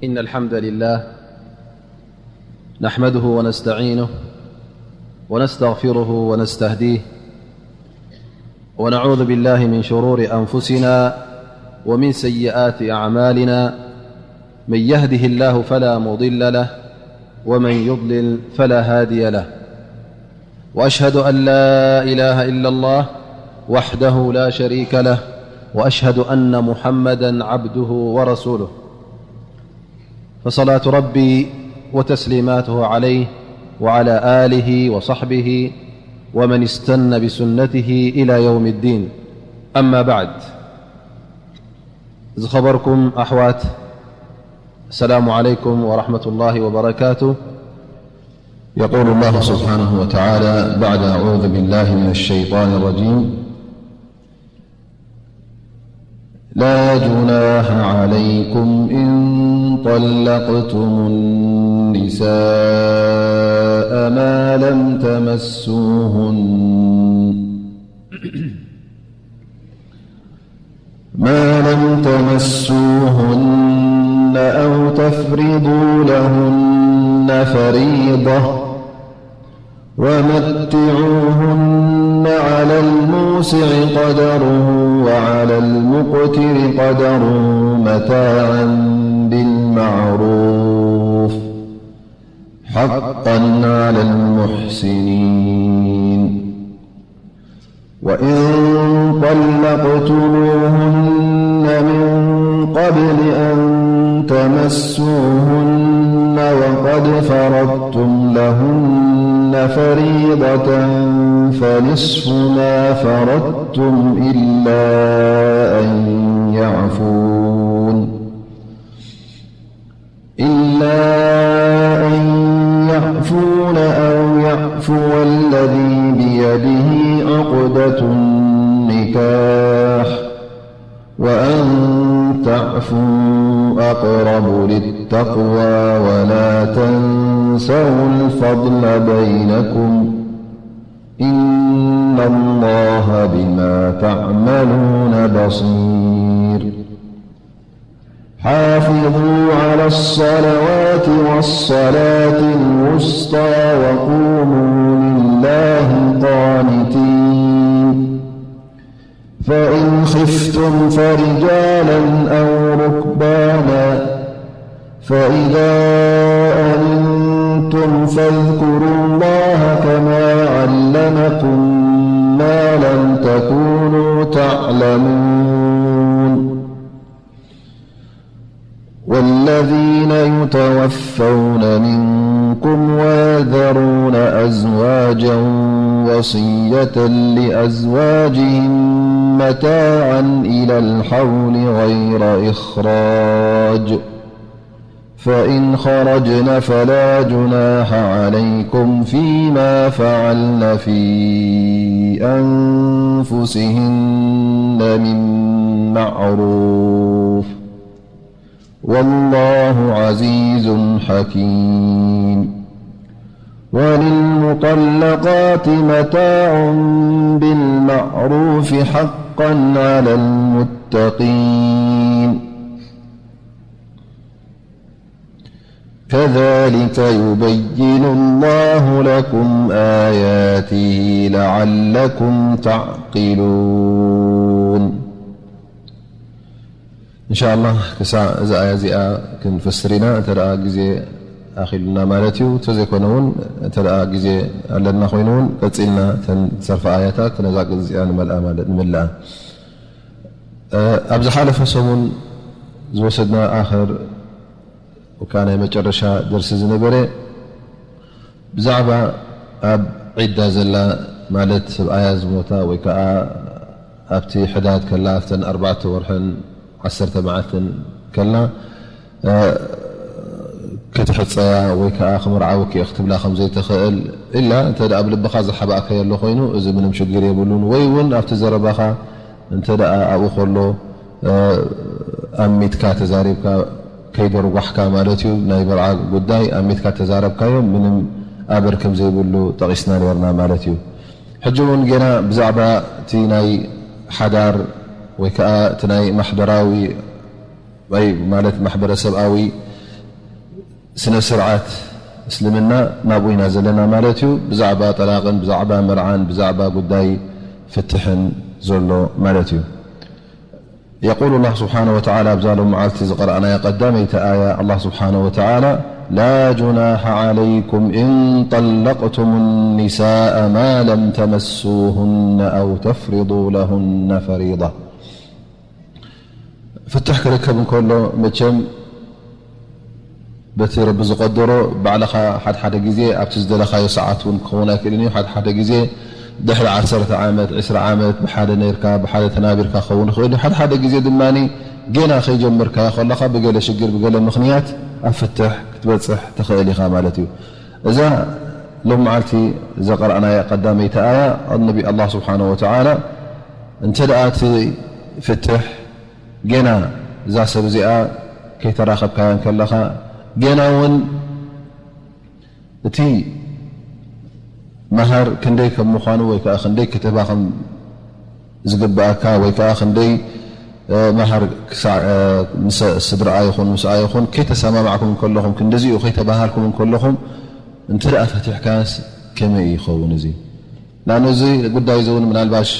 إن الحمد لله نحمده ونستعينه ونستغفره ونستهديه، ونعوذ بالله من شرور أنفسنا ومن سيئات أعمالنا. من يهده الله فلا مضل له، ومن يضلل فلا هادي له. وأشهد أن لا إله إلا الله وحده لا شريك له، وأشهد أن محمدا عبده ورسوله. فصلاة ربي وتسليماته عليه وعلى آله وصحبه ومن استن بسنته إلى يوم الدين. أما بعد، ዝኸበርኩም ኣሕዋት፣ السلام عليكم ورحمة الله وبركاته. يقول الله سبحانه وتعالى بعد أعوذ بالله من الشيطان الرجيم: لا جناح عليكم إن طلقتم النساء ما لم تمسوهن ما لم تمسوهن أو تفرضوا لهن فريضة، ومتعوهن على الموسع قدره وعلى المقتر قدره متاعا بالمعروف، حقا على المحسنين. وإن طلقتموهن من قبل أن تمسوهن وقد فرضتم لهن فريضة فنصف ما فرضتم إلا أن يعفون، إلا أن يعفون أو يعفو الذي بيده عقدة النكاح، وأن تعفوا أقرب للتقوى، ولا تنسوا الفضل بينكم، إن الله بما تعملون بصير. حافظوا على الصلوات والصلاة الوسطى وقوموا لله قانتين. فإن خفتم فرجالا أو ركبانا فإذا أمنتم فاذكروا الله كما علمكم ما لم تكونوا تعلمون. والذين يتوفون منكم ويذرون أزواجا وصية لأزواجهم متاعا إلى الحول غير إخراج، فإن خرجن فلا جناح عليكم فيما فعلن في أنفسهن من معروف، والله عزيز حكيم. وللمطلقات متاع بالمعروف حقا على المتقين. كذلك يبين الله لكم آياته لعلكم تعقلون. إن شاء الله ክሳዕ እዛ ኣያ እዚኣ ክንፈስር ኢና፣ እንተ ደኣ ግዜ ኣኺሉና ማለት እዩ። እንተዘይኮነ እውን፣ እንተ ደኣ ግዜ ኣለና ኮይኑ እውን፣ ቀጺልና እተን ዝሰርፋ ኣያታት ነዛ ቅጽ እዚኣ ንመልኣ ማለት፣ ንምልኣ። እ፣ ኣብ ዝሓለፈ ሰሙን ዝወሰድና ኣኸር፣ ወይ ከዓ ናይ መጨረሻ ደርሲ ዝነበረ፣ ብዛዕባ ኣብ ዒዳ ዘላ፣ ማለት ሰብኣያ ዝሞታ ወይ ከዓ ኣብቲ ሕዳድ ከላ፣ ኣብተን ኣርባዕተ ወርሕን ዓሰርተ መዓልትን ከላ፣ እ፣ ክትሕጸያ ወይ ከዓ ክምርዓወኪ እየ ክትብላ ከም ዘይትኽእል፣ ኢላ እንተ ደኣ ኣብ ልብኻ ዝሓባእካዮ ኣሎ ኮይኑ፣ እዚ ምንም ሽግር የብሉን። ወይ እውን ኣብቲ ዘረባኻ እንተ ደኣ ኣብኡ ከሎ፣ እ፣ ኣሚትካ ተዛሪብካ ከይደርጓሕካ ማለት እዩ። ናይ መርዓ ጉዳይ ኣሚትካ ተዛረብካዮ ምንም ኣበር ከም ዘይብሉ ጠቒስና ነርና ማለት እዩ። ሕጂ እውን ጌና ብዛዕባ እቲ ናይ ሓዳር ወይ ከዓ እቲ ናይ ማሕበራዊ ወይ ማለት ማሕበረሰብኣዊ ስነ ስርዓት እስልምና ናብኡ ኢና ዘለና ማለት እዩ። ብዛዕባ ጠላቕን ብዛዕባ መርዓን ብዛዕባ ጉዳይ ፍትሕን ዘሎ ማለት እዩ። يقول الله سبحانه وتعالى، ኣብዛ ሎም መዓልቲ ዝቐረኣናያ ቀዳመይቲ ኣያ ኣላህ ስብሓነሁ ወተዓላ፣ لا جناح عليكم إن طلقتم النساء ما لم تمسوهن أو تفرضوا لهن فريضة። ፍትሕ ክርከብ እንከሎ መቸም በቲ ረቢ ዝቐደሮ ባዕልኻ ሓድሓደ ግዜ ኣብቲ ዝደለኻዮ ሰዓት እውን ክኸውን ኣይክእልን እዩ። ሓድሓደ ግዜ ድሕሪ ዓሰርተ ዓመት፣ ዕስራ ዓመት ብሓደ ነርካ፣ ብሓደ ተናቢርካ ክኸውን ይኽእል እዩ። ሓድሓደ ግዜ ድማ ጌና ከይጀመርካዮ ከለኻ ብገለ ሽግር፣ ብገለ ምኽንያት ኣብ ፍትሕ ክትበጽሕ ትኽእል ኢኻ ማለት እዩ። እዛ ሎም መዓልቲ ዘቐረእናያ ቀዳመይቲ ኣያ፣ ነቢ ኣላህ ስብሓነሁ ወተዓላ እንተ ደኣ እቲ ፍትሕ ጌና እዛ ሰብ እዚኣ ከይተራኸብካያ እንከለኻ፣ ጌና እውን እቲ መሃር ክንደይ ከም ምዃኑ ወይ ከዓ ክንደይ ክትህባ ከም ዝግብኣካ ወይ ከዓ ክንደይ መሃር ክሳዕ ምስ ስድራኣ ይኹን ምስኣ ይኹን ከይተሰማማዕኩም እንከለኹም፣ ክንዲዚኡ ከይተባሃልኩም እንከለኹም እንተ ደኣ ፈቲሕካያስ ከመይ ይኸውን እዚ? ንኣነ እዚ ጉዳይ እዚ እውን ምናልባሽ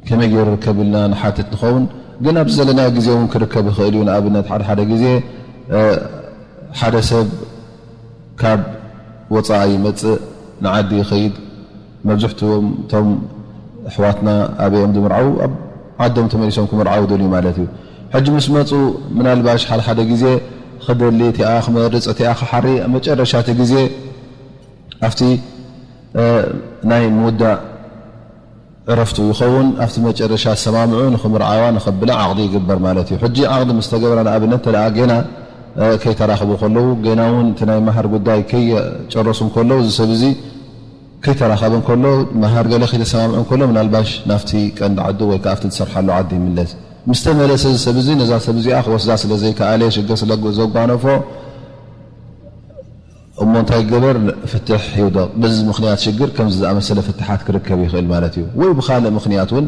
ከመይ ገይሩ ርከብ ኢልና ንሓትት ንኸውን፣ ግን ኣብዚ ዘለናዮ ግዜ እውን ክርከብ ይኽእል እዩ። ንኣብነት ሓደ ሓደ ግዜ ሓደ ሰብ ካብ ወፃኢ ይመፅእ፣ ንዓዲ ይኸይድ። መብዝሕትኦም እቶም ኣሕዋትና ኣበዮም ዝምርዓው ኣብ ዓዶም ተመሊሶም ክምርዓው ደልዩ ማለት እዩ። ሕጂ ምስ መፁ ምናልባሽ ሓደ ሓደ ግዜ ክደሊ እቲኣ ክመርፅ እቲኣ ክሓሪ መጨረሻ እቲ ግዜ ኣብቲ ናይ ምውዳእ ዕረፍቱ ይኸውን። ኣብቲ መጨረሻ ዝሰማምዑ ንኽምርዓዋ ንኸብላ ዓቕዲ ይግበር ማለት እዩ። ሕጂ ዓቕዲ ምስ ተገብረ ንኣብነት እንተ ደኣ ጌና ከይተራኸቡ ከለዉ፣ ጌና እውን እቲ ናይ መሃር ጉዳይ ከይጨረሱ እንከለዉ፣ እዚ ሰብ እዚ ከይተራኸበ እንከሎ፣ መሃር ገለ ከይተሰማምዑ እንከሎ፣ ምናልባሽ ናብቲ ቀንዲ ዓዱ ወይ ከዓ ኣብቲ ዝሰርሓሉ ዓዲ ይምለስ። ምስ ተመለሰ እዚ ሰብ እዚ ነዛ ሰብ እዚኣ ክወስዳ ስለ ዘይከኣለ፣ ሽግር ስለ ዘጓነፎ፣ እሞ እንታይ ይገበር? ፍትሕ ይውደቕ። በዚ ምኽንያት ሽግር ከምዚ ዝኣመሰለ ፍትሓት ክርከብ ይኽእል ማለት እዩ። ወይ ብኻልእ ምኽንያት እውን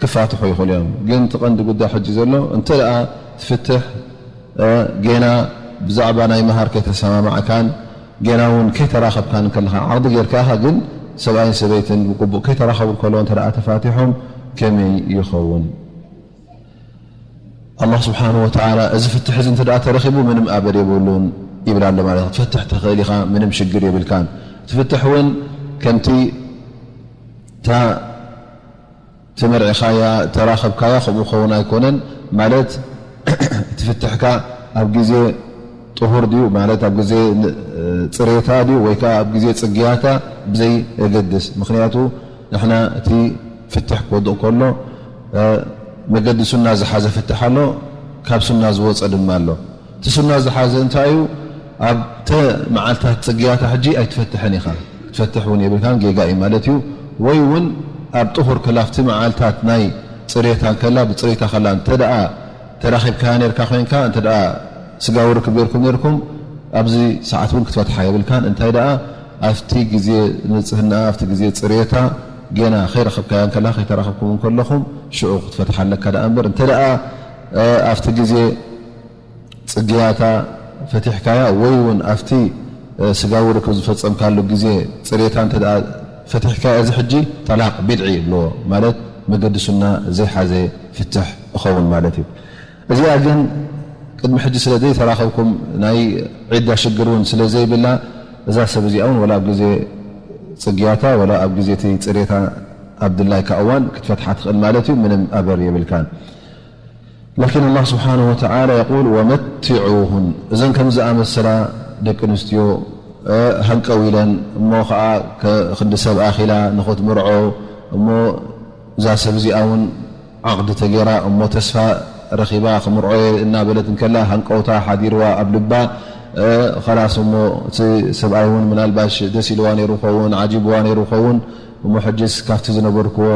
ክፋትሑ ይኽእሉ እዮም። ግን እቲ ቀንዲ ጉዳይ ሕጂ ዘሎ እንተ ደኣ እቲ ፍትሕ ጌና ብዛዕባ ናይ መሃር ከይተሰማማዕካን ጌና እውን ከይተራኸብካን ከለኻ ዓቕዲ ጌርካ ኢኻ፣ ግን ሰብኣይን ሰበይትን ብግቡእ ከይተራኸቡ እንከለዉ እንተ ደኣ ተፋቲሖም ከመይ ይኸውን? ኣላህ ስብሓነሁ ወተዓላ እዚ ፍትሕ እዚ እንተ ደኣ ተረኺቡ ምንም ኣበር የብሉን ይብል ኣሎ ማለት እዩ። ክትፈትሕ ትኽእል ኢኻ፣ ምንም ሽግር የብልካን። እቲ ፍትሕ እውን ከምቲ እታ ተመርዒኻያ፣ ተራኸብካያ ከምኡ ክኸውን ኣይኮነን። ማለት እቲ ፍትሕካ ኣብ ግዜ ጥሁር ድዩ፣ ማለት ኣብ ግዜ ን-፣ ጽሬታ ድዩ፣ ወይ ከኣ ኣብ ግዜ ጽግያታ ብዘይ የገድስ። ምኽንያቱ ንሕና እቲ ፍትሕ ክወድቕ ከሎ፣ እ፣ መገዲ ሱና ዝሓዘ ፍትሕ ኣሎ፣ ካብ ሱና ዝወጸ ድማ ኣሎ። እቲ ሱና ዝሓዘ እንታይ እዩ? ኣብተ መዓልታት ጽግያታ ሕጂ ኣይትፈትሕን ኢኻ። ክትፈትሕ እውን የብልካን፣ ጌጋ እዩ ማለት እዩ። ወይ እውን ኣብ ጥሁር ከላ ኣብቲ መዓልታት ናይ ጽሬታ ከላ፣ ብጽሬታ ከላ እንተ ደኣ ተራኺብካያ ነርካ ኮይንካ፣ እንተ ደኣ ስጋዊ ርክብ ጌርኩም ኔርኩም፣ ኣብዚ ሰዓት እውን ክትፈትሓ የብልካን። እንታይ ደኣ ኣብቲ ግዜ ንጽህና፣ ኣብቲ ግዜ ጽሬታ፣ ጌና ከይረኸብካያ እንከላ፣ ከይተራኸብኩም እንከለኹም፣ ሽዑ ክትፈትሓ ኣለካ ደኣ እምበር፣ እንተ ደኣ፣ እ፣ ኣብቲ ግዜ ጽግያታ ፈቲሕካያ፣ ወይ እውን ኣብቲ፣ እ፣ ስጋዊ ርክብ ዝፈጸምካሉ ግዜ ጽሬታ እንተ ደኣ ፈቲሕካያ፣ እዚ ሕጂ ጠላቕ ቢድዒ ይብልዎ፣ ማለት መገዲ ሱና ዘይሓዘ ፍትሕ እኸውን ማለት እዩ። እዚኣ ግን ቅድሚ ሕጂ ስለ ዘይተራኸብኩም ናይ ዒዳ ሽግር እውን ስለ ዘይብላ፣ እዛ ሰብ እዚኣ እውን ወላ ኣብ ግዜ ጽግያታ ወላ ኣብ ግዜ እቲ ጽሬታ ኣብ ድላይካ እዋን ክትፈትሓ ትኽእል ማለት እዩ። ምንም ኣበር የብልካን። ላኪን ኣላህ ስብሓነሁ ወተዓላ የቁል፣ "ወመቲዑሁን"፣ እዘን ከም ዝኣመሰላ ደቂ ኣንስትዮ፣ እ፣ ሃንቀው ኢለን እሞ ኸዓ ከ-፣ ክንዲ ሰብ ኣኺላ ንኽትምርዖ እሞ እዛ ሰብ እዚኣ እውን ዓቕዲ ተገይራ እሞ ተስፋ ረኺባ ክምርዖ እየ እናበለት እንከላ ሃንቀውታ ሓዲርዋ ኣብ ልባ፣ እ፣ ኸላስ እሞ እቲ ሰብኣይ እውን ምናልባሽ ደስ ኢልዋ ነይሩ ኸውን፣ ዓጂብዋ ነይሩ ኸውን፣ እሞ ሕጅስ ካብቲ ዝነበርክዎ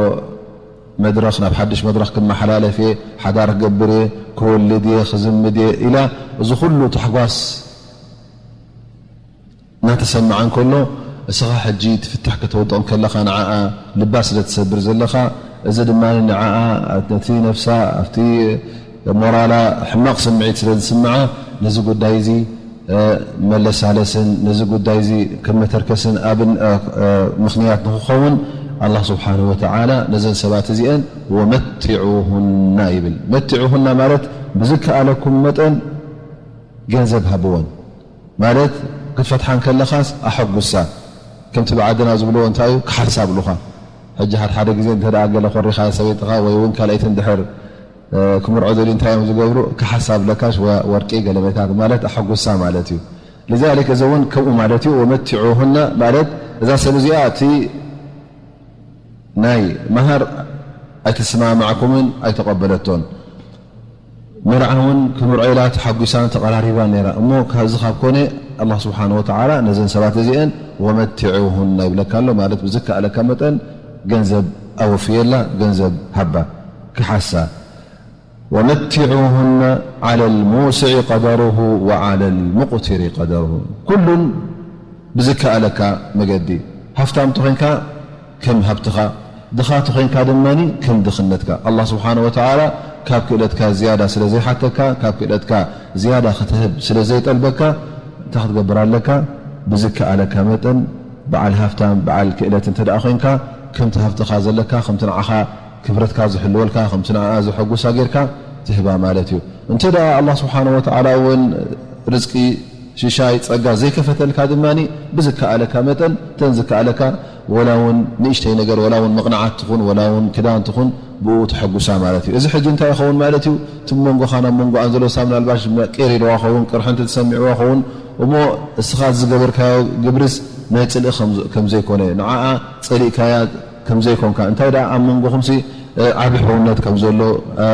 መድረኽ ናብ ሓድሽ መድረኽ ክመሓላለፍ እየ፣ ሓዳር ክገብር እየ፣ ክወልድ እየ፣ ክዝምድ እየ ኢላ እዚ ኩሉ ታሕጓስ እናተሰምዓ እንከሎ፣ እስኻ ሕጂ እቲ ፍትሕ ከተውድቕ ከለኻ ንዓኣ ልባ ስለ ትሰብር ዘለኻ፣ እዚ ድማ ንዓኣ ነቲ ነፍሳ ኣብቲ ሞራላ ሕማቕ ስምዒት ስለ ዝስምዓ፣ ነዚ ጉዳይ እዚ መለሳለስን ነዚ ጉዳይ እዚ ከም መተርከስን ኣብን ምኽንያት ንክኸውን ኣላህ ስብሓንሁ ወተዓላ ነዘን ሰባት እዚአን ወመቲዑሁና ይብል። መቲዑሁና ማለት ብዝከኣለኩም መጠን ገንዘብ ሃብወን ማለት ክትፈትሓን ከለኻስ ኣሐጉሳ። ከምቲ ብዓድና ዝብልዎ እንታይ እዩ ክሓሳ ብሉኻ። ሕጂ ሓደ ሓደ ግዜ እንተ ገለ ኮሪኻ ሰበይትኻ ወይ እውን ካልኣይቲ እንድሕር ክምርዖ ዘልዩ እንታይ እዮም ዝገብሩ? ክሓሳ ብለካሽ ወርቂ ገለመታት ማለት ኣሐጉሳ ማለት እዩ። لذلك እዚ እውን ከምኡ ማለት እዩ። ወመቲዑሁና ማለት እዛ ሰብ እዚኣ እቲ ናይ መሃር ኣይተሰማማዕኩምን ኣይተቐበለቶን። መርዓ እውን ክምርዖ ኢላ ተሓጒሳን ተቐራሪባን ነይራ። እሞ ካብዚ ካብ ኮነ ኣላህ ስብሓን ወተዓላ ነዘን ሰባት እዚአን ወመቲዑሁና ይብለካ ኣሎ ማለት ብዝከኣለካ መጠን ገንዘብ ኣወፍየላ፣ ገንዘብ ሃባ፣ ክሓሳ። ወመቲዑሁና ዓላ ልሙስዒ ቀደሩሁ ወዓላ ልሙቅትሪ ቀደሩሁ። ኩሉን ብዝከኣለካ መገዲ ሃፍታም ተኾይንካ ከም ሃብትኻ፣ ድኻ ተኾይንካ ድማ ከም ድኽነትካ። ኣላህ ስብሓነ ወተዓላ ካብ ክእለትካ ዝያዳ ስለ ዘይሓተካ፣ ካብ ክእለትካ ዝያዳ ክትህብ ስለ ዘይጠልበካ፣ እንታይ ክትገብር ኣለካ? ብዝከኣለካ መጠን በዓል ሃፍታም፣ በዓል ክእለት እንተ ደኣ ኮይንካ፣ ከምቲ ሃፍትኻ ዘለካ፣ ከምቲ ንዓኻ ክብረትካ ዝሕልወልካ፣ ከምቲ ንዓኣ ዘሐጉሳ ጌርካ ትህባ ማለት እዩ። እንተ ደኣ ኣላህ ስብሓነ ወተዓላ እውን ርዝቂ ሽሻይ ጸጋ ዘይከፈተልካ ድማ ብዝከኣለካ መጠን፣ እተን ዝከኣለካ ወላ እውን ንእሽተይ ነገር፣ ወላ እውን መቕንዓት ትኹን፣ ወላ እውን ክዳን ትኹን፣ ብኡ ተሐጉሳ ማለት እዩ። እዚ ሕጂ እንታይ ይኸውን ማለት እዩ? እቲ መንጎኻን ኣብ መንጎኣን ዘሎ ሳብ ምናልባሽ መቂር ኢልዋ ኸውን፣ ቅርሒ እንተ ተሰሚዕዋ ኸውን፣ እሞ እስኻ ዝገበርካዮ ግብርስ ናይ ጽልኢ ከም፣ ከም ዘይኮነ፣ ንዓኣ ጸሊእካያ ከም ዘይኮንካ፣ እንታይ ደኣ ኣብ መንጎኹምሲ፣ እ፣ ዓቢ ሕውነት ከም ዘሎ፣ እ፣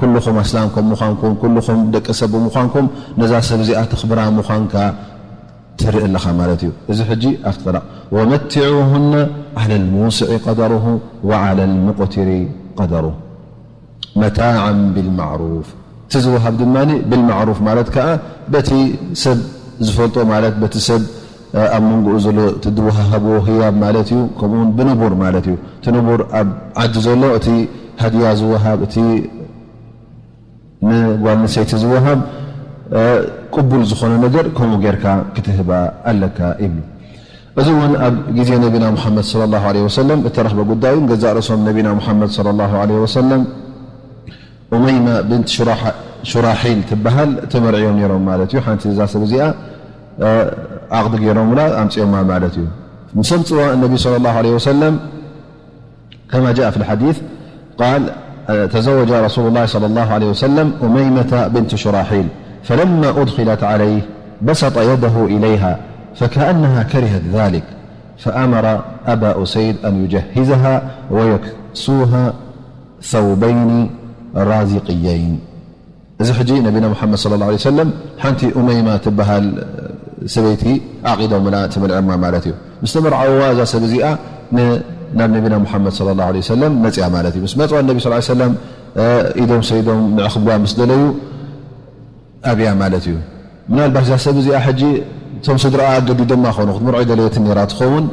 ኩልኹም ኣስላም ከም ምዃንኩም፣ ኩልኹም ደቂ ሰብ ብምዃንኩም፣ ነዛ ሰብ እዚኣ ተኽብራ ምዃንካ ትርኢ ኣለኻ ማለት እዩ። እዚ ሕጂ ኣብቲ ጠላቕ፣ "ወመቲዑሁነ ዓለ ልሙስዒ ቀደሩሁ ወዓለ ልሙቅቲሪ ቀደሩሁ መታዓን ቢልማዕሩፍ።" እቲ ዝወሃብ ድማ ብልማዕሩፍ ማለት ከኣ በቲ ሰብ ዝፈልጦ ማለት በቲ ሰብ፣ እ፣ ኣብ መንጎኡ ዘሎ እቲ ዝወሃሃብዎ ህያብ ማለት እዩ። ከምኡውን ብንቡር ማለት እዩ። እቲ ንቡር ኣብ ዓዲ ዘሎ እቲ ሃድያ ዝወሃብ፣ እቲ ንጓል ኣንስተይቲ ዝወሃብ፣ እ፣ ቅቡል ዝኾነ ነገር ከምኡ ጌርካ ክትህባ ኣለካ ይብሉ። እዚ እውን ኣብ ግዜ ነቢና ሙሓመድ ሰለላሁ ዐለይሂ ወሰለም እተረኽበ ጉዳይ እዩ። ገዛእ ርእሶም ነቢና ሙሓመድ ሰለላሁ ዐለይሂ ወሰለም ኡመይማ ብንት ሹራሓ-፣ ሹራሒል ትበሃል ተመርዕዮም ነይሮም ማለት እዩ። ሓንቲ እዛ ሰብ እዚኣ፣ እ፣ ዓቕዲ ገይሮምላ ኣምፅኦማ ማለት እዩ። ምስ ኣምፅዋ እነቢ ሰለላሁ ዐለይሂ ወሰለም كما جاء في الحديث قال، تزوج رسول الله صلى الله عليه وسلم أميمة بنت شراحيل، فلما أدخلت عليه بسط يده إليها فكأنها كرهت ذلك، فأمر أبا أسيد أن يجهزها ويكسوها ثوبين رازقيين. እዚ ሕጂ ነቢና ሙሓመድ ሰለላሁ ዐለይሂ ወሰለም ሓንቲ ኡመይማ ትበሃል ሰበይቲ ዓቒዶምላ ተመርዕዮማ ማለት እዩ። ምስ ተመርዓውዋ እዛ ሰብ እዚኣ ን-፣ ናብ ነቢና ሙሓመድ ሰለላሁ ዐለይሂ ወሰለም መጽያ ማለት እዩ። ምስ መጽዋ ነቢ ሰለላሁ ዐለይሂ ወሰለም፣ እ፣ ኢዶም ሰይዶም ንዕኽብዋ ምስ ደለዩ ኣብያ ማለት እዩ። ምናልባሽ እዛ ሰብ እዚኣ ሕጂ እቶም ስድራኣ ኣገዲዶማ ኾኑ፣ ክትምርዖ ይደለየትን ነይራ ትኸውን።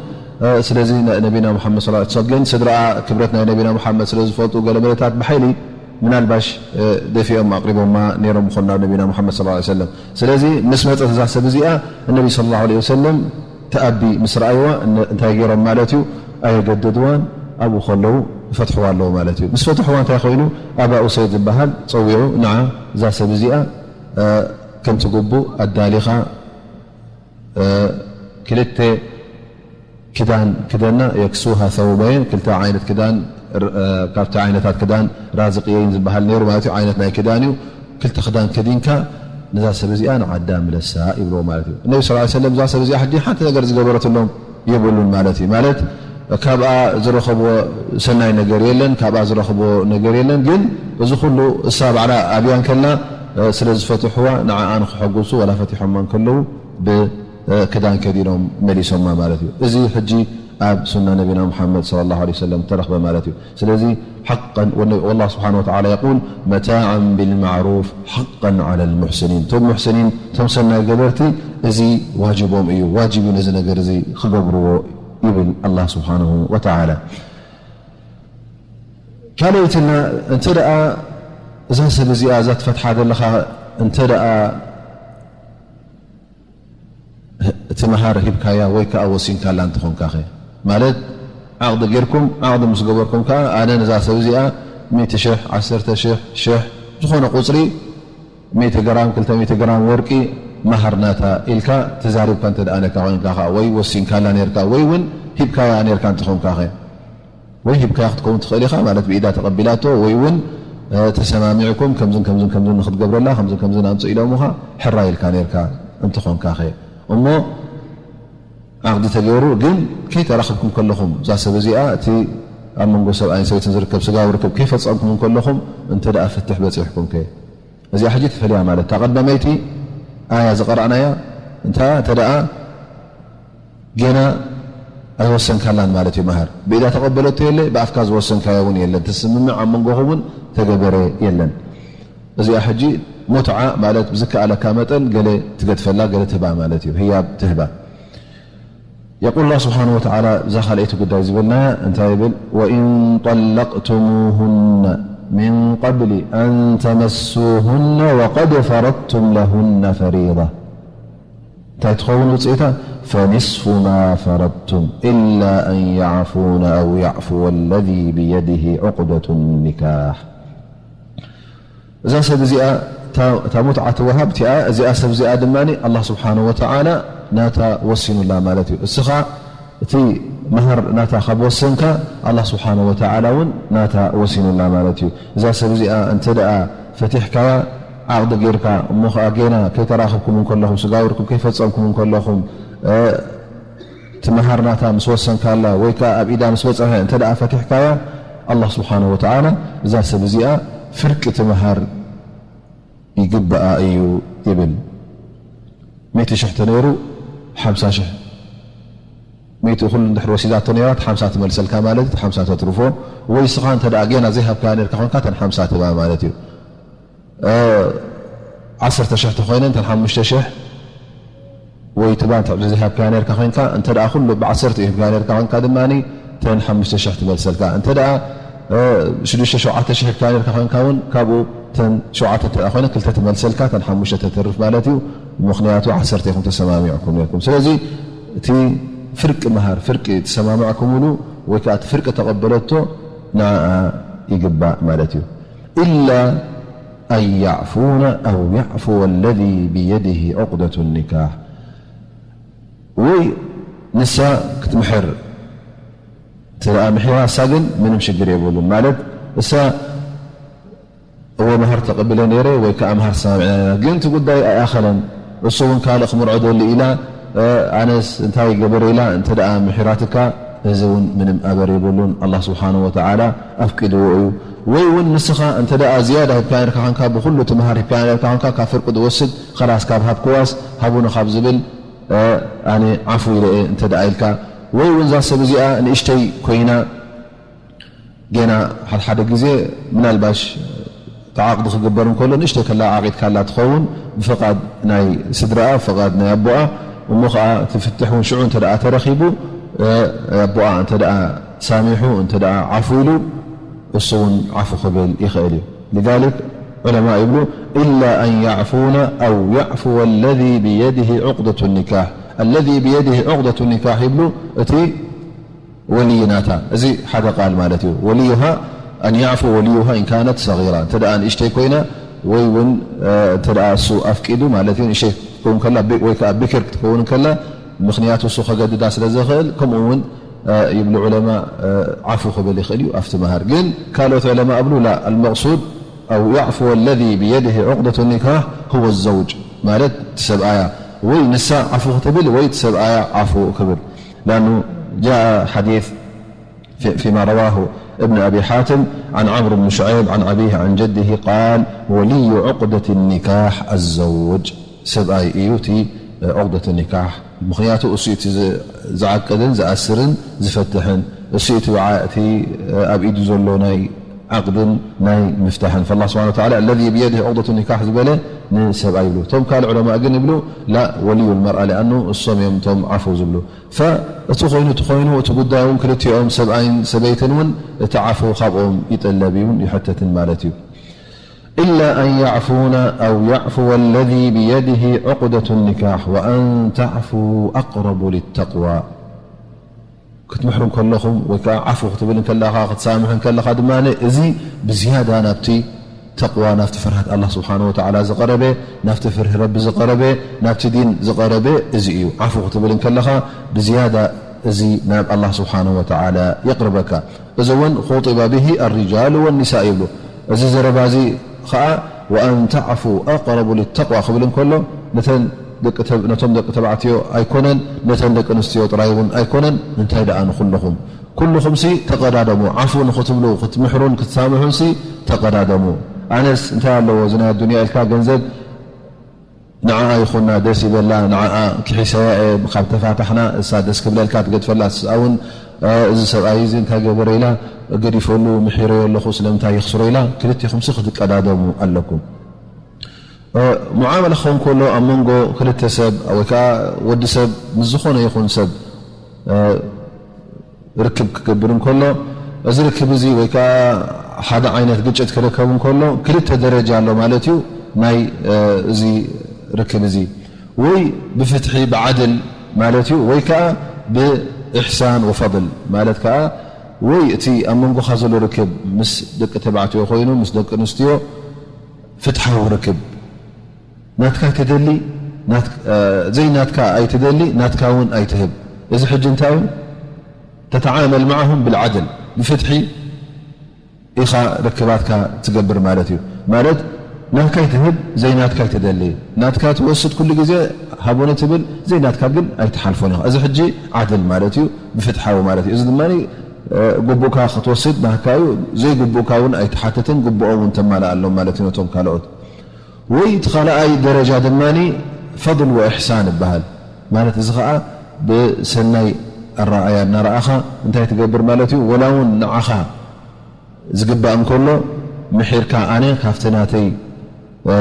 እ፣ ስለዚ ነ-፣ ነቢና ሙሓመድ ሰለላሁ ዐለይሂ ወሰለም ግን ስድራኣ ክብረት ናይ ነቢና ሙሓመድ ስለ ዝፈልጡ ገለ መለታት ብሓይሊ ምናልባሽ፣ እ፣ ደፊኦም ኣቕሪቦማ ነይሮም ይኾኑ ናብ ነቢና ሙሓመድ ሰለላሁ ዐለይሂ ወሰለም። ስለዚ ምስ መጸት እዛ ሰብ እዚኣ እነቢ ሰለላሁ ዐለይሂ ወሰለም ተኣቢ ምስ ረኣይዋ እነ-፣ እንታይ ገይሮም ማለት እዩ? ኣየገደድዋን፣ ኣብኡ ከለዉ ይፈትሕዋ ኣለዉ ማለት እዩ። ምስ ፈትሕዋ እንታይ ኮይኑ? ኣባ ኡሰይድ ዝበሃል ጸዊዑ ንዓ እዛ ሰብ እዚኣ፣ እ፣ ከምቲ ግቡእ ኣዳሊኻ፣ እ፣ ክልተ ክዳን ክደና፣ የክሱሃ ሰውበይን፣ ክልተ ዓይነት ክዳን፣ ር-፣ እ፣ ካብቲ ዓይነታት ክዳን ራዝቅየይን ዝበሃል ነይሩ ማለት እዩ። ዓይነት ናይ ክዳን እዩ። ክልተ ክዳን ከዲንካ ነዛ ሰብ እዚኣ ንዓዳ ምለሳ ይብልዎ ማለት እዩ። እነቢ ሰለላሁ ዐለይሂ ወሰለም እዛ ሰብ እዚኣ ሕጂ ሓንቲ ነገር ዝገበረትሎም የብሉን ማለት እዩ። ማለት ካብኣ ዝረኸብዎ ሰናይ ነገር የለን፣ ካብኣ ዝረኽብዎ ነገር የለን። ግን እዚ ኩሉ እሳ ባዕላ ኣብያ እንከላ፣ እ፣ ስለ ዝፈትሕዋ ንዓኣ ንክሐጉሱ ዋላ ፈቲሖማ እንከለዉ ብ-፣ እ፣ ክዳን ከዲኖም መሊሶማ ማለት እዩ። እዚ ሕጂ ኣብ ሱና ነቢና ሙሓመድ ሰለላሁ ዐለይሂ ወሰለም ተረኽበ ማለት እዩ። ስለዚ ሓቀን ወነ-፣ ወላህ ስብሓነ ወተዓላ የቁል፣ "መታዓን ቢልማዕሩፍ ሓቀን ዓላ ልሙሕስኒን።" እቶም ሙሕስኒን፣ እቶም ሰናይ ገበርቲ፣ እዚ ዋጅቦም እዩ፣ ዋጅብ እዩ ነዚ ነገር እዚ ክገብርዎ ይብል ኣላህ ስብሓነሁ ወተዓላ። ካልኣይትና፣ እንተ ደኣ እዛ ሰብ እዚኣ፣ እዛ ትፈትሓ ዘለኻ፣ እንተ ደኣ እቲ መሃር ሂብካያ ወይ ከኣ ወሲንካላ እንተኾንካኸ? ማለት ዓቕዲ ጌርኩም፣ ዓቕዲ ምስ ገበርኩም ከኣ ኣነ ነዛ ሰብ እዚኣ ሚእቲ ሽሕ፣ ዓሰርተ ሽሕ፣ ሽሕ፣ ዝኾነ ቁጽሪ፣ ሚእቲ ግራም፣ ክልተ ሚእቲ ግራም ወርቂ መሃር ናታ ኢልካ ተዛሪብካ እንተ ደኣ ነካ ኮይንካ ከኣ፣ ወይ ወሲንካላ ኔርካ፣ ወይ እውን ሂብካያ ኔርካ እንተኾንካኸ? ወይ ሂብካያ ክትከውን ትኽእል ኢኻ፣ ማለት ብኢዳ ተቐቢላቶ፣ ወይ እውን፣ እ፣ ተሰማሚዕኩም ከምዝን ከምዝን ከምዝን ንኽትገብረላ ከምዝን ከምዝን ኣምጽእ ኢሎምኻ ሕራይ ኢልካ ኔርካ እንተኾንካኸ? እሞ ዓቕዲ ተገይሩ ግን ከይተራኽብኩም ከለኹም፣ እዛ ሰብ እዚኣ እቲ ኣብ መንጎ ሰብኣይን ሰበይትን ዝርከብ ስጋዊ ርክብ ከይፈጸምኩም ከለኹም እንተ ደኣ ፍትሕ በጺሕኩም ከ? እዚኣ ሕጂ ትፈልያ ማለት እታ ቀዳመይቲ ኣያ ዝቐረእናያ እንታ እንተ ደኣ ጌና ኣይወሰንካላን ማለት እዩ። መሃር ብኢዳ ተቐበለቶ የለ፣ ብኣፍካ ዝወሰንካዮ እውን የለን። ትስምምዕ ኣብ መንጎኹም እውን ተገበረ የለን። እዚኣ ሕጂ ሙትዓ ማለት ብዝከኣለካ መጠን ገለ ትገድፈላ፣ ገለ ትህባ ማለት እዩ። ህያብ ትህባ። የቁል ኣላህ ስብሓነሁ ወተዓላ፣ እዛ ካልኣይቲ ጉዳይ ዝበልናያ እንታይ ይብል? "ወኢን ጠለቅቱሙሁነ ሚን ቀብሊ ኣን ተመሱሁነ ወቀድ ፈረድቱም ለሁነ ፈሪዳ." እንታይ ትኸውን ውፅኢታ? "ፈኒስፉ ማ ፈረድቱም ኢላ ኣን ያዕፉነ ኣው ያዕፉወ ለዚ ብየዲሂ ዑቅደቱ ኒካሕ." እዛ ሰብ እዚኣ እታ፣ እታ ሙትዓ ትወሃብ እቲኣ፣ እዚኣ ሰብ እዚኣ ድማ ኣላህ ስብሓነሁ ወተዓላ ናታ ወሲኑላ ማለት እዩ። እስኻ እቲ መሃር ናታ ካብ ወሰንካ፣ ኣላህ ስብሓነሁ ወተዓላ እውን ናታ ወሲኑላ ማለት እዩ። እዛ ሰብ እዚኣ እንተ ደኣ ፈቲሕካያ፣ ዓቕዲ ጌርካ፣ እሞ ኸዓ ጌና ከይተራኸብኩም እንከለኹም፣ ስጋዊ ርክብ ከይፈጸምኩም እንከለኹም፣ እ፣ እቲ መሃር ናታ ምስ ወሰንካላ ወይ ከኣ ኣብ ኢዳ ምስ በጽሐ እንተ ደኣ ፈቲሕካያ፣ ኣላህ ስብሓነሁ ወተዓላ እዛ ሰብ እዚኣ ፍርቂ እቲ መሃር ይግብኣ እዩ ይብል። ሚእቲ ሽሕ ተነይሩ ሓምሳ ሽሕ፣ ሚእቲ ኩሉ እንድሕር ወሲዳቶ ነይራ፣ እቲ ሓምሳ ትመልሰልካ ማለት እዩ፣ እቲ ሓምሳ ተትርፎ። ወይ እስኻ እንተ ደኣ ጌና ዘይሃብካያ ነርካ ኮንካ፣ እተን ሓምሳ ትህባ ማለት እዩ። እ፣ ዓሰርተ ሽሕ ተኾይነን፣ እተን ሓሙሽተ ሽሕ ወይ ትባ እንተ ዘይሃብካያ ነርካ ኮይንካ፣ እንተ ደኣ ኩሉ ብዓሰርተ ሂብካያ ነርካ ኮይንካ ድማ፣ እተን ሓሙሽተ ሽሕ ትመልሰልካ። እንተ ደኣ፣ እ፣ ሽዱሽተ ሸውዓተ ሽሕ ሂብካያ ነርካ ኮይንካ እውን፣ ካብኡ እተን ሸውዓተ እንተ ደኣ ኮይነን፣ ክልተ ትመልሰልካ፣ እተን ሓሙሽተ ተትርፍ ማለት እዩ። ምኽንያቱ ዓሰርተ ኢኹም ተሰማሚዕኩም ነርኩም። ስለዚ እቲ ፍርቂ መሃር፣ ፍርቂ ተሰማማዕኩምሉ ወይ ከኣ እቲ ፍርቂ ተቐበለቶ፣ ንዓኣ ይግባእ ማለት እዩ። ኢላ ኣን ያዕፉነ ኣው ያዕፉወ ለዚ ብየዲሂ ዑቅደቱ ኒካሕ፣ ወይ ንሳ ክትምሕር እንተ ደኣ ምሒራ፣ እሳ ግን ምንም ሽግር የብሉን። ማለት እሳ እወ መሃር ተቐቢለ ነይረ ወይ ከኣ መሃር ተሰማሚዕና ነይርና፣ ግን እቲ ጉዳይ ኣይኣኸለን፣ እሱ እውን ካልእ ክምርዖ ደሊ ኢላ፣ እ፣ ኣነስ እንታይ ገበረ ኢላ እንተ ደኣ ምሒራትካ፣ እዚ እውን ምንም ኣበር የብሉን፣ ኣላህ ስብሓነሁ ወተዓላ ኣፍቂድዎ እዩ። ወይ እውን ንስኻ እንተ ደኣ ዝያዳ ሂብካያ ነርካ ኾንካ፣ ብኹሉ እቲ መሃር ሂብካያ ነርካ ኾንካ፣ ካብ ፍርቂ ዝወስድ፣ ኸላስ ካብ ሃብክዋስ ሃቡኒ ካብ ዝብል፣ እ፣ ኣነ ዓፉ ኢለ እየ እንተ ደኣ ኢልካ፣ ወይ እውን እዛ ሰብ እዚኣ ንእሽተይ ኮይና፣ ጌና ሓደ ሓደ ግዜ ምናልባሽ እቲ ዓቕዲ ክግበር እንከሎ ንእሽተይ ከላ ዓቒድካላ ትኸውን፣ ብፍቓድ ናይ ስድራኣ፣ ብፍቓድ ናይ ኣቦኣ፣ እሞ ኸዓ እቲ ፍትሕ እውን ሽዑ እንተ ደኣ ተረኺቡ፣ እ፣ ኣቦኣ እንተ ደኣ ሳሚሑ፣ እንተ ደኣ ዓፉ ኢሉ፣ እሱ እውን ዓፉ ክብል ይኽእል እዩ። لذلك ዑለማ ይብሉ፣ "إلا أن يعفون أو يعفو الذي بيده عقدة النكاح." الذي بيده عقدة النكاح ይብሉ፣ እቲ ወልይ ናታ፣ እዚ ሓደ ቃል ማለት እዩ። ወልዩሃ፣ ኣን ያዕፉ ወልዩሃ ኢን ካነት ሰጊራ፣ እንተ ደኣ ንእሽተይ ኮይና፣ ወይ እውን፣ እ፣ እንተ ደኣ እሱ ኣፍቂዱ ማለት እዩ፣ ንእሽተይ ክትከውን ከላ፣ ብ-፣ ወይ ከኣ ብክር ክትከውን ከላ፣ ምኽንያቱ እሱ ከገድዳ ስለ ዝኽእል፣ ከምኡ እውን፣ እ፣ ይብሉ ዑለማ፣ እ፣ ዓፉ ክብል ይኽእል እዩ ኣብቲ መሃር። ግን ካልኦት ዑለማ እብሉ፣ ላ፣ ኣልመቕሱድ፣ ኣው ያዕፉወ ለዚ ብየድሂ ዑቅደቱ ኒካሕ ሁወ ዘውጅ፣ ማለት እቲ ሰብኣያ፣ ወይ ንሳ ዓፉ ክትብል፣ ወይ እቲ ሰብኣያ ዓፉ ክብል። لأنه جاء حديث في-، فيما رواه ابن أبي حاتم عن عمرو بن شعيب عن أبيه عن جده قال: "ولي عقدة النكاح الزوج." ሰብኣይ እዩ እቲ ዑቅደት ኒካሕ። ምኽንያቱ እሱ እቲ ዝ-፣ ዝዓቅድን ዝኣስርን ዝፈትሕን። እሱ እቲ በዓ-፣ እቲ ኣብ ኢዱ ዘሎ ናይ ዓቅድን ናይ ምፍታሕን። فالله سبحانه وتعالى الذي بيده عقدة النكاح ዝበለ ንሰብኣይ ይብሉ። እቶም ካልእ ዑለማእ ግን ይብሉ ላ ወልዩ ልመርኣ ሊኣኑ እሶም እዮም እቶም ዓፉ ዝብሉ። ፈእቲ ኮይኑ እቲ ኮይኑ እቲ ጉዳይ እውን ክልቲኦም ሰብኣይን ሰበይትን እውን እቲ ዓፉ ካብኦም ይጥለብ እዩን ይሕተትን ማለት እዩ። إلا أن يعفون أو يعفو الذي بيده عقدة النكاح وأن تعفوا أقرب للتقوى። ክትምሕሩ ከለኹም ወይ ከዓ ዓፉ ክትብል ከለኻ፣ ክትሳምሕ ከለኻ ድማ፣ እዚ ብዝያዳ ናብቲ ተቕዋ፣ ናብቲ ፍርሃት ኣላህ ስብሓነ ወተዓላ ዝቐረበ፣ ናብቲ ፍርሂ ረቢ ዝቐረበ፣ ናብቲ ዲን ዝቐረበ እዚ እዩ። ዓፉ ክትብል ከለኻ ብዝያዳ እዚ ናብ ኣላህ ስብሓነ ወተዓላ የቕርበካ። እዚ እውን ኹጢበ ብሂ ኣሪጃል ወኒሳ ይብሉ። እዚ ዘረባ እዚ ኸዓ ወኣን ተዕፉ ኣቅረቡ ሊተቅዋ ክብል እንከሎ፣ ነተን ደቂ ተብ-፣ ነቶም ደቂ ተባዕትዮ ኣይኮነን፣ ነተን ደቂ ኣንስትዮ ጥራይ እውን ኣይኮነን፣ እንታይ ደኣ ንኹልኹም። ኩልኹምሲ ተቐዳደሙ፣ ዓፉ ንኽትብሉ፣ ክትምሕሩን ክትሳምሑንሲ ተቐዳደሙ። ኣነስ እንታይ ኣለዎ፣ እዚ ናይ ኣዱንያ ኢልካ ገንዘብ ንዓኣ ይኹና ደስ ይበላ፣ ንዓኣ ክሒሰያ እየ፣ ካብ ተፋታሕና እሳ ደስ ክብለልካ ትገድፈላ፣ እሳ እውን፣ እ፣ እዚ ሰብኣይ እዚ እንታይ ገበረ ኢላ ገዲፈሉ፣ ምሒረዮ ኣለኹ፣ ስለምንታይ የኽስሮ ኢላ፣ ክልቴኹምሲ ክትቀዳደሙ ኣለኩም። እ፣ ሙዓመላ ክኸውን ከሎ ኣብ መንጎ ክልተ ሰብ ወይ ከዓ ወዲ ሰብ ምስ ዝኾነ ይኹን ሰብ፣ እ፣ ርክብ ክገብር እንከሎ፣ እዚ ርክብ እዚ ወይ ከዓ ሓደ ዓይነት ግጭት ክርከብ እንከሎ፣ ክልተ ደረጃ ኣሎ ማለት እዩ። ናይ፣ እ፣ እዚ ርክብ እዚ ወይ ብፍትሒ ብዓድል ማለት እዩ፣ ወይ ከዓ ብኢሕሳን ወፈضል ማለት ከዓ፣ ወይ እቲ ኣብ መንጎኻ ዘሎ ርክብ ምስ ደቂ ተባዕትዮ ኮይኑ፣ ምስ ደቂ ኣንስትዮ ፍትሓዊ ርክብ፣ ናትካ ኣይትደሊ፣ ናት-፣ እ፣ ዘይናትካ ኣይትደሊ፣ ናትካ እውን ኣይትህብ። እዚ ሕጂ እንታይ እዩ? ተተዓመል መዓሁም ብልዓድል፣ ብፍትሒ ኢኻ ርክባትካ ትገብር ማለት እዩ። ማለት ናትካ ኣይትህብ፣ ዘይናትካ ኣይትደሊ። ናትካ ትወስድ ኩሉ ግዜ ሃቡኒ ትብል፣ ዘይናትካ ግን ኣይትሓልፎን ኢኻ። እዚ ሕጂ ዓድል ማለት እዩ፣ ብፍትሓዊ ማለት እዩ። እዚ ድማ፣ እ፣ ግቡእካ ክትወስድ ናትካ እዩ፣ ዘይግቡእካ እውን ኣይትሓትትን፣ ግቡኦም እውን ተማልኣሎም ማለት እዩ ነቶም ካልኦት። ወይ እቲ ካልኣይ ደረጃ ድማ ፈضል ወኢሕሳን ይበሃል። ማለት እዚ ኸዓ ብሰናይ ኣረኣእያ እናረኣኻ እንታይ ትገብር ማለት እዩ። ወላ እውን ንዓኻ ዝግባእ እንከሎ ምሒርካ፣ ኣነ ካብቲ ናተይ፣ እ፣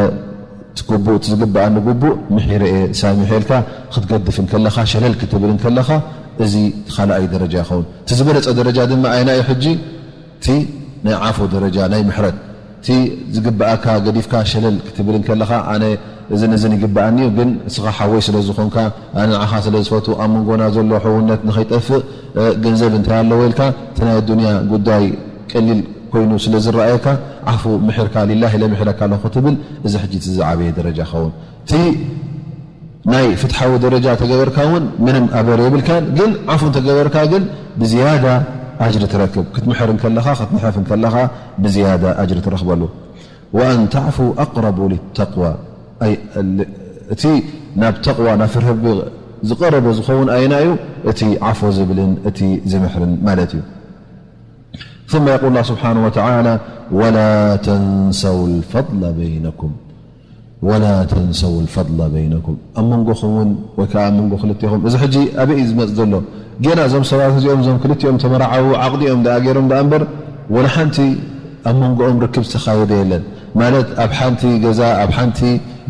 እቲ ግቡእ፣ እቲ ዝግባኣኒ ግቡእ ምሒረ እየ ሳሚሐ ኢልካ ክትገድፍ እንከለኻ፣ ሸለል ክትብል እንከለኻ፣ እዚ እቲ ካልኣይ ደረጃ ይኸውን። እቲ ዝበለጸ ደረጃ ድማ ኣየናይ እዩ ሕጂ? እቲ ናይ ዓፎ ደረጃ፣ ናይ ምሕረት፣ እቲ ዝግብኣካ ገዲፍካ ሸለል ክትብል እንከለኻ፣ ኣነ እዝን እዝን ይግብኣኒ እዩ፣ ግን እስኻ ሓወይ ስለ ዝኾንካ፣ ኣነ ንዓኻ ስለ ዝፈቱ፣ ኣብ መንጎና ዘሎ ሕውነት ንኸይጠፍእ፣ እ፣ ገንዘብ እንታይ ኣለዎ ኢልካ፣ እቲ ናይ ኣዱንያ ጉዳይ ቀሊል ኮይኑ ስለ ዝረኣየካ፣ ዓፉ ምሒርካ፣ ሊላሂ ኢለ ምሒረካ ኣለኹ ክትብል፣ እዚ ሕጂ እቲ ዝዓበየ ደረጃ ይኸውን። እቲ ናይ ፍትሓዊ ደረጃ ተገበርካ እውን ምንም ኣበር የብልካን፣ ግን ዓፉ እንተገበርካ ግን ብዝያዳ ኣጅሪ ትረክብ። ክትምሕር እንከለኻ፣ ክትንሕፍ እንከለኻ ብዝያዳ ኣጅሪ ትረኽበሉ። ወኣን ተዕፉ ኣቅረቡ ሊተቅዋ፣ ኣይ፣ ል-፣ እቲ ናብ ተቕዋ፣ ናብ ፍርሂ ረቢ ዝቐረበ ዝኸውን ኣየና እዩ? እቲ ዓፎ ዝብልን እቲ ዝምሕርን ማለት እዩ። ثم يقول الله سبحانه وتعالى: ولا تنسوا الفضل بينكم، ولا تنسوا الفضل بينكم. ኣብ መንጎኹም እውን ወይ ከዓ ኣብ መንጎ ክልቴኹም፣ እዚ ሕጂ ኣበይ እዩ ዝመጽእ ዘሎ? ጌና እዞም ሰባት እዚኦም፣ እዞም ክልቲኦም ተመራዓዉ፣ ዓቕዲ እዮም ደኣ ገይሮም ደኣ እምበር፣ ወላ ሓንቲ ኣብ መንጎኦም ርክብ ዝተኻየደ የለን። ማለት ኣብ ሓንቲ ገዛ፣ ኣብ ሓንቲ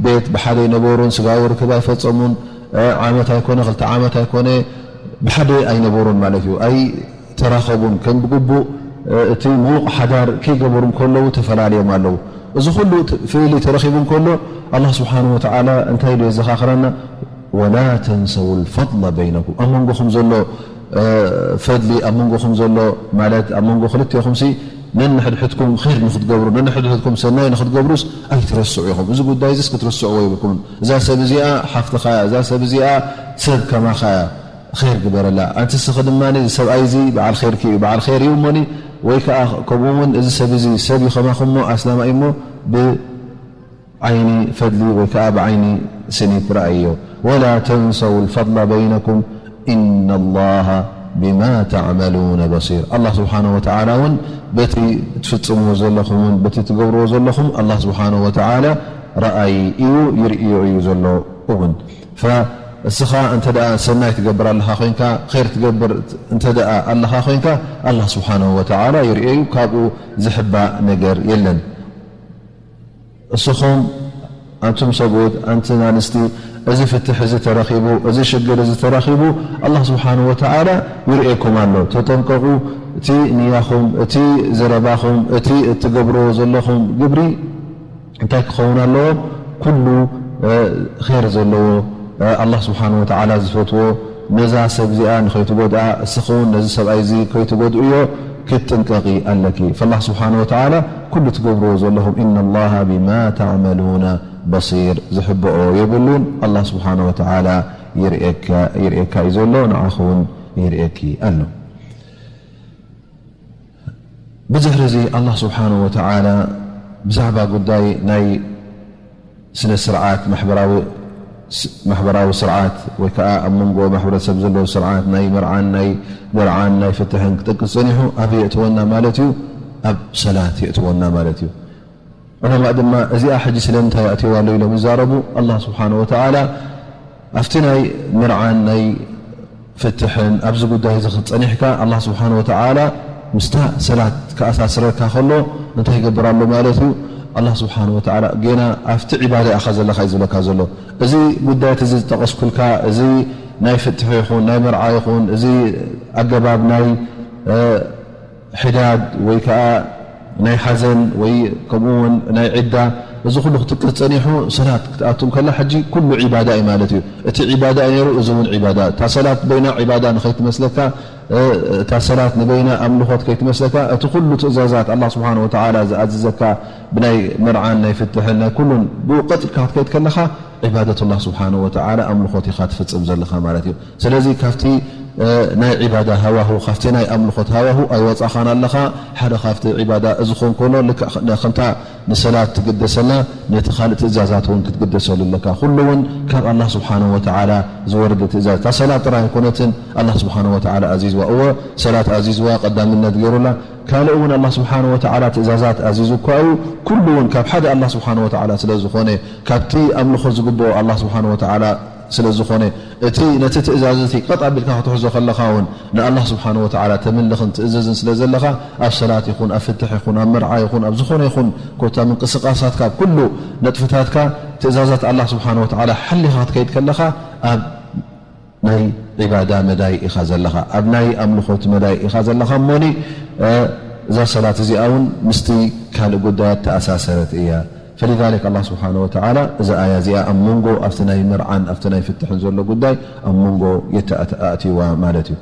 ቤት ብሓደ ኣይነበሩን፣ ስጋዊ ርክብ ኣይፈጸሙን። እ፣ ዓመት ኣይኮነ፣ ክልተ ዓመት ኣይኮነ፣ ብሓደ ኣይነበሩን ማለት እዩ። ኣይ ተራኸቡን፣ ከም ብግቡእ፣ እ፣ እቲ ምዉቕ ሓዳር ከይገበሩ እንከለዉ ተፈላለዮም ኣለዉ። እዚ ኩሉ ት-፣ ፍልልይ ተረኺቡ እንከሎ፣ ኣላህ ስብሓንሁ ወተዓላ እንታይ ኢሉ የዘኻኽረና? "ወላ ተንሰው ልፈድለ በይነኩም።" ኣብ መንጎኹም ዘሎ፣ እ፣ ፈድሊ፣ ኣብ መንጎኹም ዘሎ፣ ማለት ኣብ መንጎ ክልቴኹምሲ ነንሕድሕድኩም ኸይር ንኽትገብሩ፣ ነንሕድሕድኩም ሰናይ ንኽትገብሩስ ኣይትረስዑ ኢኹም። እዚ ጉዳይ እዚስ ክትርስዕዎ የብልኩምን። እዛ ሰብ እዚኣ ሓፍትኻ እያ፣ እዛ ሰብ እዚኣ ሰብ ከማኻ እያ። ኸይር ግበረላ። ኣንቲ እስኺ ድማ፣ እዚ ሰብኣይ እዚ በዓል ኸይርኪ እዩ፣ በዓል ኸይር እዩ እሞኒ፣ ወይ ከኣ ከምኡ እውን እዚ ሰብ እዚ ሰብ እዩ ከማኹም እሞ፣ ኣስላማይ እሞ፣ ብዓይኒ ፈድሊ ወይ ከኣ ብዓይኒ ስኒት ረኣይዮ። "ወላ ተንሰው ልፈድለ በይነኩም፣ ኢነ ላሃ ብማ ተዕመሉነ በሲር።" ኣላህ ስብሓነሁ ወተዓላ እውን በቲ ትፍጽምዎ ዘለኹምን በቲ ትገብርዎ ዘለኹም ኣላህ ስብሓነሁ ወተዓላ ረኣይ እዩ፣ ይርእዮ እዩ ዘሎ እውን። ፈ-፣ እስኻ እንተ ደኣ ሰናይ ትገብር ኣለኻ ኮይንካ፣ ኸይር ትገብር እንተ ደኣ ኣለኻ ኮይንካ፣ ኣላህ ስብሓነሁ ወተዓላ ይርእዮ እዩ፣ ካብኡ ዝሕባእ ነገር የለን። እስኹም ኣንቱም ሰብኡት፣ ኣንትን ኣንስቲ፣ እዚ ፍትሕ እዚ ተረኺቡ፣ እዚ ሽግር እዚ ተረኺቡ፣ ኣላህ ስብሓነሁ ወተዓላ ይርእየኩም ኣሎ። ተጠንቀቑ። እቲ ንያኹም፣ እቲ ዘረባኹም፣ እቲ እትገብርዎ ዘለኹም ግብሪ እንታይ ክኸውን ኣለዎ? ኩሉ ር ዘለዎ ኣላ ስብሓን ወተዓላ ዝፈትዎ፣ ነዛ ሰብ እዚኣ ንኸይትጎድኣ፣ እስኻ እውን ነዚ ሰብኣይ እዚ ከይትጎድእዮ ክትጥንቀቒ ኣለኪ። ፈላ ስብሓን ወተዓላ ኩሉ ትገብርዎ ዘለኹም፣ ኢነ ላሃ ቢማ ተዕመሉና በሲር፣ ዝሕብኦ የብሉን። ኣላ ስብሓን ወተዓላ ይርእየካ እዩ ዘሎ፣ ንዓኹ እውን ይርእየኪ ኣሎ። ብድሕሪ እዚ ኣላ ስብሓን ወተዓላ ብዛዕባ ጉዳይ ናይ ስነ ስርዓት፣ ማሕበራዊ ስርዓት ወይ ከዓ ኣብ መንጎ ማሕበረሰብ ዘሎ ስርዓት ናይ መርዓን ናይ ደርዓን ናይ ፍትሕን ክጠቅስ ፀኒሑ ኣበይ የእትወና ማለት እዩ? ኣብ ሰላት የእትወና ማለት እዩ። ዑለማእ ድማ እዚኣ ሕጂ ስለምንታይ ኣእትዋ ኣሎ ኢሎም ይዛረቡ። ኣላ ስብሓን ወተዓላ ኣብቲ ናይ መርዓን ናይ ፍትሕን ኣብዚ ጉዳይ እዚ ክትጸኒሕካ ኣላ ስብሓን ወተዓላ ምስታ ሰላት ክኣሳስረካ ከሎ እንታይ ይገብር ኣሎ ማለት እዩ? ኣላ ስብሓን ወተዓላ ጌና ኣብቲ ዒባዳ ኢኻ ዘለኻ እዩ ዝብለካ ዘሎ። እዚ ጉዳያት እዚ ዝጠቐስኩልካ፣ እዚ ናይ ፍትሒ ይኹን ናይ መርዓ ይኹን፣ እዚ ኣገባብ ናይ ሕዳድ ወይ ከዓ ናይ ሓዘን ወይ ከምኡ እውን ናይ ዒዳ፣ እዚ ኩሉ ክትቅስ ጸኒሑ ሰላት ክትኣቱ ከላ ሕጂ ኩሉ ዒባዳ እዩ ማለት እዩ። እቲ ዒባዳ እዩ ነይሩ፣ እዚ እውን ዒባዳ። እታ ሰላት በይና ዒባዳ ንኸይትመስለካ፣ እታ ሰላት ንበይና ኣምልኾት ከይትመስለካ፣ እቲ ኩሉ ትእዛዛት ኣላ ስብሓን ወተዓላ ዝኣዝዘካ ብናይ መርዓን ናይ ፍትሕን ናይ ኩሉን ብኡ ቀጽልካ ክትከይድ ከለኻ ዒባደት ኣላ ስብሓን ወተዓላ ኣምልኾት ኢኻ ትፍጽም ዘለኻ ማለት እዩ። ስለዚ ካብቲ ናይ ዒባዳ ሃዋሁ፣ ካብቲ ናይ ኣምልኾት ሃዋሁ ኣይወጻኻን ኣለኻ። ሓደ ካብቲ ዒባዳ እዚ ክኾን ከሎ ልክዕ ከምታ ንሰላት ትግደሰላ ነቲ ካልእ ትእዛዛት እውን ክትግደሰሉ ኣለካ። ኩሉ እውን ካብ ኣላህ ስብሓንሁ ወተዓላ ዝወረደ ትእዛዝ። እታ ሰላት ጥራይ ኣይኮነትን ኣላህ ስብሓንሁ ወተዓላ ኣዚዝዋ። እወ ሰላት ኣዚዝዋ፣ ቀዳምነት ገይሩላ። ካልእ እውን ኣላህ ስብሓንሁ ወተዓላ ትእዛዛት ኣዚዙ እኳ እዩ። ኩሉ እውን ካብ ሓደ ኣላህ ስብሓንሁ ወተዓላ ስለ ዝኾነ፣ ካብቲ ኣምልኾ ዝግብኦ ኣላህ ስብሓንሁ ወተዓላ ስለ ዝኾነ፣ እቲ ነቲ ትእዛዝ እቲ ቀጥ ኣቢልካ ክትሕዞ ከለኻ እውን ንኣላህ ስብሓንሁ ወተዓላ ተምልኽን ትእዘዝን ስለ ዘለኻ፣ ኣብ ሰላት ይኹን፣ ኣብ ፍትሕ ይኹን፣ ኣብ መርዓ ይኹን፣ ኣብ ዝኾነ ይኹን ኮታ ምንቅስቃሳትካ፣ ኩሉ ነጥፍታትካ ትእዛዛት ኣላህ ስብሓንሁ ወተዓላ ሓሊኻ ክትከይድ ከለኻ፣ ኣብ ናይ ዒባዳ መዳይ ኢኻ ዘለኻ፣ ኣብ ናይ ኣምልኾት መዳይ ኢኻ ዘለኻ። እሞኒ እዛ ሰላት እዚኣ እውን ምስቲ ካልእ ጉዳያት ተኣሳሰረት እያ። ፈሊዛሊክ ኣላህ ስብሓንሁ ወተዓላ እዛ ኣያ እዚኣ ኣብ መንጎ ኣብቲ ናይ መርዓን ኣብቲ ናይ ፍትሕን ዘሎ ጉዳይ ኣብ መንጎ የተኣት-፣ ኣእትይዋ ማለት እዩ።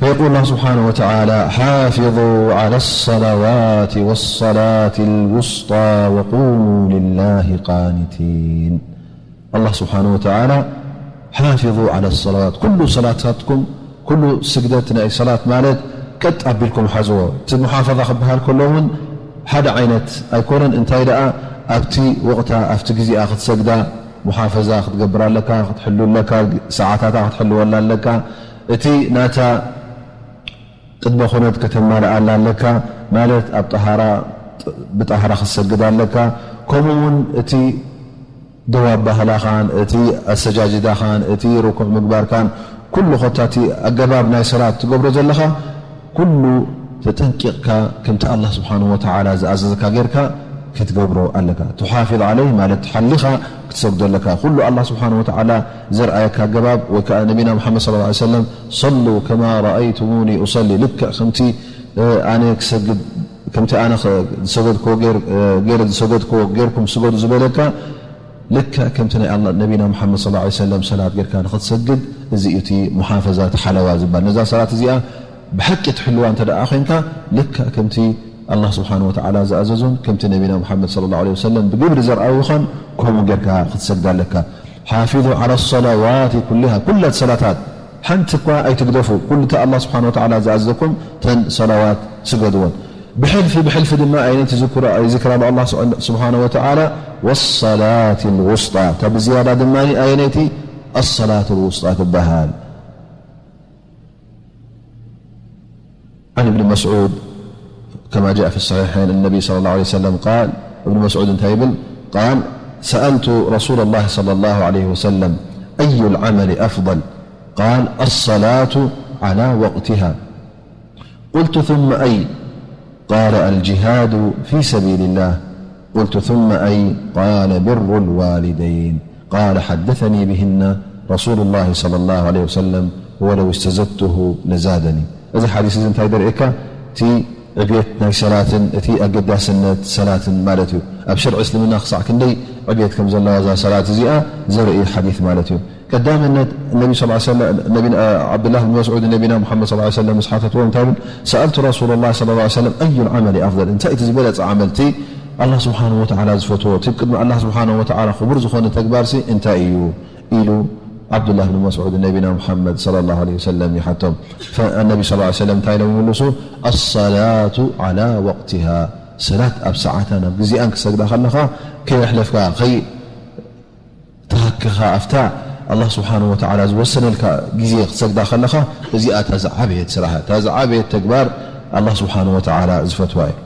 فيقول الله سبحانه وتعالى: حافظوا على الصلوات والصلاة الوسطى وقوموا لله قانتين. ኣላህ ስብሓንሁ ወተዓላ፣ ሓፊዙ ዓላ ሰላዋት፣ ኩሉ ሰላታትኩም፣ ኩሉ ስግደት ናይ ሰላት ማለት ቀጥ ኣቢልኩም ሓዝዎ። እቲ ሙሓፈዛ ክበሃል ከሎ እውን ሓደ ዓይነት ኣይኮነን። እንታይ ደኣ ኣብቲ ወቕታ፣ ኣብቲ ግዜኣ ክትሰግዳ ሙሓፈዛ ክትገብር ኣለካ፣ ክትሕሉ ኣለካ፣ ሰዓታታ ክትሕልወላ ኣለካ። እቲ ናታ ቅድመ ኩነት ከተማልኣላ ኣለካ፣ ማለት ኣብ ጠሃራ፣ ብጠሃራ ክትሰግድ ኣለካ። ከምኡ እውን እቲ ደው ኣባህላኻን፣ እቲ ኣሰጃጅዳኻን፣ እቲ ርኩዕ ምግባርካን፣ ኩሉ ኮታ እቲ ኣገባብ ናይ ሰላት ትገብሮ ዘለኻ፣ ኩሉ ተጠንቂቕካ፣ ከምቲ ኣላህ ስብሓንሁ ወተዓላ ዝኣዘዘካ ጌርካ ክትገብሮ ኣለካ። ትሓፊዝ ዓለይህ ማለት ሓሊኻ ክትሰግዶ ኣለካ። ኩሉ ኣላህ ስብሓንሁ ወተዓላ ዘርኣየካ ኣገባብ፣ ወይ ከዓ ነቢና ሙሓመድ ሰለላሁ ዐለይሂ ወሰለም፣ "ሰሉ ከማ ረኣይቱሙኒ ኡሰሊ"፣ ልክዕ ከምቲ፣ እ፣ ኣነ ክሰግድ፣ ከምቲ ኣነ ኸ-፣ ዝሰገድክዎ ጌር-፣ እ፣ ገይረ ዝሰገድክዎ ጌርኩም ስገዱ ዝበለካ፣ ልክዕ ከምቲ ናይ ኣላ-፣ ነቢና ሙሓመድ ሰለላሁ ዐለይሂ ወሰለም ሰላት ጌርካ ንኽትሰግድ፣ እዚ እዩ እቲ ሙሓፈዛ፣ እቲ ሓለዋ ዝበሃል። ነዛ ሰላት እዚኣ ብሓቂ ትሕልዋ እንተ ደኣ ኮይንካ፣ ልክዕ ከምቲ ኣላህ ስብሓንሁ ወተዓላ ዝኣዘዞን ከምቲ ነቢና ሙሓመድ ሰለላሁ ዐለይሂ ወሰለም ብግብሪ ዘርኣዩኻን፣ ከምኡ ጌርካ ክትሰግዳ ኣለካ። ሓፊዙ ዓላ ሰላዋቲ ኩሊሃ፣ ኩላት ሰላታት ሓንቲ እኳ ኣይትግደፉ። ኩሉ እቲ ኣላህ ስብሓንሁ ወተዓላ ዝኣዘዘኩም እተን ሰላዋት ስገድዎን። ብሕልፊ፣ ብሕልፊ ድማ ኣየነይቲ ዝክሩ-፣ ይዝክራ ኣሎ ኣላህ ስብሓንሁ ወተዓላ? ወሰላቲ ልውስጣ። እታ ብዝያዳ ድማ ኣየነይቲ? ኣሰላት ልውስጣ ትበሃል። عن ابن مسعود كما جاء في الصحيحين، النبي صلى الله عليه وسلم قال، ابن مسعود እንታይ ይብል? قال: سألت رسول الله صلى الله عليه وسلم: أي العمل أفضل؟ قال: الصلاة على وقتها. قلت: ثم أي؟ قال: الجهاد في سبيل الله. قلت: ثم أي؟ قال: بر الوالدين. قال: حدثني بهن رسول الله صلى الله عليه وسلم ولو استزدته لزادني. እዚ ሓዲስ እዚ እንታይ ደርእየካ? እቲ ዕብየት ናይ ሰላትን እቲ ኣገዳስነት ሰላትን ማለት እዩ። ኣብ ሸርዒ እስልምና ክሳዕ ክንደይ ዕብየት ከም ዘለዋ እዛ ሰላት እዚኣ ዘርኢ ሓዲስ ማለት እዩ። ቀዳምነት ነቢ ስ ሰለም፣ ነቢና፣ ዓብዱላህ ብን መስዑድ ነቢና ሙሓመድ ስ ሰለም ምስ ሓተትዎ እንታይ ይብል? ሰኣልቱ ረሱሉላህ ሰለላሁ ዐለይሂ ወሰለም፣ ኣዩል ዓመሊ ኣፍደል፣ እንታይ እቲ ዝበለጸ ዓመል እቲ ኣላህ ስብሓነሁ ወተዓላ ዝፈትዎ፣ እቲ ቅድሚ ኣላህ ስብሓነሁ ወተዓላ ክቡር ዝኾነ ተግባርሲ እንታይ እዩ? ኢሉ ዓብዱላህ ብን መስዑድ ነቢና ሙሓመድ ሰለላሁ ዐለይሂ ወሰለም ይሓቶም። ፈ-፣ ነቢ ሰለላሁ ዐለይሂ ወሰለም እንታይ ኢሎም ይምልሱ? ኣሰላቱ ዓላ ወቅቲሃ፣ ሰላት ኣብ ሰዓታን ኣብ ግዜኣን ክሰግዳ ከለኻ ከየሕለፍካ፣ ከይተሃክኻ፣ ኣብታ ኣላህ ስብሓነሁ ወተዓላ ዝወሰነልካ ግዜ ክትሰግዳ ከለኻ፣ እዚኣ እታ ዝዓበየት ስራሕ፣ እታ ዝዓበየት ተግባር ኣላህ ስብሓነሁ ወተዓላ ዝፈትዋ እዩ።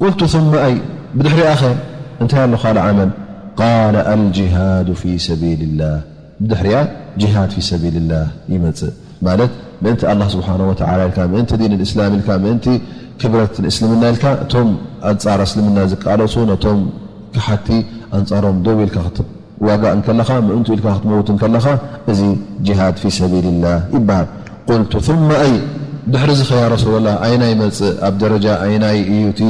ቁልቱ ثم ኣይ፣ ብድሕሪኣኸ እንታይ ኣሎ ካልእ ዓመል? ቃለ ኣልጅሃዱ ፊ ሰቢልላህ። ብድሕሪኣ ጅሃድ ፊ ሰቢልላህ ይመጽእ። ማለት ምእንቲ ኣላህ ስብሓነሁ ወተዓላ ኢልካ፣ ምእንቲ ዲን ልእስላም ኢልካ፣ ምእንቲ ክብረት ንእስልምና ኢልካ፣ እቶም ኣንጻር እስልምና ዝቃለሱ፣ ነቶም ክሓቲ ኣንጻሮም ደው ኢልካ ክት-፣ ዋጋ እንከለኻ፣ ምእንቱ ኢልካ ክትመውት እንከለኻ፣ እዚ ጅሃድ ፊ ሰቢልላህ ይበሃል። ቁልቱ ثم ኣይ፣ ድሕሪ እዚ ኸ ያ ረሱላላህ፣ ኣየናይ ይመጽእ? ኣብ ደረጃ ኣየናይ እዩ እቲ፣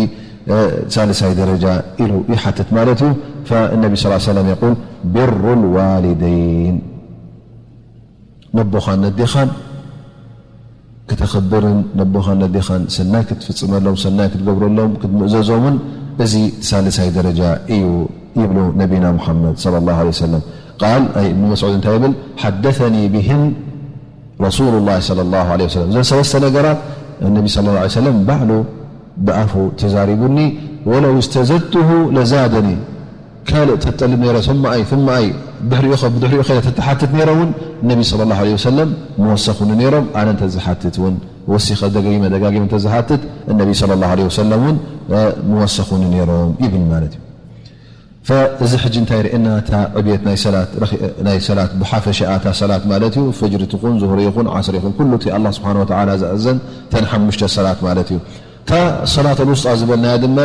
እ፣ ሳልሳይ ደረጃ? ኢሉ ይሓትት ማለት እዩ። ፈነቢ ስ ሰለም የቁል፣ ቢሩ ልዋሊደይን፣ ነቦኻን ነዴኻን ክተኽብርን ነቦኻን ነዴኻን ሰናይ ክትፍጽመሎም፣ ሰናይ ክትገብረሎም፣ ክትምእዘዞምን፣ እዚ ሳልሳይ ደረጃ እዩ ይብሉ ነቢና ሙሓመድ ሰለላሁ ዐለይሂ ወሰለም። ቃል፣ ኣይ፣ እብን መስዑድ እንታይ ይብል? ሓደሰኒ ብህን ረሱሉላህ ሰለላሁ ዐለይሂ ወሰለም። እዘን ሰለስተ ነገራት ነቢ ሰለላሁ ዐለይሂ ወሰለም ባዕሉ ብኣፉ ተዛሪቡኒ፣ ወለው እስተዘድቱሁ ለዛደኒ። ካልእ ተጠልብ ነይረ፣ ثم ኣይ፣ ثم ኣይ፣ ድሕሪኡ ኸ፣ ብድሕሪኡ ኸ ተተሓትት ነይረ እውን፣ ነቢ ሰለላሁ ዐለይሂ ወሰለም ምወሰኹኒ ነይሮም። ኣነ እንተዝሓትት እውን፣ ወሲኸ ደጋጊመ ደጋጊመ እንተዝሓትት፣ ነቢ ሰለላሁ ዐለይሂ ወሰለም እውን፣ እ፣ ምወሰኹኒ ነይሮም ይብል ማለት እዩ። ፈ-፣ እዚ ሕጂ እንታይ የርእየና? እታ ዕብየት ናይ ሰላት ረኺ-፣ ናይ ሰላት ብሓፈሻኣ እታ ሰላት ማለት እዩ። ፈጅሪ ትኹን፣ ዙህሪ ይኹን፣ ዓስሪ ይኹን፣ ኩሉ እቲ ኣላህ ስብሓነ ወተዓላ ዝኣዘዘን እተን ሓሙሽተ ሰላት ማለት እዩ። እታ ሰላት ኣልውስጣ ዝበልናያ ድማ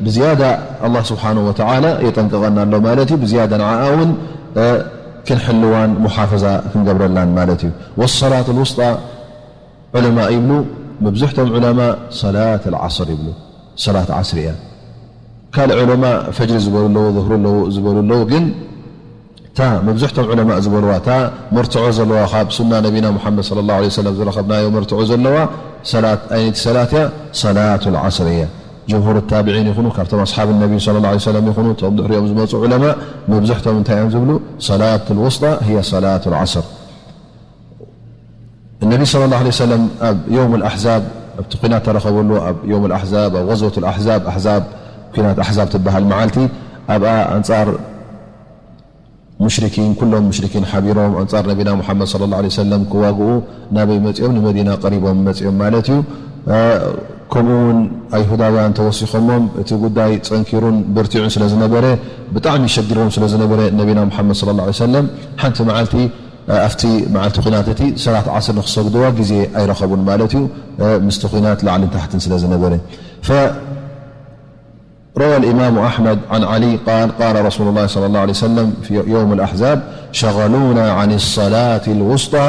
ብዝያዳ ኣላህ ስብሓነሁ ወተዓላ የጠንቅቐና ኣሎ ማለት እዩ። ብዝያዳ ንዓኣ እውን፣ እ፣ ክንሕልዋን ሙሓፈዛ ክንገብረላን ማለት እዩ። ወሰላት ኣልውስጣ ዑለማ ይብሉ፣ መብዝሕቶም ዑለማ ሰላት ኣልዓስር ይብሉ። ሰላት ዓስር እያ። ካልእ ዑለማ ፈጅሪ ዝበሉ ኣለዉ፣ ዙህሪ ኣለዉ ዝበሉ ኣለዉ። ግን እታ መብዝሕቶም ዑለማእ ዝበልዋ፣ እታ መርትዖ ዘለዋ፣ ካብ ሱና ነቢና ሙሓመድ ሰለላሁ ዐለይሂ ወሰለም ዝረኸብናዮ መርትዖ ዘለዋ ሰላት፣ ኣየነይቲ ሰላት እያ? ሰላቱ ልዓስር እያ። ጅምሁር ታብዒን ይኹኑ፣ ካብቶም ኣስሓብ ነቢ ሰለላሁ ዐለይሂ ወሰለም ይኹኑ፣ እቶም ድሕሪኦም ዝመፁ ዑለማእ፣ መብዝሕቶም እንታይ እዮም ዝብሉ? ሰላት ልውስጣ ህየ ሰላቱ ልዓስር። ነቢ ሰለላሁ ዐለይሂ ወሰለም ኣብ የውም ልኣሕዛብ፣ ኣብቲ ኲናት ተረኸበሉ፣ ኣብ የውም ልኣሕዛብ፣ ኣብ ገዝወት ልኣሕዛብ፣ ኣሕዛብ፣ ኲናት ኣሕዛብ ትበሃል መዓልቲ፣ ኣብኣ ኣንጻር ሙሽሪኪን፣ ኩሎም ሙሽሪኪን ሓቢሮም ኣንጻር ነቢና ሙሓመድ ሰለላሁ ዐለይሂ ወሰለም ክዋግኡ ናበይ መጺኦም? ንመዲና ቀሪቦም መጺኦም ማለት እዩ። እ፣ ከምኡ እውን ኣይሁዳውያን ተወሲኾሞም፣ እቲ ጉዳይ ጸንኪሩን በርቲዑን ስለ ዝነበረ፣ ብጣዕሚ ሸጊሮም ስለ ዝነበረ፣ ነቢና ሙሓመድ ሰለላሁ ዐለይሂ ወሰለም ሓንቲ መዓልቲ፣ እ፣ ኣብቲ መዓልቲ ኲናት እቲ ሰላት ዓስር ንክሰግድዋ ግዜ ኣይረኸቡን ማለት እዩ። እ፣ ምስቲ ኲናት ላዕልን ታሕትን ስለ ዝነበረ። ፈ-፣ روى الإمام أحمد عن علي قال: قال رسول الله صلى الله عليه وسلم في يوم الأحزاب: شغلونا عن الصلاة الوسطى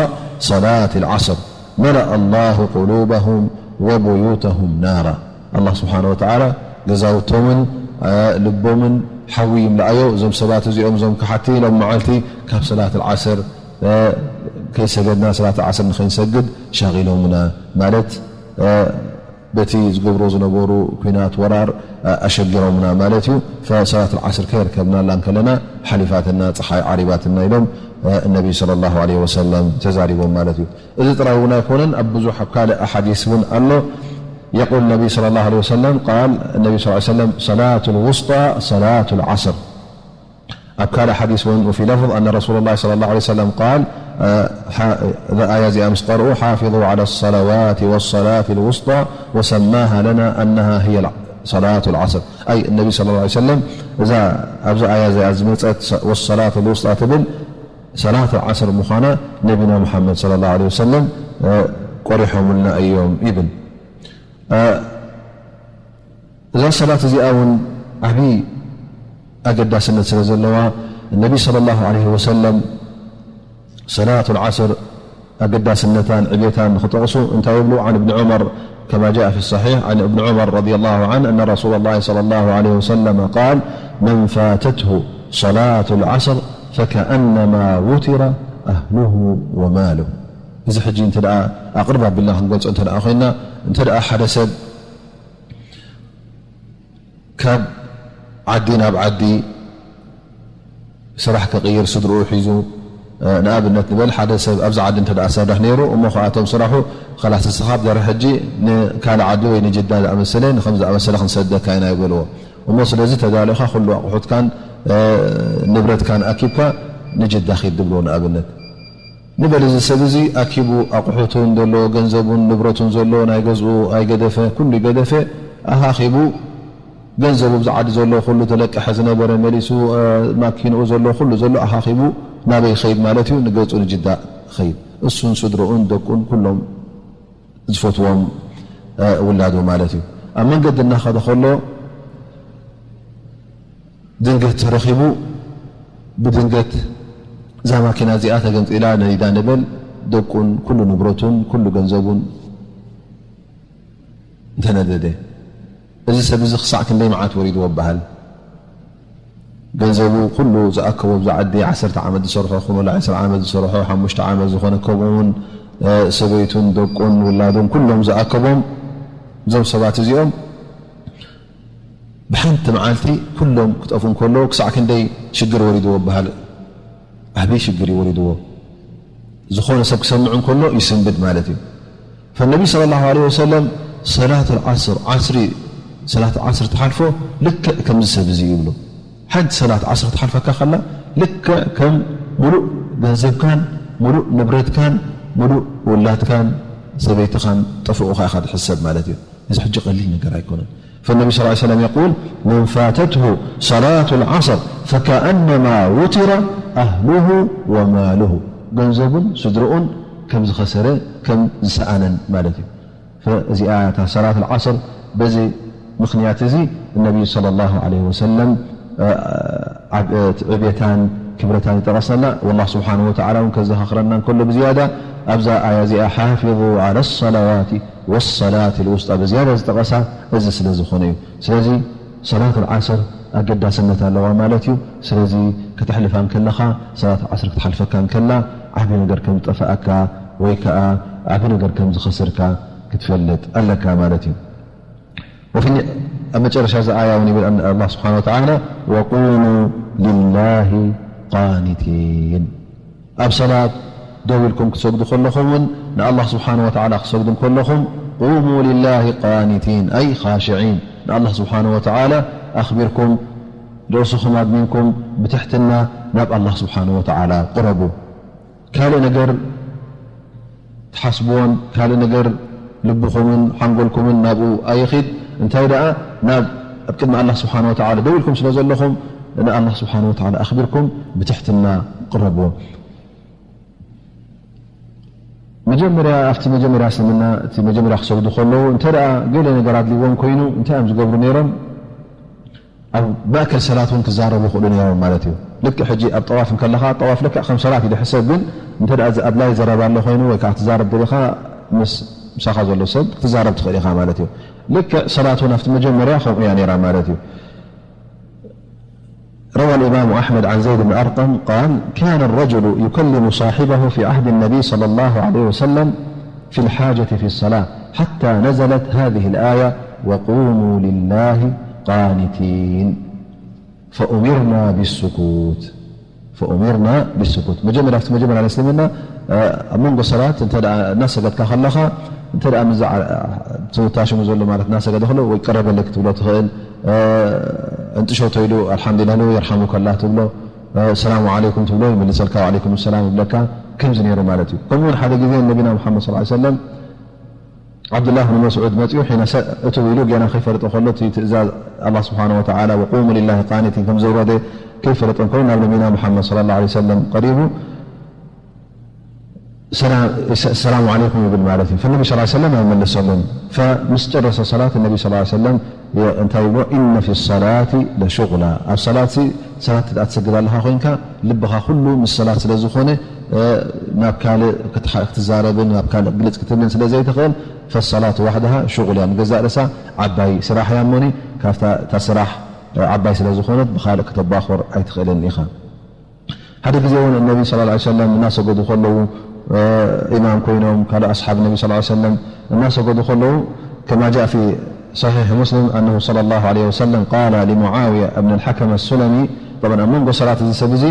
صلاة العصر ملأ الله قلوبهم وبيوتهم نارا. ኣላህ ስብሓነ ወተዓላ ገዛውቶምን፣ እ፣ ልቦምን ሓዊ ይምልኣዮ። እዞም ሰባት እዚኦም፣ እዞም ከሓቲ፣ ሎም መዓልቲ ካብ ሰላት ዓስር፣ እ፣ ከይሰገድና፣ ሰላት ዓስር ንኸይንሰግድ ሻቒሎምና ማለት፣ እ፣ በቲ ዝገብሮ ዝነበሩ ኲናት ወራር፣ እ፣ ኣሸጊሮምና ማለት እዩ። ፈሰላት ዓስር ከየርከብናላ እንከለና ሓሊፋትና፣ ፀሓይ ዓሪባትና ኢሎም፣ እ፣ እነቢ ሰለላሁ ዐለይሂ ወሰለም ተዛሪቦም ማለት እዩ። እዚ ጥራይ እውን ኣይኮነን፣ ኣብ ብዙሕ ኣብ ካልእ ኣሓዲስ እውን ኣሎ። የቁል ነቢ ሰለላሁ ዐለይሂ ወሰለም ቃል ነቢ ሰለላሁ ዐለይሂ ወሰለም ሰላቱ ልውስጣ ሰላቱ ልዓስር። ኣብ ካልእ ሓዲስ እውን፣ وفي لفظ أن رسول الله صلى الله عليه وسلم قال، እ፣ ሓ-፣ እዛ ኣያ እዚኣ ምስ ቀርኡ، حافظوا على الصلوات والصلاة الوسطى وسماها لنا أنها هي الع-، صلاة العصر. ኣይ፣ እነቢ ሰለላሁ ዐለይሂ ወሰለም እዛ ኣብዚ ኣያ እዚኣ ዝመጸት ሰ-፣ ወሰላት ልውስጣ ትብል ሰላት ዓስር ምዃና ነቢና ሙሓመድ ሰለላሁ ዐለይሂ ወሰለም፣ እ፣ ቆሪሖምልና እዮም ይብል። እ፣ እዛ ሰላት እዚኣ እውን ዓብዪ ኣገዳስነት ስለ ዘለዋ፣ ነቢ ሰለላሁ ዐለይሂ ወሰለም ሰላቱ ልዓስር ኣገዳስነታን ዕብየታን ንኽጠቕሱ እንታይ ይብሉ? عن ابن عمر كما جاء في الصحيح عن ابن عمر رضي الله عنه أن رسول الله صلى الله عليه وسلم قال: من فاتته صلاة العصر فكأنما وتر أهله وماله. እዚ ሕጂ እንተ ደኣ ኣቕርብ ኣቢልና ክንገልጾ እንተ ደኣ ኮይና፣ እንተ ደኣ ሓደ ሰብ ካብ ዓዲ ናብ ዓዲ ስራሕ ክቕይር ስድርኡ ሒዙ፣ ንኣብነት ንበል ሓደ ሰብ ኣብዚ ዓዲ እንተ ደኣ ሰርሕ ነይሩ፣ እሞ ከኣቶም ስራሑ፣ "ኸላስ እስኻ ኣብዛ ሕጂ ንካልእ ዓዲ ወይ ንጅዳ ዝኣመሰለ ንኸም ዝኣመሰለ ክንሰደካ ኢና" ይበልዎ። እሞ ስለዚ ተዳሊኻ ኩሉ ኣቑሑትካን ንብረትካን ኣኪብካ ንጅዳ ኺድ ዝብልዎ ንኣብነት። ንበል እዚ ሰብ እዚ ኣኪቡ ኣቑሑቱን ዘለዎ ገንዘቡን ንብረቱን ዘሎ ናይ ገዝኡ ኣይገደፈ፣ ኩሉ ይገደፈ፣ ኣኻኺቡ ገንዘቡ ብዛ ዓዲ ዘሎ ኩሉ ተለቀሐ ዝነበረ መሊሱ፣ እ፣ ማኪንኡ ዘሎ ኩሉ ዘሎ ኣኻኺቡ ናበይ ኸይድ ማለት እዩ? ንገጹ ንጅዳ ኸይድ። እሱን ስድርኡን ደቁን ኩሎም ዝፈትዎም፣ እ፣ ውላዱ ማለት እዩ። ኣብ መንገዲ እናኸደ ከሎ ድንገት ተረኺቡ፣ ብድንገት እዛ ማኪና እዚኣ ተገምጢላ ነዲዳ ንበል፣ ደቁን ኩሉ ንብረቱን ኩሉ ገንዘቡን እንተነደደ፣ እዚ ሰብ እዚ ክሳዕ ክንደይ መዓት ወሪድዎ ይበሃል? ገንዘቡ ኩሉ ዝኣከቦ፣ ብዛ ዓዲ ዓሰርተ ዓመት ዝሰርሖ፣ ኮነ ኢሉ ዕስራ ዓመት ዝሰርሖ፣ ሓሙሽተ ዓመት ዝኾነ፣ ከምኡ እውን፣ እ፣ ሰበይቱን ደቁን ውላዱን ኩሎም ዝኣከቦም፣ እዞም ሰባት እዚኦም ብሓንቲ መዓልቲ ኩሎም ክጠፍኡ እንከለዉ ክሳዕ ክንደይ ሽግር ወሪድዎ ይበሃል? ዓብዪ ሽግር እዩ ወሪድዎ። ዝኾነ ሰብ ክሰምዕ እንከሎ ይስንብድ ማለት እዩ። ፈነቢ ሰለላሁ ዐለይሂ ወሰለም ሰላት ዓስር፣ ዓስሪ፣ ሰላት ዓስር ትሓልፎ ልክዕ ከምዚ ሰብ እዚ ይብሉ። ሓንቲ ሰላት ዓስር ትሓልፈካ ከላ ልክዕ ከም ሙሉእ ገንዘብካን ሙሉእ ንብረትካን ሙሉእ ውላድካን ሰበይትኻን ጠፍኡኻ ኢኻ ትሕሰብ ማለት እዩ። እዚ ሕጂ ቀሊል ነገር ኣይኮነን። فالنبي صلى الله عليه وسلم يقول: من فاتته صلاة العصر فكأنما وتر أهله وماله። ገንዘቡን ስድርኡን ከም ዝኸሰረ፣ ከም ዝሰኣነን ማለት እዩ። እዚኣ እታ ሰላት ዓስር በዚ ምኽንያት እዚ ነቢዩ ሰለላሁ ዐለይሂ ወሰለም፣ እ፣ ኣብ፣ እ፣ ዕብየታን ክብረታን ይጠቐሰና። ወላህ ስብሓነሁ ወተዓላ እውን ከዘኻኽረና እንከሎ ብዝያዳ ኣብዛ ኣያ እዚኣ ሓፊዙ ዐለ ሰላዋቲ ወሰላት ልውስጣ ብዝያዳ ዝጠቐሳ እዚ ስለ ዝኾነ እዩ። ስለዚ ሰላት ዓስር ኣገዳስነት ኣለዋ ማለት እዩ። ስለዚ ከተሕልፋ እንከለኻ፣ ሰላት ዓስር ክትሓልፈካ እንከላ ዓቢ ነገር ከም ዝጠፍኣካ ወይ ከኣ ዓቢ ነገር ከም ዝኸስርካ ክትፈልጥ ኣለካ ማለት እዩ። ወፊ-፣ ኣብ መጨረሻ እዚ ኣያ እውን ይብል ኣላህ ስብሓነ ወተዓላ፣ "ወቁሙ ሊላሂ ቃኒቲን።" ኣብ ሰላት ደው ኢልኩም ክትሰግዱ ከለኹም እውን ንኣላህ ስብሓነ ወተዓላ ክትሰግዱ ከለኹም፣ "ቁሙ ሊላሂ ቃኒቲን" ኣይ ኻሽዒን፣ ንኣላህ ስብሓነ ወተዓላ ኣኽቢርኩም፣ ርእስኹም ኣድኒንኩም ብትሕትና ናብ ኣላህ ስብሓነ ወተዓላ ቅረቡ። ካልእ ነገር ትሓስብዎን ካልእ ነገር ልብኹምን ሓንጎልኩምን ናብኡ ኣይኺድ። እንታይ ደኣ ናብ ኣብ ቅድሚ ኣላህ ስብሓነ ወተዓላ ደው ኢልኩም ስለ ዘለኹም ንኣላህ ስብሓነ ወተዓላ ኣኽቢርኩም ብትሕትና ቅረብዎ። መጀመርያ ኣብቲ መጀመርያ እስልምና እቲ መጀመርያ ክሰግዱ ከለዉ እንተ ደኣ ገለ ነገር ኣድልዎም ኮይኑ እንታይ እዮም ዝገብሩ ነይሮም? ኣብ ማእከል ሰላት እውን ክዛረቡ ይኽእሉ ነይሮም ማለት እዩ። ልክዕ ሕጂ ኣብ ጠዋፍ እንከለኻ፣ ጠዋፍ ልክዕ ከም ሰላት እዩ ዝሕሰብ፣ ግን እንተ ደኣ እዚ ኣድላይ ዘረባ ኣሎ ኮይኑ ወይ ከዓ ክትዛረብ ደሊኻ ምስ ምሳኻ ዘሎ ሰብ ክትዛረብ ትኽእል ኢኻ ማለት እዩ። ልክዕ ሰላት እውን ኣብቲ መጀመርያ ከምኡ እያ ነይራ ማለት እዩ። روى الإمام أحمد عن زيد بن أرقم قال: كان الرجل يكلم صاحبه في عهد النبي صلى الله عليه وسلم في الحاجة في الصلاة حتى نزلت هذه الآية: "وقوموا لله قانتين". فأمرنا بالسكوت. فأمرنا بالسكوت. መጀመርያ ኣብቲ መጀመርያ ናይ እስልምና፣ እ፣ ኣብ መንጎ ሰባት እንተ ደኣ እናሰገድካ ከለኻ፣ እንተ ደኣ ምዛ፣ እ፣ ትውታሽሙ ዘሎ ማለት እናሰገደ ከሎ ወይ ቀረበለይ ክትብሎ ትኽእል፣ እ፣ እንጥሸቶ ኢሉ ኣልሓምዱሊላህ ኢሉ የርሓሙከላህ ትብሎ፣ እ፣ ሰላሙ ዓለይኩም ትብሎ ይምልሰልካ፣ ወዓለይኩም ሰላም ይብለካ፣ ከምዚ ነይሩ ማለት እዩ። ከምኡ እውን ሓደ ግዜ ነቢና ሙሓመድ ሰለላሁ ዐለይሂ ወሰለም ዓብዱላህ ብን መስዑድ መጺኡ፣ ሒነ ሰ-፣ እትው ኢሉ፣ ጌና ከይፈለጠ ከሎ፣ እቲ ትእዛዝ ኣላህ ስብሓነ ወተዓላ፣ "ወቁሙ ሊላሂ ቃኒቲን" ከም ዘውረደ ከይፈለጠ እንከሎ፣ ናብ ነቢና ሙሓመድ ሰለላሁ ዐለይሂ ወሰለም ቀሪቡ፣ ሰላ-፣ ሰ-፣ ሰላሙ ዓለይኩም ይብል ማለት እዩ። ፈነቢ ሰለላሁ ዐለይሂ ወሰለም ኣይመለሰሉን። ፈምስ ጨረሰ ሰላት፣ ነቢ ሰለላሁ ዐለይሂ ወሰለም የ-፣ እንታይ ይብሎ? "ኢነ ፊ ሰላቲ ለሹግላ።" ኣብ ሰላትሲ፣ ሰላት ትሰግድ ኣለኻ ኮይንካ፣ ልብኻ ኩሉ ምስ ሰላት ስለ ዝኾነ፣ ናብ ካልእ ክትዛረብን ናብ ካልእ ግልጽ ክትብልን ስለ ዘይትኽእል፣ ፈሰላት ዋሕድሃ ሽቑል እያ። ንገዛእ ርእሳ ዓባይ ስራሕ እያ እሞኒ፣ ካብታ እታ ስራሕ ዓባይ ስለ ዝኾነት ብኻልእ ክተባኾር ኣይትኽእልን ኢኻ። ሓደ ግዜ እውን ነቢ ስ ሰለም እናሰገዱ ከለዉ፣ ኢማም ኮይኖም ካልእ ኣስሓብ ነቢ ስ ሰለም እናሰገዱ ከለዉ፣ ከማ ጃእ ፊ ሰሒሕ ሙስሊም ኣነሁ ሰለላሁ ዐለይሂ ወሰለም ቃለ ሊሙዓውያ እብን ልሓከም ኣሱለሚ። ጠብዓን ኣብ መንጎ ሰላት እዚ ሰብ እዚ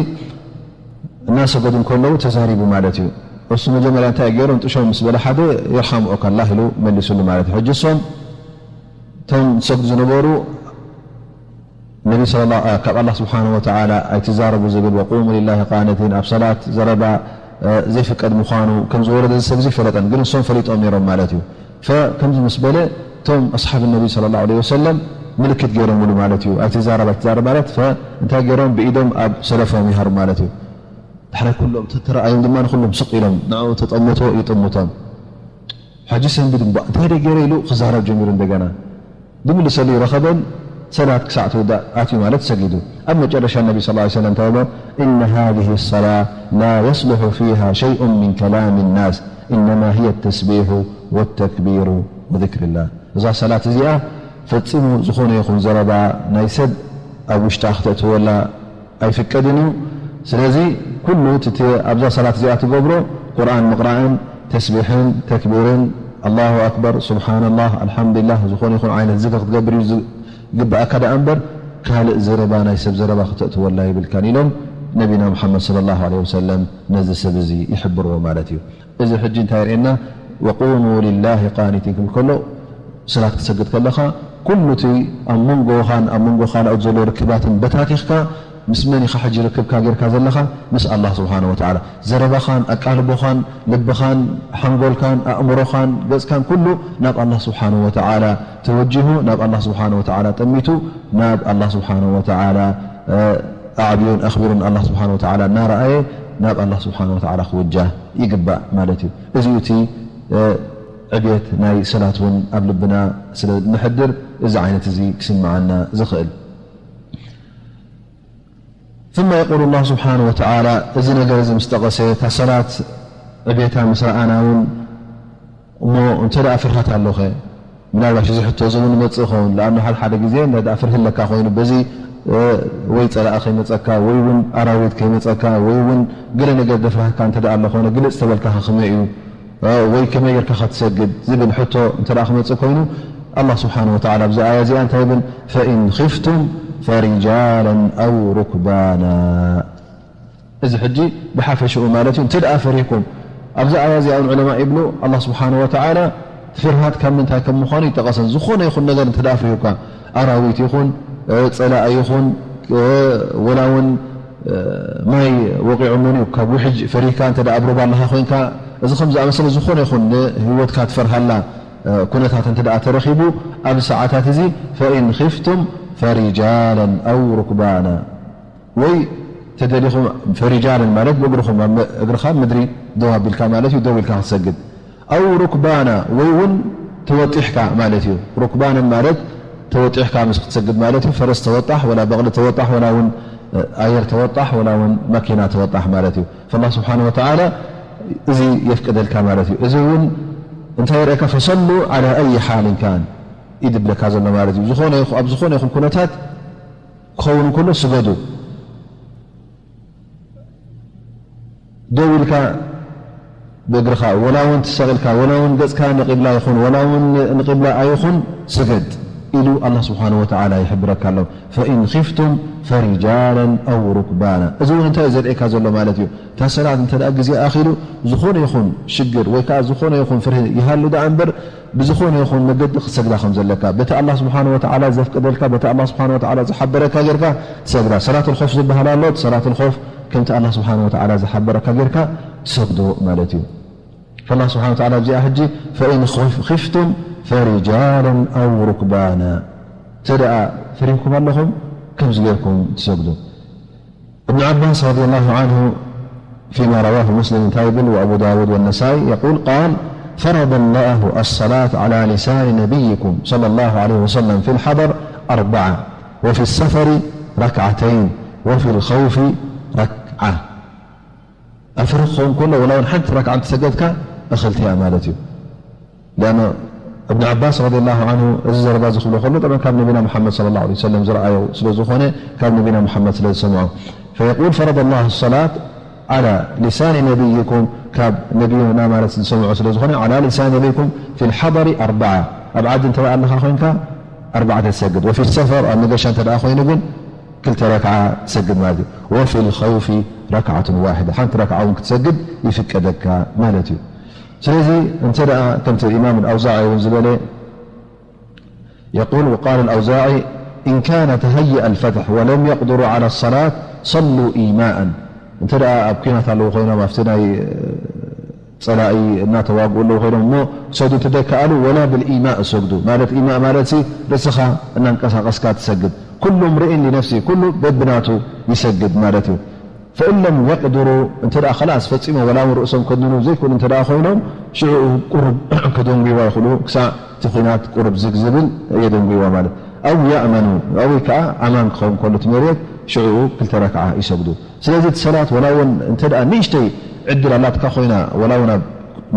እናሰገዱ እንከለዉ ተዛሪቡ ማለት እዩ። እሱ መጀመርያ እንታይ ገይሩ? እንጥሾም ምስ በለ ሓደ፣ የርሓምዑከ ኣላህ ኢሉ መሊሱሉ ማለት እዩ። ሕጂ እሶም እቶም ዝሰግዱ ዝነበሩ ነቢ ስለ ላ ካብ ኣላህ ስብሓን ወተዓላ ኣይትዛረቡ ዝብል፣ ወቁሙ ሊላሂ ቃኒቲን፣ ኣብ ሰላት ዘረባ ዘይፍቀድ ምዃኑ ከም ዝወረደ እዚ ሰብ እዚ ፈለጠን። ግን እሶም ፈሊጦም ነይሮም ማለት እዩ። ከምዚ ምስ በለ እቶም ኣስሓብ ነቢ ስለ ላ ለ ወሰለም ምልክት ገይሮምሉ ማለት እዩ። ኣይትዛረብ ኣይትዛረብ ማለት እንታይ ገይሮም? ብኢዶም ኣብ ሰለፎም ይሃሩ ማለት እዩ። ዳሕራይ ኩሎም ተተረኣዮም ድማ ንኩሎም ስቕ ኢሎም ንዕኡ ተጠምቶ ይጥምቶም። ሕጂ ሰንቢድ እባ እንታይ ደ ገይረ ኢሉ ክዛረብ ጀሚሩ። እንደገና ድምልሰሉ ይረኸበን ሰላት ክሳዕ ትውዳእ ኣትዩ ማለት ሰጊዱ። ኣብ መጨረሻ ነቢ ስ ሰለም እንታይ ብሎ? إن هذه الصلاة لا يصلح فيها شيء من كلام الناس إنما هي التسبيح والتكبير وذكر الله። እዛ ሰላት እዚኣ ፈጺሙ ዝኾነ ይኹን ዘረባ ናይ ሰብ ኣብ ውሽጣ ክተእትወላ ኣይፍቀድን እዩ። ስለዚ ኩሉ እቲ ኣብዛ ሰላት እዚኣ ትገብሮ ቁርኣን ምቕራእን ተስቢሕን ተክቢርን ኣላሁ ኣክበር ስብሓንላህ ኣልሓምዱሊላህ ዝኾነ ይኹን ዓይነት ዝክር ክትገብር እዩ ዝግብኣካ ደኣ እምበር ካልእ ዘረባ ናይ ሰብ ዘረባ ክተእትወላ ይብልካን ኢሎም ነቢና ሙሓመድ ሰለላሁ ዐለይሂ ወሰለም ነዚ ሰብ እዚ ይሕብርዎ ማለት እዩ። እዚ ሕጂ እንታይ የርእየና? ወቁሙ ሊላሂ ቃኒቲን ክብል ከሎ፣ ሰላት ክትሰግድ ከለኻ፣ ኩሉ እቲ ኣብ መንጎኻን ኣብ መንጎ ካልኦት ዘሎ ርክባትን በታቲኽካ፣ ምስ መን ኢኻ ሕጂ ርክብካ ጌርካ ዘለኻ? ምስ ኣላህ ስብሓነ ወተዓላ። ዘረባኻን ኣቃልቦኻን ልብኻን ሓንጎልካን ኣእምሮኻን ገጽካን ኩሉ ናብ ኣላህ ስብሓነ ወተዓላ ተወጂሁ፣ ናብ ኣላህ ስብሓነ ወተዓላ ጠሚቱ፣ ናብ ኣላህ ስብሓነ ወተዓላ ኣዕብዩን ኣኽቢሩን ኣላህ ስብሓነ ወተዓላ እናረኣየ ናብ ኣላህ ስብሓነ ወተዓላ ክውጃህ ይግባእ ማለት እዩ። እዚ እዩ እቲ ዕብየት ናይ ሰላት እውን ኣብ ልብና ስለ ንሕድር እዚ ዓይነት እዚ ክስምዓና ዝኽእል። ثم يقول الله سبحانه وتعالى፣ እዚ ነገር እዚ ምስ ጠቐሰ፣ እታ ሰላት ዕብየታ ምስ ረኣና እውን እሞ እንተ ደኣ ፍርሃት ኣሎኸ? ምናልባሽ እዚ ሕቶ እዚ እውን ይመጽእ ይኸውን። ለኣኑ ሓደ ሓደ ግዜ እንተ ደኣ ፍርሂ ኣለካ ኮይኑ፣ በዚ ወይ ጸላኢ ከይመጸካ፣ ወይ እውን ኣራዊት ከይመጸካ፣ ወይ እውን ገለ ነገር ደፍርሃካ እንተ ደኣ ኣሎ ኾነ፣ ግልጽ ተበልካ ከ ከመይ እዩ? ወይ ከመይ ጌርካ ከ ትሰግድ? ዝብል ሕቶ እንተ ደኣ ክመጽእ ኮይኑ፣ ኣላህ ስብሓነሁ ወተዓላ ኣብዚ ኣያ እዚኣ እንታይ ይብል? ፈኢን ኺፍቱም ፈሪጃለን ኣው ሩክባና። እዚ ሕጂ ብሓፈሽኡ ማለት እዩ። እንተ ደኣ ፈሪህኩም፣ ኣብዚ ኣያ እዚኣ እውን ዑለማ ይብሉ፣ ኣላህ ስብሓነሁ ወተዓላ ፍርሃት ካብ ምንታይ ከም ምዃኑ ይጠቐሰን። ዝኾነ ይኹን ነገር እንተ ደኣ ፍሪሁካ፣ ኣራዊት ይኹን፣ ጸላኢ ይኹን፣ ወላ እውን ማይ ወቒዑ መን እዩ ካብ ውሕጅ ፈሪህካ እንተ ደኣ ኣብ ሩባ ኣለኻ ኮይንካ፣ እዚ ከም ዝኣመሰለ ዝኾነ ይኹን ንህይወትካ ትፈርሃላ ኩነታት እንተ ደኣ ተረኺቡ፣ ኣብዚ ሰዓታት እዚ ፈኢን ኺፍቱም ፈሪጃለን ኣው ሩክባና፣ ወይ ተደሊኹም ፈሪጃለን ማለት ብእግርኹም ኣብ መ-፣ እግርኻ ኣብ ምድሪ ደው ኣቢልካ ማለት እዩ፣ ደው ኢልካ ክትሰግድ። ኣው ሩክባና ወይ እውን ተወጢሕካ ማለት እዩ። ሩክባንን ማለት ተወጢሕካ ምስ ክትሰግድ ማለት እዩ። ፈረስ ተወጣሕ ወላ በቕሊ ተወጣሕ ወላ እውን ኣየር ተወጣሕ ወላ እውን ማኪና ተወጣሕ ማለት እዩ። ፈላህ ስብሓነ ወተዓላ እዚ የፍቅደልካ ማለት እዩ። እዚ እውን እንታይ የርእየካ? ፈሰሉ ዓላ ኣይ ሓልን ካን እዩ ዝብለካ ዘሎ ማለት እዩ። ዝኾነ ይኹ-፣ ኣብ ዝኾነ ይኹን ኩነታት ክኸውን እንከሎ ስገዱ። ደው ኢልካ ብእግርኻ፣ ወላ እውን ትሰቕ ኢልካ፣ ወላ እውን ገጽካ ንቂብላ ይኹን፣ ወላ እውን ንቂብላ ኣይኹን፣ ስገድ ኢሉ ኣላህ ስብሓነሁ ወተዓላ ይሕብረካ ኣሎ። ፈኢን ኺፍቱም ፈሪጃለን ኣው ሩክባና። እዚ እውን እንታይ እዩ ዘርእየካ ዘሎ ማለት እዩ? እታ ሰላት እንተ ደኣ ግዜ ኣኺሉ፣ ዝኾነ ይኹን ሽግር ወይ ከኣ ዝኾነ ይኹን ፍርሂ ይሃሉ ደኣ እምበር፣ ብዝኾነ ይኹን መገዲ ክትሰግዳ ከም ዘለካ፣ በቲ ኣላህ ስብሓነ ወተዓላ ዘፍቅደልካ፣ በቲ ኣላህ ስብሓነ ወተዓላ ዝሓበረካ ጌርካ ትሰግዳ። ሰላቱል ኾፍ ዝበሃል ኣሎ። እቲ ሰላቱል ኾፍ ከምቲ ኣላህ ስብሓነ ወተዓላ ዝሓበረካ ጌርካ ትሰግዶ ማለት እዩ። ፈላህ ስብሓነ ወተዓላ ኣብዚኣ ሕጂ ፈኢን ኺፍ-፣ ኺፍቱም ፈሪጃለን ኣው ሩክባና፣ እንተ ደኣ ፈሪህኩም ኣለኹም ከምዚ ጌርኩም ትሰግዱ። ابن عباس رضي الله عنه فيما رواه مسلم እንታይ ይብል؟ وأبو داود والنسائي يقول قال فرض الله الصلاة على لسان نبيكم صلى الله عليه وسلم في الحضر أربعة وفي السفر ركعتين وفي الخوف ركعة። ኣፍሪ ክኸውን ከሎ ወላ እውን ሓንቲ ረክዓ እንተሰገድካ እኽልቲ እያ ማለት እዩ። ሊኣነ እብን ዓባስ ረዲየላሁ ዓንሁ እዚ ዘረባ እዚ ክብሎ ከሎ፣ ጠብዓን ካብ ነቢና ሙሓመድ ሰለላሁ ዐለይሂ ወሰለም ዝረኣዮ ስለ ዝኾነ፣ ካብ ነቢና ሙሓመድ ስለ ዝሰምዖ፣ ፈየቁል ፈረደ ላሁ ሰላት ዓላ ሊሳኒ ነቢይኩም፣ ካብ ነቢዩና ማለት ዝሰምዖ ስለ ዝኾነ፣ ዓላ ሊሳኒ ነቢይኩም ፊል ሓደሪ ኣርበዓ፣ ኣብ ዓዲ እንተ ደኣ ኣለኻ ኮይንካ ኣርባዕተ ትሰግድ፣ ወፊ ሰፈር ኣብ መገሻ እንተ ደኣ ኮይኑ ግን ክልተ ረክዓ ትሰግድ ማለት እዩ። ወፊል ኸውፊ ረክዓቱን ዋሒዳ፣ ሓንቲ ረክዓ እውን ክትሰግድ ይፍቀደካ ማለት እዩ። ስለዚ እንተ ደኣ ከምቲ ኢማም ኣውዛዒ እውን ዝበለ፣ የቁል ወቃለ ኣውዛዒ፣ ኢን ካነ ተሀይአ ልፈትሕ ወለም የቅድሩ ዓላ ሰላት ሰሉ ኢማኣን፣ እንተ ደኣ ኣብ ኲናት ኣለዉ ኮይኖም ኣብቲ ናይ ጸላኢ እናተዋግኡ ኣለዉ ኮይኖም እሞ ክሰዱ እንተደይከኣሉ፣ ወላ ብልኢማእ እሰግዱ ማለት፣ ኢማእ ማለት ሲ ርእስኻ እናንቀሳቐስካ ትሰግድ፣ ኩሉ እምርኢን ሊነፍሲ፣ ኩሉ በብናቱ ይሰግድ ማለት እዩ። ፈእን ለም የቅድሩ፣ እንተ ደኣ ከላስ ፈጺሞም ወላ እውን ርእሶም ከድኑ ዘይክእሉ እንተ ደኣ ኮይኖም፣ ሽዑ ቁሩብ ከደንጉይዋ ይኽእሉ፣ ክሳዕ እቲ ኲናት ቁሩብ ዝግ ዝብል የደንጉይዋ ማለት። ኣው የእመኑ፣ ወይ ከኣ ኣማን ክኸውን ከሎ እቲ መሬት፣ ሽዑ ክልተ ረክዓ ይሰግዱ። ስለዚ እቲ ሰላት ወላ እውን እንተ ደኣ ንእሽተይ ዕድል ኣላትካ ኮይና፣ ወላ እውን ኣብ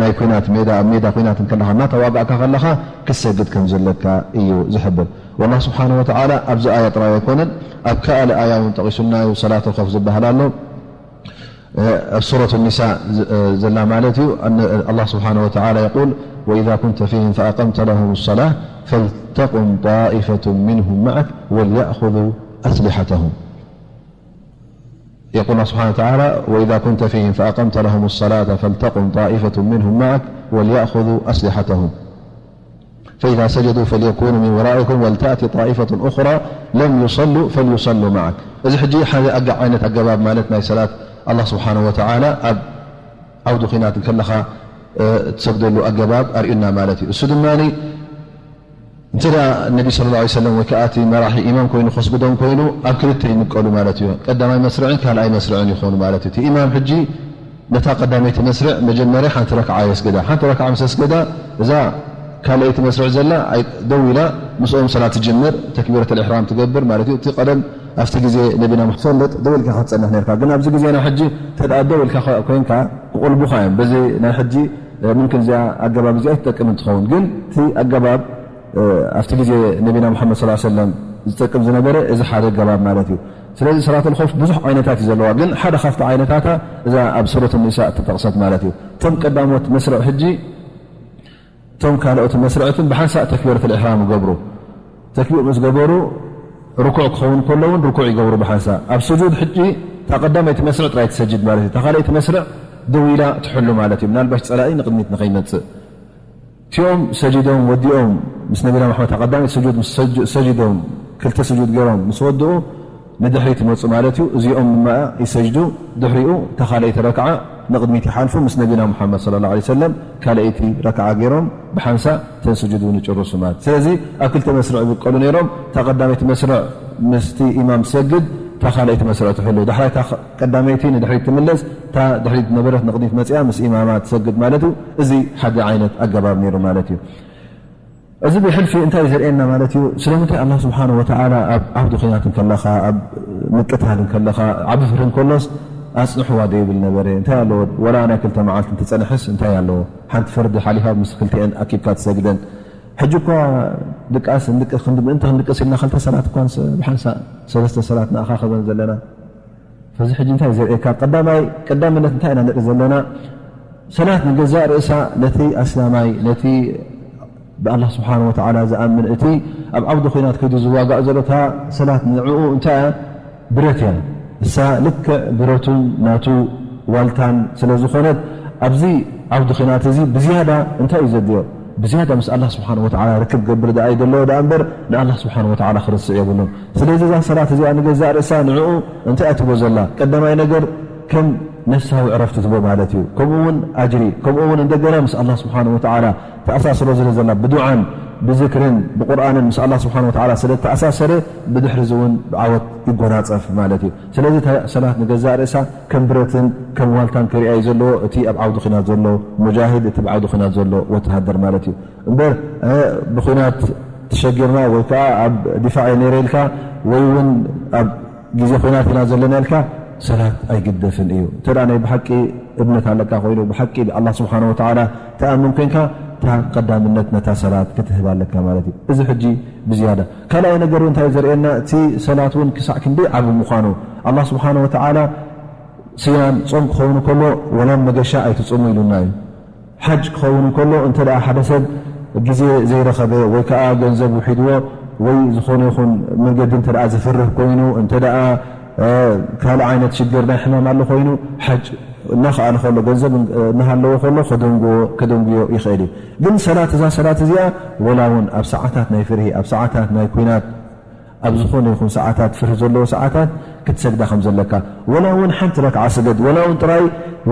ናይ ኲናት ሜዳ፣ ኣብ ሜዳ ኲናት እንከለኻ፣ እናተዋጋእካ ከለኻ ክትሰግድ ከም ዘለካ እዩ ዝሕብር። ወላህ ስብሓነ ወተዓላ ኣብዚ ኣያ ጥራይ ኣይኮነን፣ ኣብ ካልእ ኣያ እውን ጠቒሱልና እዩ። ሰላት ኮፍ ዝበሃል ኣሎ። ኣብ ሱረት ኒሳ ዘላ ማለት እዩ። ኣላህ ስብሓነ ወተዓላ የቁል፣ ወኢዛ ኩንተ ፊህም ፈኣቀምተ ለሁም ሰላህ ፈልተቁም ጣኢፈቱ ሚንሁም መዓክ ወልየእኹዙ ኣስሊሐተሁም። የቁል ስብሓነ ወተዓላ፣ ወኢዛ ኩንተ ፊህም ፈኣቀምተ ለሁም ሰላተ ፈልተቁም ጣኢፈቱ ሚንሁም መዓክ ወልየእኹዙ ኣስሊሐተሁም። ፈኢዛ ሰጀዱ ፈልየኩኑ ሚን ወራኢኩም ወልተእቲ ጣኢፈቱን ኡኽራ ለም ዩሰሉ ፈልዩሰሉ መዓክ። እዚ ሕጂ ሓደ ኣጋ ዓይነት ኣገባብ ማለት ናይ ሰላት ኣላህ ስብሓነሁ ወተዓላ ኣብ ዓውዲ ኲናት እንከለኻ፣ እ፣ እትሰግደሉ ኣገባብ ኣርእዩና ማለት እዩ። እሱ ድማ እንተ ደኣ ነቢ ሰለላሁ ዐለይሂ ወሰለም ወይ ከኣ እቲ መራሒ ኢማም ኮይኑ ከስግዶም ኮይኑ ኣብ ክልተ ይምቀሉ ማለት እዩ። ቀዳማይ መስርዕን ካልኣይ መስርዕን ይኾኑ ማለት እዩ። እቲ ኢማም ሕጂ ነታ ቀዳመይቲ መስርዕ መጀመርያ ሓንቲ ረክዓ የስግዳ። ሓንቲ ረክዓ ምስ ኣስገዳ፣ እዛ ካልኣይቲ መስርዕ ዘላ ኣይ-፣ ደው ኢላ ምስኦም ሰላት ትጅምር፣ ተክቢረተል ኢሕራም ትገብር ማለት እዩ። እቲ ቀደም ኣብቲ ግዜ ነቢና ትፈልጥ ደው ኢልካ ክትጸንሕ ነርካ። ግን ኣብዚ ግዜና ሕጂ እንተ ደኣ ደው ኢልካ ኮ-፣ ኮይንካ ክቆልቡኻ እዮም። በዚ ናይ ሕጂ፣ እ፣ ምምክን እዚኣ ኣገባብ እዚኣ ኣይትጠቅምን ትኸውን። ግን እቲ ኣገባብ፣ እ፣ ኣብቲ ግዜ ነቢና ሙሓመድ ሰለላሁ ዐለይሂ ወሰለም ዝጠቅም ዝነበረ እዚ ሓደ ኣገባብ ማለት እዩ። ስለዚ ሰላተል ኸውፍ ብዙሕ ዓይነታት እዩ ዘለዋ፣ ግን ሓደ ካብቲ ዓይነታታ እዛ ኣብ ሱረት ኒሳ እተጠቕሰት ማለት እዩ። እቶም ቀዳሞት መስርዕ ሕጂ፣ እቶም ካልኦት መስርዕትን ብሓንሳእ ተክቢረተል ኢሕራም ይገብሩ። ተክቢር ምስ ገበሩ ርኩዕ ክኸውን ከሎ እውን ርኩዕ ይገብሩ ብሓንሳእ። ኣብ ስጁድ ሕጂ እታ ቀዳመይቲ መስርዕ ጥራይ ትሰጅድ ማለት እዩ። እታ ካልኣይቲ መስርዕ ደው ኢላ ትሕሉ ማለት እዩ። ምናልባሽ ጸላኢ ንቕድሚት ንኸይመጽእ። እቲኦም ሰጂዶም ወዲኦም ምስ ነቢና መሓመድ ቀዳመይቲ ስጁድ ምስ ሰጅ-፣ ሰጂዶም ክልተ ስጁድ ገይሮም ምስ ወድኡ ንድሕሪት ይመጹ ማለት እዩ። እዚኦም ድማ ይሰጅዱ፣ ድሕሪኡ እታ ካልኣይቲ ረክዓ ንቕድሚት ይሓልፉ፣ ምስ ነቢና ሙሓመድ ሰለላሁ ዐለይሂ ወሰለም ካልኣይቲ ረክዓ ገይሮም ብሓንሳእ ተን ስጁድ እውን ይጭርሱ ማለት። ስለዚ ኣብ ክልተ መስርዕ ይብቀሉ ነይሮም። እታ ቀዳመይቲ መስርዕ ምስቲ ኢማም ትሰግድ፣ እታ ካልኣይቲ መስርዕ ትሕሉ። ዳሕራይ እታ ቀዳመይቲ ንድሕሪት ትምለስ፣ እታ ድሕሪት ዝነበረት ንቕድሚት መጺኣ ምስ ኢማማ ትሰግድ ማለት እዩ። እዚ ሓደ ዓይነት ኣገባብ ነይሩ ማለት እዩ። እዚ ብሕልፊ እንታይ እዩ ዘርእየና ማለት እዩ? ስለምንታይ ኣላህ ስብሓነሁ ወተዓላ ኣብ ዓውዲ ኲናት እንከለኻ፣ ኣብ ምቅታል እንከለኻ፣ ዓቢ ፍርሂ እንከሎስ ኣጽንሕዋ ዶ ይብል ነበረ? እንታይ ኣለዎ? ወላ ናይ ክልተ መዓልቲ እንትጸንሕስ እንታይ ኣለዎ? ሓንቲ ፈርዲ ሓሊፋ ምስ ክልቲኤን ኣኪብካ ትሰግደን። ሕጂ እኳ ድቃስ እንድቅ-፣ ክንዲ ምእንቲ ክንድቅስ ኢልና ክልተ ሰላት እኳ ንስ-፣ ብሓንሳእ ሰለስተ ሰላት ንኣኻኽበን ዘለና። ፈዚ ሕጂ እንታይ እዩ ዘርእየካ? ቀዳማይ፣ ቀዳምነት እንታይ ኢና ንርኢ ዘለና? ሰላት ንገዛእ ርእሳ ነቲ ኣስላማይ፣ ነቲ ብኣላህ ስብሓነሁ ወተዓላ ዝኣምን፣ እቲ ኣብ ዓውዲ ኲናት ከይዱ ዝዋጋእ ዘሎ፣ እታ ሰላት ንዕኡ እንታይ እያ? ብረት እያ። እሳ ልክዕ ብረቱን ናቱ ዋልታን ስለ ዝኾነት፣ ኣብዚ ዓውዲ ኲናት እዚ ብዝያዳ እንታይ እዩ ዘድልዮ? ብዝያዳ ምስ ኣላህ ስብሓነሁ ወተዓላ ርክብ ክገብር ደኣ እዩ ዘለዎ ደኣ እምበር፣ ንኣላህ ስብሓነሁ ወተዓላ ክርስዕ የብሉን። ስለዚ እዛ ሰላት እዚኣ ንገዛእ ርእሳ ንዕኡ እንታይ እያ ትብሎ ዘላ? ቀዳማይ ነገር ከም ነፍሳዊ ዕረፍቲ ትህቦ ማለት እዩ። ከምኡ እውን ኣጅሪ፣ ከምኡ እውን እንደገና ምስ ኣላህ ስብሓነሁ ወተዓላ ተኣሳስሮ ስለ ዘላ፣ ብዱዓን ብዝክርን ብቁርኣንን ምስ ኣላህ ስብሓነሁ ወተዓላ ስለ እተኣሳሰረ፣ ብድሕሪ እዚ እውን ብዓወት ይጎናጸፍ ማለት እዩ። ስለዚ እታ ሰላት ንገዛእ ርእሳ ከም ብረትን ከም ዋልታን ክርእያ እዩ ዘለዎ እቲ ኣብ ዓውዲ ኲናት ዘሎ ሙጃሂድ፣ እቲ ኣብ ዓውዲ ኲናት ዘሎ ወተሃደር ማለት እዩ። እምበር፣ እ፣ ብኲናት ተሸጊርና ወይ ከዓ ኣብ ዲፋዕ እየ ነይረ ኢልካ ወይ እውን ኣብ ግዜ ኲናት ኢና ዘለና ኢልካ ሰላት ኣይግደፍን እዩ። እንተ ደኣ ናይ ብሓቂ እምነት ኣለካ ኮይኑ፣ ብሓቂ ብኣላህ ስብሓነ ወተዓላ ተኣምን ኮንካ፣ እታ ቀዳምነት ነታ ሰላት ክትህብ ኣለካ ማለት እዩ። እዚ ሕጂ ብዝያዳ። ካልኣይ ነገሩ እንታይ ዘርእየና? እቲ ሰላት እውን ክሳዕ ክንደይ ዓቢ ምዃኑ። ኣላህ ስብሓነ ወተዓላ ስያም፣ ጾም ክኸውን ከሎ፣ ወላ መገሻ ኣይትጽሙ ኢሉና እዩ። ሓጅ ክኸውን እንከሎ፣ እንተ ደኣ ሓደ ሰብ ግዜ ዘይረኸበ ወይ ከኣ ገንዘብ ውሒድዎ ወይ ዝኾነ ይኹን መንገዲ እንተ ደኣ ዝፍርህ ኮይኑ፣ እንተ ደኣ፣ እ፣ ካልእ ዓይነት ሽግር ናይ ሕማም ኣሎ ኮይኑ፣ ሓጅ እናኸኣለ ከሎ፣ ገንዘብ እናሃለዎ ከሎ ከደንግዎ፣ ከደንግዮ ይኽእል እዩ። ግን ሰላት፣ እዛ ሰላት እዚኣ ወላ እውን ኣብ ሰዓታት ናይ ፍርሂ፣ ኣብ ሰዓታት ናይ ኲናት፣ ኣብ ዝኾነ ይኹን ሰዓታት፣ ፍርሂ ዘለዎ ሰዓታት ክትሰግዳ ከም ዘለካ፣ ወላ እውን ሓንቲ ረክዓ ስገድ፣ ወላ እውን ጥራይ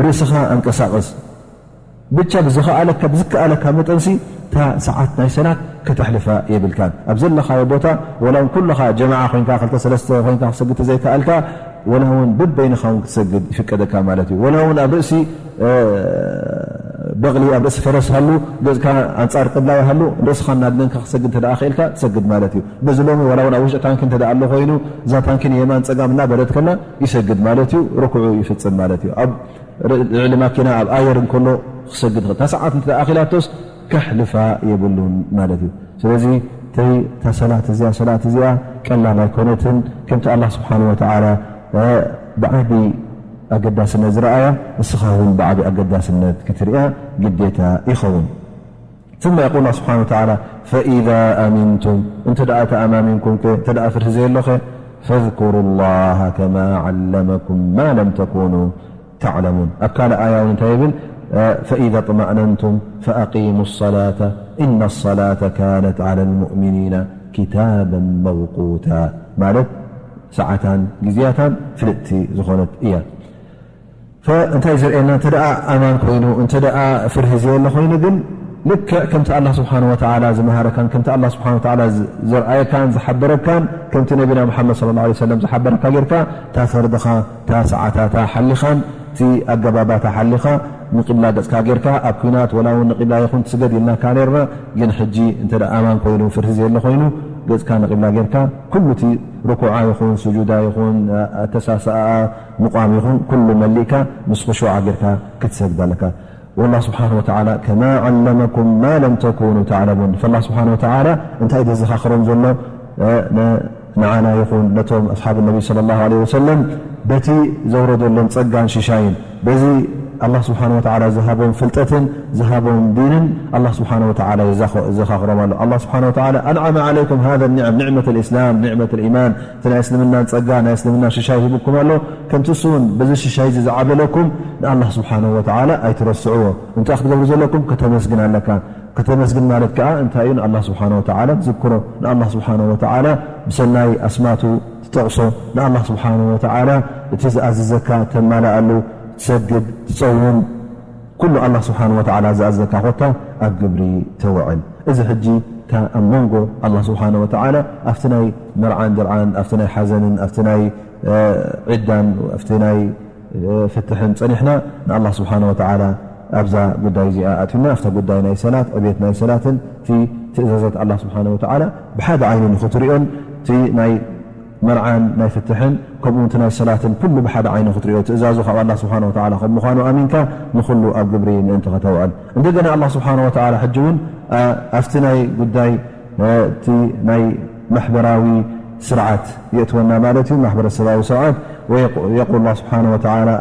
ርእስኻ ኣንቀሳቕስ። ብቻ ብዝኸኣለካ፣ ብዝከኣለካ መጠንሲ እታ ሰዓት ናይ ሰላት ከተሕልፋ የብልካን። ኣብ ዘለኻዮ ቦታ፣ ወላ እውን ኩልኻ ጀማዓ ኮይንካ፣ ክልተ ሰለስተ ኮይንካ ክሰግድ ተዘይከኣልካ፣ ወላ እውን በበይንኻ እውን ክትሰግድ ይፍቀደካ ማለት እዩ። ወላ እውን ኣብ ርእሲ፣ እ፣ በቕሊ፣ ኣብ ርእሲ ፈረስ ሃሉ፣ ገጽካ ኣንጻር ቅብላ ይሃሉ፣ ርእስኻ እናድነንካ ክትሰግድ እንተ ደኣ ክኢልካ ትሰግድ ማለት እዩ። በዚ ሎሚ ወላ እውን ኣብ ውሽጢ ታንኪ እንተ ደኣ ኣሎ ኮይኑ፣ እዛ ታንኪ ንየማን ጸጋም እናበለት ከላ ይሰግድ ማለት እዩ፣ ርኩዑ ይፍጽም ማለት እዩ። ኣብ ር-፣ ልዕሊ ማኪና ኣብ ኣየር እንከሎ ክሰግድ ይኽእል። እታ ሰዓት እንተ ኣኺላቶስ ከሕልፋ የብሉን ማለት እዩ። ስለዚ እተይ እታ ሰላት እዚኣ፣ ሰላት እዚኣ ቀላል ኣይኮነትን። ከምቲ ኣላህ ስብሓነ ወተዓላ፣ እ፣ ብዓቢ ኣገዳስነት ዝረኣያ፣ ንስኻ እውን ብዓቢ ኣገዳስነት ክትርእያ ግዴታ ይኸውን። ثم يقول الله سبحانه وتعالى: فإذا أمنتم، እንተ ደኣ ተኣማሚንኩም ከ፣ እንተ ደኣ ፍርሂ ዘየሎ ኸ፣ فاذكروا الله كما علمكم ما لم تكونوا تعلمون። ኣብ ካልእ ኣያ እውን እንታይ ይብል? فإذا اطمأننتم فأقيموا الصلاة إن الصلاة كانت على المؤمنين كتابا موقوتا። ማለት ሰዓታን ግዜያታን ፍልጥቲ ዝኾነት እያ። ፈ-፣ እንታይ ዘርእየና? እንተ ደኣ ኣማን ኮይኑ፣ እንተ ደኣ ፍርሂ ዘየለ ኮይኑ፣ ግን ልክዕ ከምቲ ኣላህ ስብሓነ ወተዓላ ዝመሃረካን ከምቲ ኣላህ ስብሓነ ወተዓላ ዝ-፣ ዘርኣየካን ዝሓበረካን፣ ከምቲ ነቢና ሙሓመድ ሰለላሁ ዐለይሂ ወሰለም ዝሓበረካ ጌርካ፣ እታ ፈርድኻ፣ እታ ሰዓታታ ሓሊኻን እቲ ኣገባባታ ሓሊኻ፣ ንቂብላ ገጽካ ጌርካ፣ ኣብ ኲናት ወላ እውን ንቂብላ ይኹን ትስገድ ኢልናካ ኔርና፣ ግን ሕጂ እንተ ደኣ ኣማን ኮይኑ፣ ፍርሂ ዘየለ ኮይኑ፣ ገጽካ ንቂብላ ጌርካ፣ ኩሉ እቲ ርኩዓ ይኹን፣ ስጁዳ ይኹን፣ ኣተሳስኣኣ፣ ምቋም ይኹን ኩሉ መሊእካ ምስ ኹሹዕ ጌርካ ክትሰግድ ኣለካ። والله سبحانه وتعالى كما علمكم ما لم تكونوا تعلمون። فالله سبحانه وتعالى እንታይ ዘዘኻኽሮም ዘሎ፣ እ፣ ን-፣ ንዓና ይኹን ነቶም ኣስሓብ ነቢ ሰለላሁ ዐለይሂ ወሰለም በቲ ዘውረደሎም ጸጋን ሽሻይን በዚ ኣላህ ስብሓነ ወተዓላ ዝሃቦም ፍልጠትን ዝሃቦም ዲንን ኣላህ ስብሓነ ወተዓላ የዛኸ-፣ የዘኻኽሮም ኣሎ። ኣላህ ስብሓነ ወተዓላ أنعم عليكم هذا النعم، نعمة الإسلام، نعمة الإيمان፣ እቲ ናይ እስልምናን ጸጋ፣ ናይ እስልምና ሽሻይ ሂቡኩም ኣሎ። ከምቲ እሱ እውን በዚ ሽሻይ እዚ ዝዓብለለኩም ንኣላህ ስብሓነሁ ወተዓላ ኣይትረስዕዎ። እንታይ ክትገብሩ ዘለኩም? ከተመስግን ኣለካ። ከተመስግን ማለት ከኣ እንታይ እዩ? ንኣላህ ስብሓነሁ ወተዓላ ትዝክሮ፣ ንኣላህ ስብሓነሁ ወተዓላ ብሰናይ ኣስማቱ ትጠቕሶ፣ ንኣላህ ስብሓነሁ ወተዓላ እቲ ዝኣዘዘካ ተማልኣሉ፣ ትሰግድ፣ ትጸውም፣ ኩሉ ኣላህ ስብሓነሁ ወተዓላ ዝኣዘካ ኮታ ኣብ ግብሪ ተውዕል። እዚ ሕጂ እታ ኣብ መንጎ ኣላህ ስብሓነሁ ወተዓላ ኣብቲ ናይ መርዓን ድርዓን፣ ኣብቲ ናይ ሓዘንን፣ ኣብቲ ናይ፣ እ፣ ዒዳን፣ ኣብቲ ናይ፣ እ፣ ፍትሕን ጸኒሕና ንኣላህ ስብሓነሁ ወተዓላ ኣብዛ ጉዳይ እዚኣ ኣትዩና፣ ኣብታ ጉዳይ ናይ ሰላት፣ ዕቤት ናይ ሰላትን እቲ ትእዛዛት ኣላህ ስብሓነሁ ወተዓላ ብሓደ ዓይኒ ንኽትሪኦን እቲ ናይ መርዓን ናይ ፍትሕን ከምኡ እውን እቲ ናይ ሰላትን ኩሉ ብሓደ ዓይኒ ክትሪኦ ትእዛዙ ካብ ኣላህ ስብሓነሁ ወተዓላ ከም ምዃኑ ኣሚንካ ንኹሉ ኣብ ግብሪ ምእንቲ ከተውዕል። እንደገና ኣላህ ስብሓነሁ ወተዓላ ሕጂ እውን፣ እ፣ ኣብቲ ናይ ጉዳይ፣ እ፣ እቲ ናይ ማሕበራዊ ስርዓት የእትወና ማለት እዩ፣ ማሕበረሰባዊ ስርዓት። ويق-، يقول الله سبحانه وتعالى: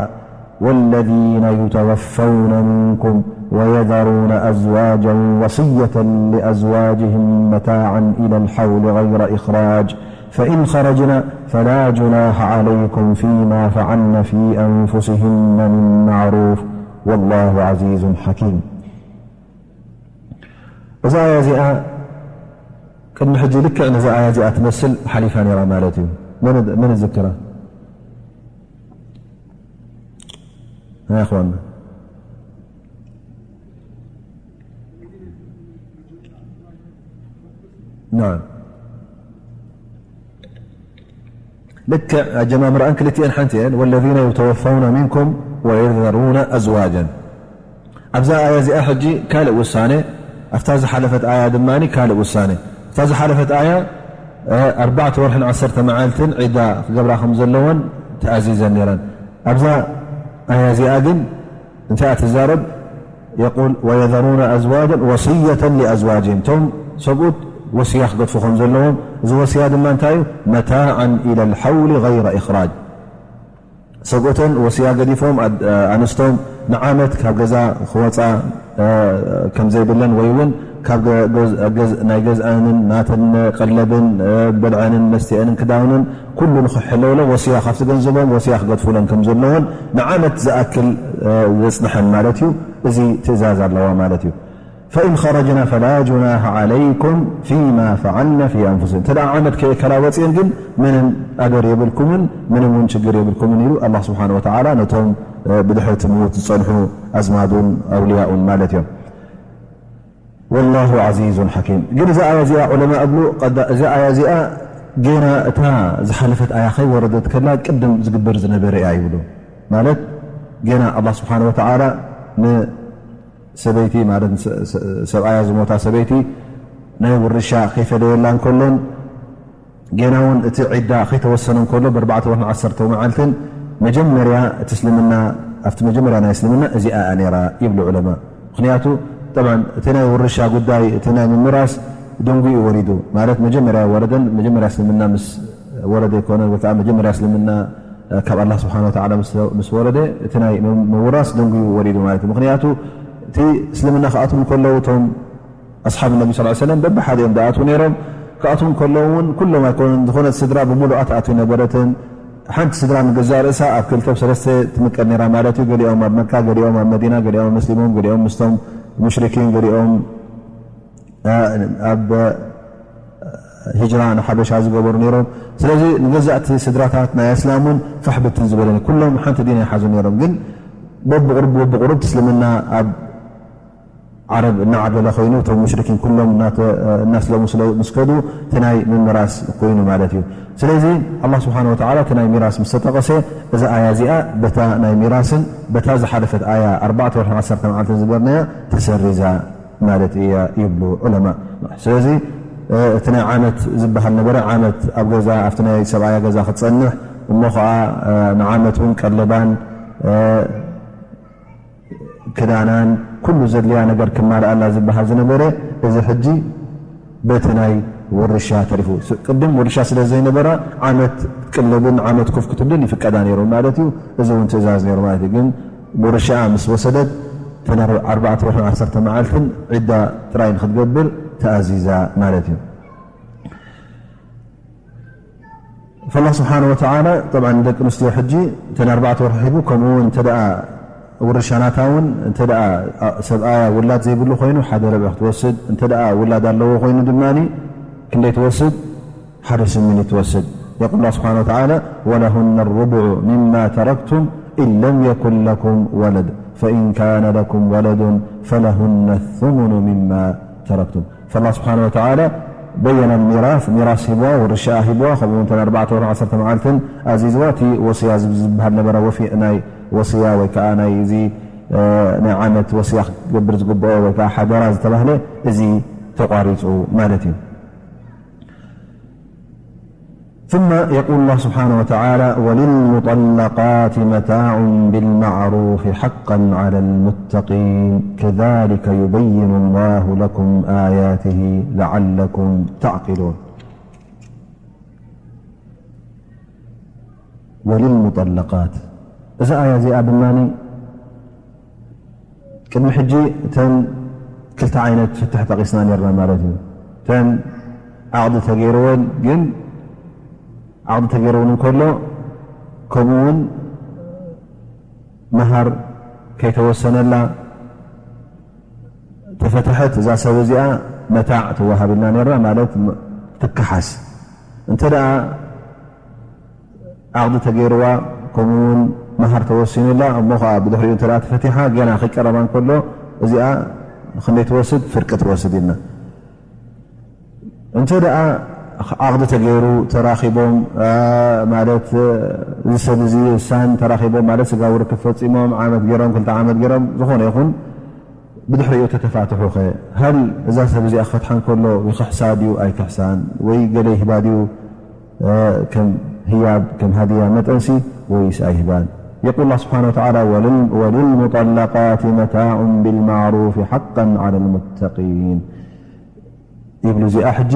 والذين يتوفون منكم ويذرون أزواجا وصية لأزواجهم متاعا إلى الحول غير إخراج، فإن خرجن فلا جناح عليكم فيما فعلن في أنفسهن من معروف، والله عزيز حكيم. እዛ ኣያ እዚኣ ቅድሚ ሕጂ ልክዕ ነዛ ኣያ እዚኣ ትመስል ሓሊፋ ነይራ ማለት እዩ። መን፣ መን ይዝክራ? ها يا أخوانا. نعم. ልክዕ ኣጀማምራኣን ክልቲኤን ሓንቲ እየን። والذين يتوفون منكم ويذرون أزواجا። ኣብዛ ኣያ እዚኣ ሕጂ ካልእ ውሳነ፣ ኣብታ ዝሓለፈት ኣያ ድማ ካልእ ውሳነ። ኣብታ ዝሓለፈት ኣያ፣ እ፣ ኣርባዕተ ወርሕን ዓሰርተ መዓልትን ዒዳ ክገብራ ከም ዘለወን ተኣዚዘን ነይረን። ኣብዛ ኣያ እዚኣ ግን እንታይ እያ ትዛረብ? የቁል ወየዘሩነ ኣዝዋጀን ወስየተን ሊኣዝዋጅም፣ እቶም ሰብኡት ወስያ ክገድፉ ከም ዘለዎም፣ እዚ ወስያ ድማ እንታይ እዩ? መታዓን ኢለ ልሓውሊ ገይረ ኢኽራጅ። ሰብኡተን ወስያ ገዲፎም ኣድ- ኣንስቶም ንዓመት ካብ ገዛ ክወፃ ከም ዘይብለን ወይ እውን ካብ ናይ ገዝኣንን ናተን ቀለብን በልዐንን መስትአንን ክዳውንን ኩሉ ንክሕለውለን ወስያ ካብቲ ገንዘቦም ወስያ ክገድፉለን ከም ዘለዎን ንዓመት ዝኣክል ዘፅንሐን ማለት እዩ። እዚ ትእዛዝ ኣለዋ ማለት እዩ። ፈኢን ኸረጅና ፈላ ጁናሃ ዓለይኩም ፊማ ፈዓልና ፊ ኣንፉሲን፣ እንተ ዓመት ከየከላ ወፅየን ግን ምንም ኣገር የብልኩምን ምንም እውን ችግር የብልኩምን ኢሉ ኣላ ስብሓን ወተዓላ ነቶም ብድሕርቲ ምውት ዝፀንሑ ኣዝማዱን ኣውልያኡን ማለት እዮም። ወላሁ ዓዚዙን ሓኪም። ግን እዛ ኣያ እዚኣ ዑለማ እብሉ እዛ ኣያ እዚኣ ጌና እታ ዝሓለፈት ኣያ ከይወረደት ከላ ቅድም ዝግበር ዝነበረ እያ ይብሉ። ማለት ጌና ኣላ ስብሓን ወተዓላ ንሰበይቲ ማለት ሰብኣያ ዝሞታ ሰበይቲ ናይ ውርሻ ከይፈለየላ እንከሎን ጌና እውን እቲ ዒዳ ከይተወሰነ እንከሎ ብኣርባዕተ ወርሒ ዓሰርተ መዓልትን መጀመርያ እቲ እስልምና ኣብቲ መጀመርያ ናይ እስልምና እዚኣ እያ ነይራ ይብሉ ዑለማ። ምክንያቱ ጠብዓን እቲ ናይ ውርሻ ጉዳይ እቲ ናይ ምምራስ ደንጉ እዩ ወሪዱ ማለት መጀመርያ ወረደን መጀመርያ እስልምና ምስ ወረደ ኣይኮነን ወይ ከዓ መጀመርያ እስልምና ካብ ኣላ ስብሓን ወተዓላ ምስ ወረደ እቲ ናይ ምውራስ ደንጉ እዩ ወሪዱ ማለት እዩ። ምክንያቱ እቲ እስልምና ክኣትዉ እንከለዉ እቶም ኣስሓብ ነቢ ስ ሰለም በብሓደ እዮም ዝኣትዉ ነይሮም። ክኣትዉ ከለዉ እውን ኩሎም ኣይኮኑን ዝኾነት ስድራ ብምሉኣ ትኣትዉ ነበረትን ሓንቲ ስድራ ንገዛእ ርእሳ ኣብ ክልተ ሰለስተ ትምቀል ነይራ ማለት እዩ። ገሊኦም ኣብ መካ ገሊኦም ኣብ መዲና ገሊኦም ኣብ መስሊሞም ገሊኦም ምስቶም ሙሽሪኪን ገሊኦም ኣብ ሂጅራ ንሓበሻ ዝገበሩ ነይሮም። ስለዚ ንገዛእቲ ስድራታት ናይ ኣስላም እውን ፋሕ ብትን ዝበለ ኩሎም ሓንቲ ዲን ኣይሓዙ ነይሮም። ግን በብቁሩብ በብቁሩብ እስልምና ኣብ ዓረብ እናዓበለ ኮይኑ እቶም ሙሽሪኪን ኩሎም እናስለሙ ስለ ምስ ከዱ እቲ ናይ ምምራስ ኮይኑ ማለት እዩ። ስለዚ ኣላ ስብሓን ወተዓላ እቲ ናይ ሚራስ ምስ ተጠቐሰ እዛ ኣያ እዚኣ በታ ናይ ሚራስን በታ ዝሓለፈት ኣያ ኣርባዕተ ወርሒ ዓሰርተ መዓልትን ዝበልናያ ተሰሪዛ ማለት እያ ይብሉ ዑለማ። ስለዚ እቲ ናይ ዓመት ዝበሃል ነበረ ዓመት ኣብ ገዛ ኣብቲ ናይ ሰብኣያ ገዛ ክትፀንሕ እሞ ከዓ ንዓመት እውን ቀለባን ክዳናን ኩሉ ዘድልያ ነገር ክማልኣላ ዝበሃል ዝነበረ እዚ ሕጂ በቲ ናይ ውርሻ ተሪፉ። ቅድም ውርሻ ስለ ዘይነበራ ዓመት ክትቅለብን ዓመት ኮፍ ክትብልን ይፍቀዳ ነይሩ ማለት እዩ። እዚ እውን ትእዛዝ ነይሩ ማለት እዩ። ግን ውርሻኣ ምስ ወሰደት እተን ኣርባዕተ ወርሕን ዓሰርተ መዓልትን ዒዳ ጥራይ ንክትገብር ተኣዚዛ ማለት እዩ። ፈላ ስብሓን ወተዓላ ጠብዓ ንደቂ ኣንስትዮ ሕጂ እተን ኣርባዕተ ወርሒ ሂቡ ከምኡ እውን እንተ ደኣ ውርሻ ናታ እውን እንተ ደኣ ሰብኣያ ውላድ ዘይብሉ ኮይኑ ሓደ ርብዒ ክትወስድ እንተ ደኣ ውላድ ኣለዎ ኮይኑ ድማ ክንደይ ትወስድ? ሓደ ስምኒ ትወስድ። የቁል ላ ስብሓን ወተዓላ ወለሁነ ሩቡዑ ሚማ ተረክቱም ኢን ለም የኩን ለኩም ወለድ ፈኢን ካነ ለኩም ወለዱን ፈለሁነ ثሙኑ ሚማ ተረክቱም። ፈላ ስብሓን ወተዓላ በየነ ሚራስ ሚራስ ሂብዋ ውርሻኣ ሂብዋ ከምኡ እውን ተን ኣርባዕተ ወርሒ ዓሰርተ መዓልትን ኣዚዝዋ እቲ ወስያ ዝበሃል ነበረ ወፊእ ናይ ወስያ ወይ ከዓ ናይ እዚ ናይ ዓመት ወስያ ክገብር ዝግብኦ ወይ ከዓ ሓደራ ዝተባህለ እዚ ተቋሪፁ ማለት እዩ። ثم يقول الله سبحانه وتعالى وللمطلقات متاع بالمعروف حقا على المتقين كذلك يبين الله لكم آياته لعلكم تعقلون. وللمطلقات እዛ ኣያ እዚኣ ድማ ቅድሚ ሕጂ እተን ክልተ ዓይነት ፍትሕ ጠቒስና ነርና ማለት እዩ። እተን ዓቕዲ ተገይርወን ግን ዓቕዲ ተገይርወን እንከሎ ከምኡ እውን መሃር ከይተወሰነላ ተፈትሐት እዛ ሰብ እዚኣ መታዕ ትወሃብ ኢልና ነርና ማለት ትከሓስ እንተ ደኣ ዓቕዲ ተገይርዋ ከምኡ እውን መሃር ተወሲኑላ እሞ ከዓ ብድሕሪኡ እንተ ተፈቲሓ ገና ከይቀረባ እንከሎ እዚኣ ክንደይ ትወስድ ፍርቂ ትወስድ ኢልና እንተ ደኣ ዓቕዲ ተገይሩ ተራኺቦም ማለት እዚ ሰብ እዚ እሳን ተራኺቦም ማለት ስጋዊ ርክብ ፈፂሞም ዓመት ገይሮም ክልተ ዓመት ገይሮም ዝኾነ ይኹን ብድሕሪኡ ተተፋትሑ ከ ሃል እዛ ሰብ እዚኣ ክፈትሓ እንከሎ ይኽሕሳ ድዩ ኣይክሕሳን ወይ ገለ ይህባ ድዩ ከም ህያብ ከም ሃድያ መጠንሲ ወይስ ኣይህባን? يقول الله سبحانه وتعالى: وللمطلقات متاع بالمعروف حقا على المتقين. ይብሉ። እዚኣ ሕጂ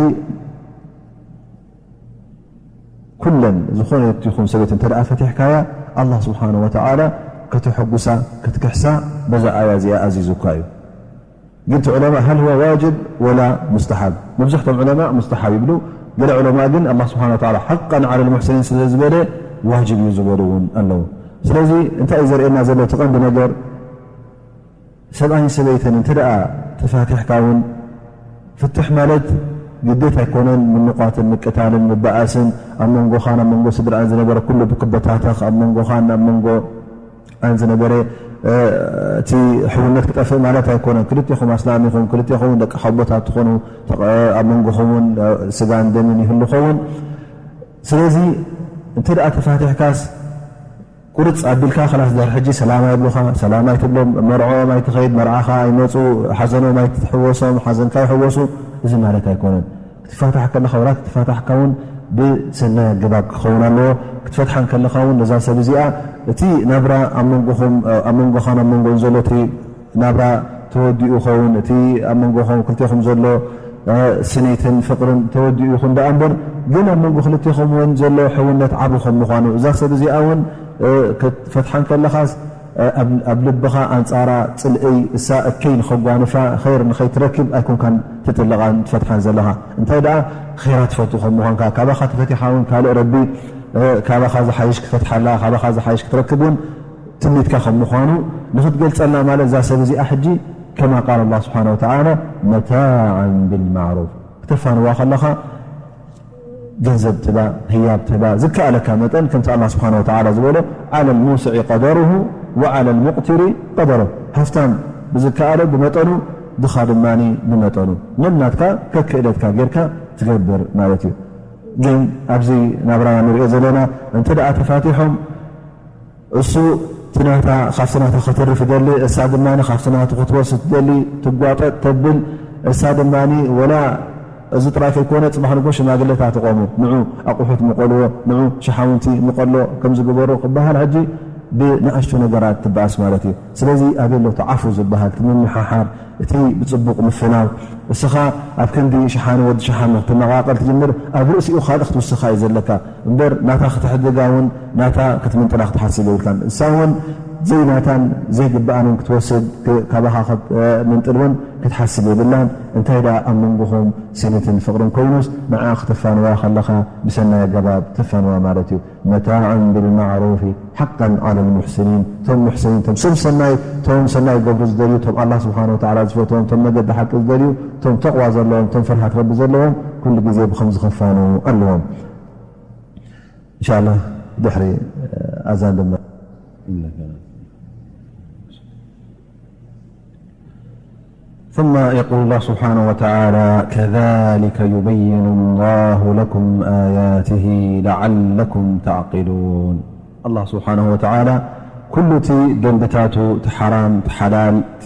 ኩለን ዝኾነት ይኹን ሰበይቲ እንተ ደኣ ፈቲሕካያ፣ ኣላህ ስብሓነ ወተዓላ ከተሐጉሳ፣ ክትክሕሳ በዛ ኣያ እዚኣ ኣዚዙካ እዩ። ግን እቲ ዑለማእ ሃል ሁወ ዋጅብ ወላ ሙስተሓብ? መብዛሕቶም ዑለማእ ሙስተሓብ ይብሉ። ገለ ዑለማእ ግን ኣላህ ስብሓነ ወተዓላ ሓቀን ዓለል ሙሕሲኒን ስለ ዝበለ ዋጅብ እዩ ዝበሉ እውን ኣለዉ። ስለዚ እንታይ እዩ ዘርእየና ዘሎ? እቲ ቀንዲ ነገር ሰብኣይን ሰበይትን እንተ ደኣ ተፋቲሕካ እውን ፍትሕ ማለት ግዴታ ኣይኮነን ምንቋትን ምቅታልን ምበኣስን ኣብ መንጎኻን ኣብ መንጎ ስድራን ዝነበረ ኩሉ ብክበታተኽ ኣብ መንጎኻን ኣብ መንጎ ኣን ዝነበረ እቲ ሕውነት ክጠፍእ ማለት ኣይኮነን። ክልቴኹም ኣስላም ኢኹም፣ ክልቴኹም ደቂ ሓቦታት ትኾኑ፣ ኣብ መንጎኹም እውን ስጋን ደምን ይህሉ ኸውን። ስለዚ እንተ ደኣ ተፋቲሕካስ ቁርጽ ኣቢልካ ከላስ ድሕሪ ሕጂ ሰላም ኣይብሉኻ፣ ሰላም ኣይትብሎም፣ መርዕኦም ኣይትኸይድ፣ መርዓኻ ኣይመጹ፣ ሓዘኖም ኣይትሕወሶም፣ ሓዘንካ ይሕወሱ፣ እዚ ማለት ኣይኮነን። ክትፋታሕ ከለኻ ወላ ክትፋታሕካ እውን ብሰናይ ኣገባብ ክኸውን ኣለዎ። ክትፈትሓን ከለኻ እውን ነዛ ሰብ እዚኣ እቲ ናብራ ኣብ መንጎኹም ኣብ መንጎኻን ኣብ መንጎን ዘሎ እቲ ናብራ ተወዲኡ ይኸውን፣ እቲ ኣብ መንጎኹም ክልቴኹም ዘሎ ስኒትን ፍቕርን ተወዲኡ ይኹን ደኣ እምበር፣ ግን ኣብ መንጎ ክልቴኹም እውን ዘሎ ሕውነት ዓቢ ከም ምዃኑ እዛ ሰብ እዚኣ እውን ክትፈትሓን ከለኻስ ኣብ ልብኻ ኣንጻራ ጽልእይ እሳ እከይ ንኸጓንፋ ኸይር ንኸይትረክብ ኣይኮንካን ትጥልቓን ትፈትሓን ዘለኻ። እንታይ ደኣ ኸይራ ትፈቱ ከም ምዃንካ፣ ካባኻ ተፈቲሓ እውን ካልእ ረቢ ካባኻ ዝሓይሽ ክፈትሓላ፣ ካባኻ ዝሓይሽ ክትረክብ እውን ትምኒትካ ከም ምዃኑ ንኽትገልጸልና ማለት እዛ ሰብ እዚኣ ሕጂ ከማ ቃል ኣላህ ስብሓነ ወተዓላ መታዓን ቢልማዕሩፍ ክተፋንዋ ከለኻ ገንዘብ ትባ፣ ህያብ ትባ፣ ዝከኣለካ መጠን ከምቲ ኣላህ ስብሓነ ወተዓላ ዝበሎ ዓለል ሙስዒ ቀደሩሁ ወዓለል ሙቅቲሪ ቀደሩሁ። ሃፍታም ብዝከኣሎ ብመጠኑ፣ ድኻ ድማ ብመጠኑ። ነናትካ ከክእለትካ ጌርካ ትገብር ማለት እዩ። ግን ኣብዚ ናብራና ንሪኦ ዘለና እንተ ደኣ ተፋቲሖም እሱ እቲ ናታ ካብቲ ናታ ከተርፍ ትደሊ፣ እሳ ድማ ካብቲ ናቱ ክትወስድ ትደሊ፣ ትጓጠጥ ተብል። እሳ ድማ ወላ እዚ ጥራይ ከይኮነ ጽባሕ ንጎ ሽማግለታት ይቆሙ፣ ንዑ ኣቑሑት ምቐልዎ፣ ንዑ ሸሓውንቲ ምቐሎ ከምዚ ግበሩ ክበሃል ሕጂ ብንኣሽቱ ነገራት ትበኣስ ማለት እዩ። ስለዚ ኣበይ ኣሎ እቲ ዓፉ ዝበሃል፣ እቲ ምምሕሓር፣ እቲ ብጽቡቕ ምፍናው? እስኻ ኣብ ክንዲ ሸሓኒ ወዲ ሸሓኒ ክትመቓቐል ትጅምር፣ ኣብ ርእሲኡ ካልእ ክትውስኻ እዩ ዘለካ እምበር ናታ ክትሕድጋ እውን ናታ ክትምንጥላ ክትሓስብ የብልካን። እሳ እውን ዘይናታን ዘይግብኣን እውን ክትወስድ ክ-፣ ካባኻ ክትምንጥል እውን ክትሓስብ የብላን። እንታይ ደኣ ኣብ መንጎኹም ስኒትን ፍቕርን ኮይኑስ ንዓ ክተፋንዋ ከለኻ ብሰናይ ኣገባብ ተፋንዋ ማለት እዩ። መታዕን ቢልማዕሩፊ ሓቃን ዓለል ሙሕሲኒን፣ እቶም ሙሕሲኒን፣ እቶም ሰብ ሰናይ፣ እቶም ሰናይ ክገብሩ ዝደልዩ፣ እቶም ኣላህ ስብሓነ ወተዓላ ዝፈትዎም፣ እቶም መገዲ ሓቂ ዝደልዩ፣ እቶም ተቕዋ ዘለዎም፣ እቶም ፍርሃት ረቢ ዘለዎም፣ ኩሉ ግዜ ብኸምዚ ክፋነዉ ኣለዎም። ኢንሻላህ ድሕሪ ኣዛን ድማ ثم يقول الله سبحانه وتعالى: كذلك يبين الله لكم آياته لعلكم تعقلون. ኣላህ ስብሓነሁ ወተዓላ ኩሉ እቲ ደንብታቱ፣ እቲ ሓራም፣ እቲ ሓላል፣ እቲ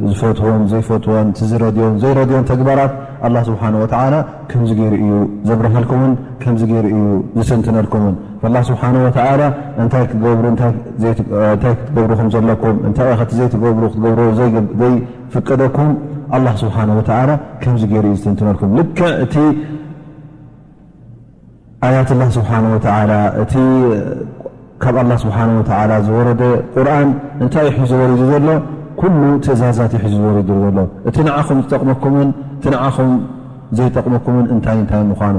ዝፈትዎን ዘይፈትዎን፣ እቲ ዝረድዮን ዘይረድዮን ተግባራት ኣላህ ስብሓነሁ ወተዓላ ከምዚ ገይሩ እዩ ዘብርሃልኩምን ከምዚ ገይሩ እዩ ዝትንትነልኩምን። ፈላህ ስብሓነ ወተዓላ እንታይ ክገብሩ፣ እንታይ ዘይት-፣ እንታይ ክትገብሩ ከም ዘለኩም፣ እንታይ ኢኸ እቲ ዘይትገብሩ ክትገብሩ ዘይገብ-፣ ዘይፍቀደኩም ኣላህ ስብሓነ ወተዓላ ከምዚ ገይሩ እዩ ዝትንትነልኩም። ልክዕ እቲ ኣያት ኣላህ ስብሓነ ወተዓላ፣ እቲ ካብ ኣላህ ስብሓነ ወተዓላ ዝወረደ ቁርኣን እንታይ እዩ ሒዙ ወሪዱ ዘሎ? ኩሉ ትእዛዛት እዩ ሒዙ ወሪዱ ዘሎ። እቲ ንዓኹም ዝጠቕመኩምን እቲ ንዓኹም ዘይጠቕመኩምን እንታይ እንታይ ምዃኑ፣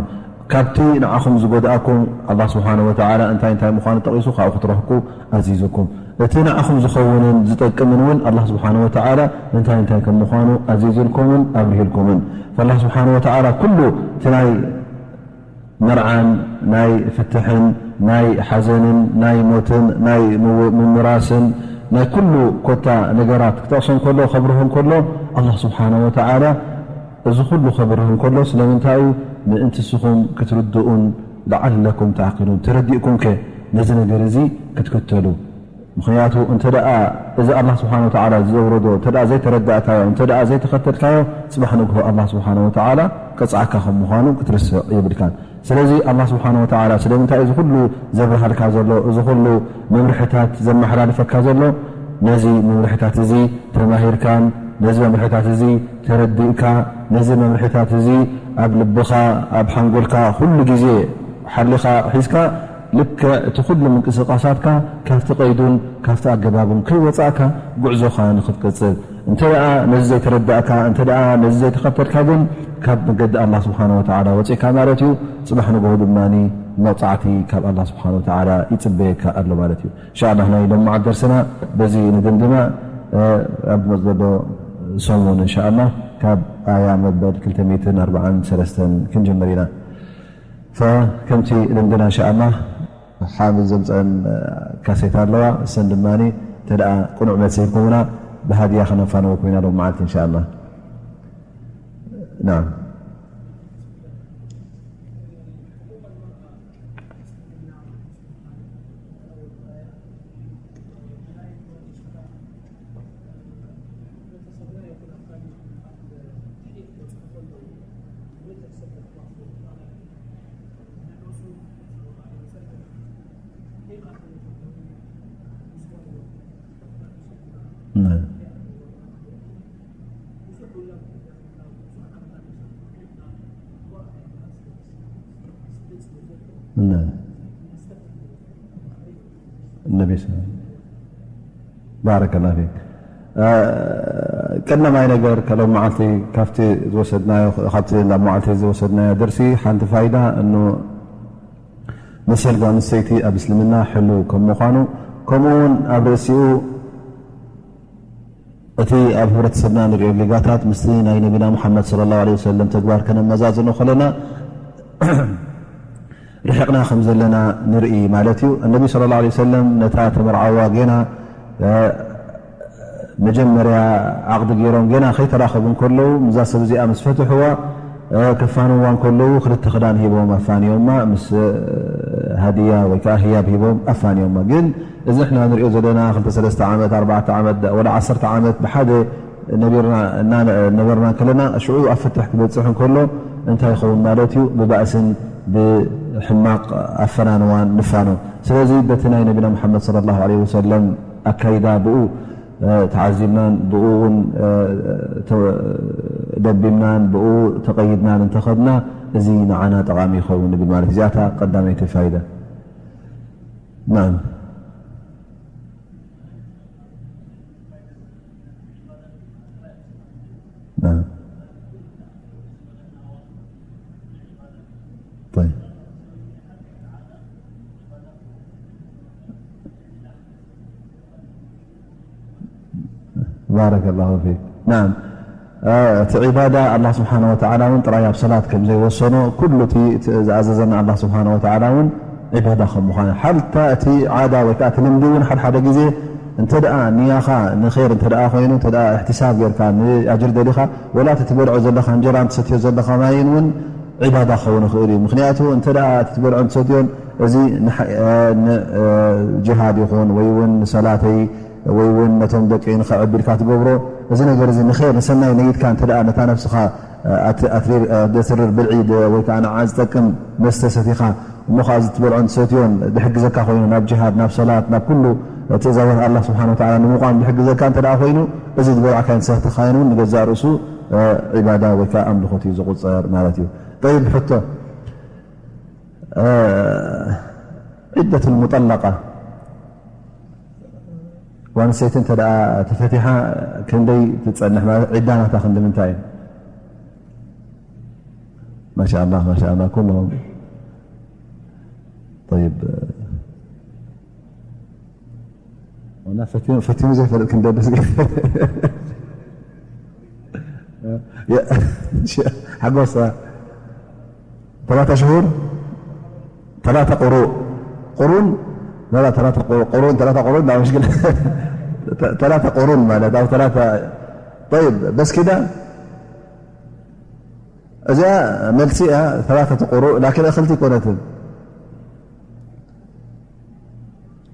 ካብቲ ንዓኹም ዝጎድኣኩም ኣላህ ስብሓነ ወተዓላ እንታይ እንታይ ምዃኑ ጠቒሱ ካብኡ ክትረሕቁ ኣዚዙኩም። እቲ ንዓኹም ዝኸውንን ዝጠቅምን እውን ኣላህ ስብሓነ ወተዓላ እንታይ እንታይ ከም ምዃኑ ኣዚዙልኩምን ኣብርሂልኩምን። ፈላህ ስብሓነ ወተዓላ ኩሉ እቲ ናይ መርዓን ናይ ፍትሕን ናይ ሓዘንን ናይ ሞትን ናይ ምው-፣ ምምራስን ናይ ኩሉ ኮታ ነገራት ክጠቕሶ እንከሎ፣ ከብርሆ እንከሎ፣ ኣላህ ስብሓነ ወተዓላ እዚ ኩሉ ከብርህ እንከሎ ስለምንታይ እዩ? ምእንቲ ንስኹም ክትርድኡን ለዓለኩም ተዕቂሉን፣ ተረዲእኩም ከ ነዚ ነገር እዚ ክትክተሉ። ምኽንያቱ እንተ ደኣ እዚ ኣላህ ስብሓነ ወተዓላ ዘውረዶ እንተ ደኣ ዘይተረዳእካዮ፣ እንተ ደኣ ዘይተኸተልካዮ፣ ጽባሕ ንግሆ ኣላህ ስብሓነ ወተዓላ ቀጽዓካ ከም ምዃኑ ክትርስዕ የብልካን። ስለዚ ኣላህ ስብሓነ ወተዓላ ስለምንታይ እዚ ኩሉ ዘብርሃልካ ዘሎ፣ እዚ ኩሉ መምርሕታት ዘመሓላልፈካ ዘሎ? ነዚ መምርሕታት እዚ ተማሂርካን ነዚ መምርሕታት እዚ ተረዲእካ፣ ነዚ መምርሕታት እዚ ኣብ ልብኻ፣ ኣብ ሓንጎልካ ኩሉ ግዜ ሓሊኻ ሒዝካ፣ ልክዕ እቲ ኩሉ ምንቅስቃሳትካ ካብቲ ቀይዱን ካብቲ ኣገባቡን ከይወጻእካ ጉዕዞኻ ንኽትቅጽል። እንተ ደኣ ነዚ ዘይተረዳእካ፣ እንተ ደኣ ነዚ ዘይተኸተልካ ግን ካብ መገዲ ኣላህ ስብሓነ ወተዓላ ወጺእካ ማለት እዩ። ጽባሕ ንግሆ ድማ መቕጻዕቲ ካብ ኣላህ ስብሓነ ወተዓላ ይጽበየካ ኣሎ ማለት እዩ። እንሻኣላህ ናይ ሎምዓት ደርስና በዚ ንድምድማ። ኣብ ዝመጽእ ዘሎ ሰሙን እንሻኣላህ ካብ ኣያ መበል ክልተ ሚእትን ኣርባዓን ሰለስተን ክንጅምር ኢና። ከምቲ ልምድና እንሻኣላህ ሓምድ ዘምፀአን ካሴት ኣለዋ። እሰን ድማ እንተ ደኣ ቅኑዕ መልሲ ሂብኩምና ብሃድያ ከነፋንወኩም ኢና ሎም መዓልቲ እንሻኣላህ። ናም። ነቢ ስ-፣ ባረከላ ፊክ። እ፣ ቀዳማይ ነገር ከሎም መዓልቲ ካብቲ ዝወሰድናዮ፣ ካብቲ ናብ መዓልቲ ዝወሰድናዮ ደርሲ ሓንቲ ፋይዳ እኑ መሰል ጓል ኣንስተይቲ ኣብ እስልምና ሕሉው ከም ምዃኑ፣ ከምኡ እውን ኣብ ርእሲኡ እቲ ኣብ ሕብረተሰብና ንሪኦ ጌጋታት ምስቲ ናይ ነቢና ሙሓመድ ሰለላሁ ዐለይሂ ወሰለም ተግባር ከነመዛዝኖ ከለና ርሒቕና ከም ዘለና ንርኢ ማለት እዩ። እነቢ ሰለላሁ ዐለይሂ ወሰለም ነታ ተመርዓዋ ጌና፣ እ፣ መጀመርያ ዓቕዲ ገይሮም ጌና ከይተራኸቡ እንከለዉ፣ ምስዛ ሰብ እዚኣ ምስ ፈትሕዋ፣ እ፣ ከፋንዋ እንከለዉ ክልተ ክዳን ሂቦም ኣፋንዮማ፣ ምስ፣ እ፣ ሃድያ ወይ ከዓ ህያብ ሂቦም ኣፋንዮማ። ግን እዚ ንሕና ንሪኦ ዘለና ክልተ ሰለስተ ዓመት፣ ኣርባዕተ ዓመት፣ ወላ ዓሰርተ ዓመት ብሓደ ነቢርና፣ እና ነበርና ከለና፣ ሽዑ ኣብ ፍትሕ ክበጽሕ እንከሎ እንታይ ይኸውን ማለት እዩ? ብባእስን ብሕማቕ ኣፈናንዋን ንፋኖ። ስለዚ በቲ ናይ ነቢና ሙሓመድ ሰለላሁ ዐለይሂ ወሰለም ኣካይዳ ብኡ፣ እ፣ ተዓዚብናን ብኡ እውን፣ እ፣ ተ-፣ ደቢምናን ብኡ ተቐይድናን እንተኸድና፣ እዚ ንዓና ጠቓሚ ይኸውን ንብል ማለት እዩ። እዚኣታ ቀዳመይቲ ፋይዳ። ናም። نعم. طيب. بارك الله فيك. نعم. እ፣ እቲ ዒባዳ ኣላህ ስብሓነ ወተዓላ እውን ጥራይ ኣብ ሰላት ከም ዘይወሰኖ፣ ኩሉ እቲ፣ እቲ ዝኣዘዘና ኣላህ ስብሓነ ወተዓላ እውን ዒባዳ ከም ምዃኑ፣ ሓታ እቲ ዓዳ ወይ ከዓ እቲ ልምዲ እውን ሓድሓደ ግዜ እንተ ደኣ ንያኻ ንኸይር እንተ ደኣ ኮይኑ፣ እንተ ደኣ እሕትሳብ ጌርካ ንኣጅር ደሊኻ፣ ወላ እቲ ትበልዖ ዘለኻ እንጀራን ትሰትዮ ዘለኻ ማይን እውን ዒባዳ ክኸውን ይኽእል እዩ። ምኽንያቱ እንተ ደኣ እቲ ትበልዖን ትሰትዮን እዚ ንሓ-፣ እ፣ ን-፣ እ፣ ጅሃድ ይኹን ወይ እውን ንሰላተይ ወይ እውን ነቶም ደቂ ንኸዕቢ ኢልካ ትገብሮ፣ እዚ ነገር እዚ ንኸይር ንሰናይ ነይትካ እንተ ደኣ ነታ ነብስኻ ኣት-፣ ኣትሪር-፣ እ፣ ደስርር ብልዒ ደ-፣ ወይ ከዓ ንዓ ዝጠቅም መስተ ሰቲኻ፣ እሞ ኸዓ እዚ ትበልዖን ትሰትዮን ድሕግዘካ ኮይኑ ናብ ጅሃድ፣ ናብ ሰላት፣ ናብ ኩሉ ትእዛዛት ኣላህ ስብሓነ ወተዓላ ንምቋም ድሕግዘካ እንተ ደኣ ኮይኑ፣ እዚ ዝበልዕካዮን ዝሰተኻዮን እውን ንገዛእ ርእሱ፣ እ፣ ዒባዳ ወይ ከዓ ኣምልኾት እዩ ዝቑጸር ማለት እዩ። ጠይብ፣ ሕቶ፣ እ፣ ዒደት ልሙጠለቃ፣ ጓል ኣንስተይቲ እንተ ደኣ ተፈቲሓ ክንደይ ትጸንሕ ማለት ዒዳ ናታ ክንዲ ምንታይ እዩ? ማሻኣላህ፣ ማሻኣላህ፣ ኩሎም። ጠይብ። ወላ ፈቲኑ፣ ፈቲኑ ዘይፈልጥ ክንደድስ ገ-፣ የ-፣ ሓጎስ፣ ተላታ ሽሁር፣ ተላታ ቁሩእ፣ ቁሩን፣ ላ፣ ላ፣ ተላታ ቁ-፣ ቁሩን፣ ተላታ ቁሩን፣ ላ፣ ምሽክል። ተ-፣ ተላታ ቁሩን ማለት፣ ኣብ ተላታ፣ ጠይብ፣ በስ ኪዳ፣ እዚኣ መልሲ እያ፣ ተላታ ቁሩእ፣ ላኪን እኽልቲ ኣይኮነትን።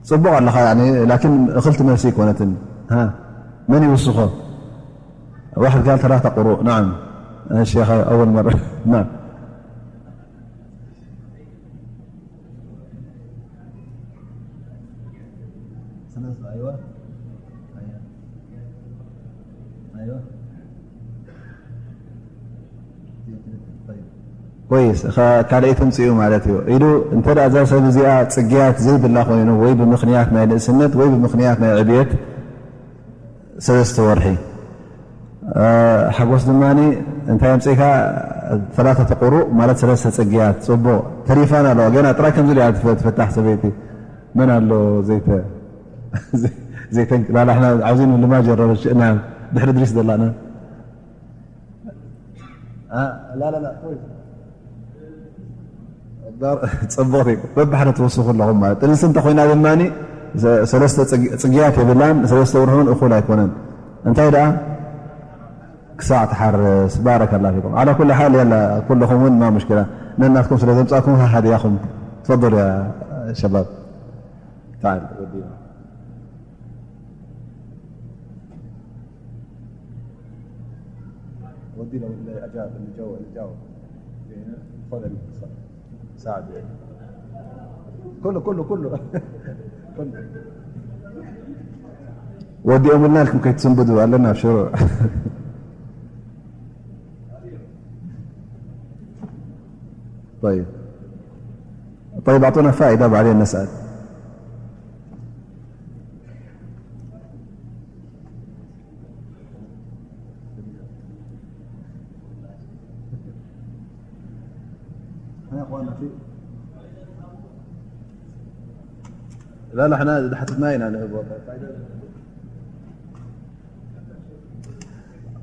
ጽቡቕ ኣለኻ፣ ያኒ፣ ላኪን እኽልቲ መልሲ ኣይኮነትን። ሃ፣ መን ይውስኾ? ዋሕድ ጋል ተላታ ቁሩእ፣ ናዓም። እሺ፣ ያ ኸ፣ ኣወል መራ። ናዓም። ወይስ ካልኣይ ትምፅኡ ማለት እዩ ኢሉ እንተ ደኣ እዛ ሰብ እዚኣ ፅግያት ዘይብላ ኮይኑ ወይ ብምኽንያት ናይ ንእስነት ወይ ብምኽንያት ናይ ዕብየት ሰለስተ ወርሒ ሓጎስ ድማ እንታይ ኣምፅእካ? ሰላተ ተቁሩእ ማለት ሰለስተ ፅግያት ፅቡቕ ተሪፋን ኣለዋ ገና ጥራይ ከምዚ ያ ትፈታሕ ሰበይቲ መን ኣሎ ዘይተ ዘይተንክላላሕና ዓብዚ ንልማ ጀረበ ሽእና ድሕሪ ድሪስ ዘላና ፅቡቕ በብሓደ ትወስኹ ኣለኹም ማለት ጥንሲ እንተኮይና ድማ ሰለስተ ፅግያት የብላን ሰለስተ ውርሑን እኹል ኣይኮነን እንታይ ደኣ ክሳዕ ትሓርስ ባረከላ ፊኩም ዓላ ኩሉ ሓል የላ ኩልኹም እውን ማ ሙሽኪላ ነናትኩም ስለ ዘምፃኩም ሃሃድያኹም ትፈضሉ ያ ሸባብ تعال ودينا ودينا ولا أجاب اللي جاوا اللي جاوا خذ ساعد كله كله كله كله ወዲኦም ልና ልኩም ከይትስንብዱ ኣለና ሽሩ طيب طيب أعطونا فائدة بعدين نسأل لا لا احنا حتتنا هنا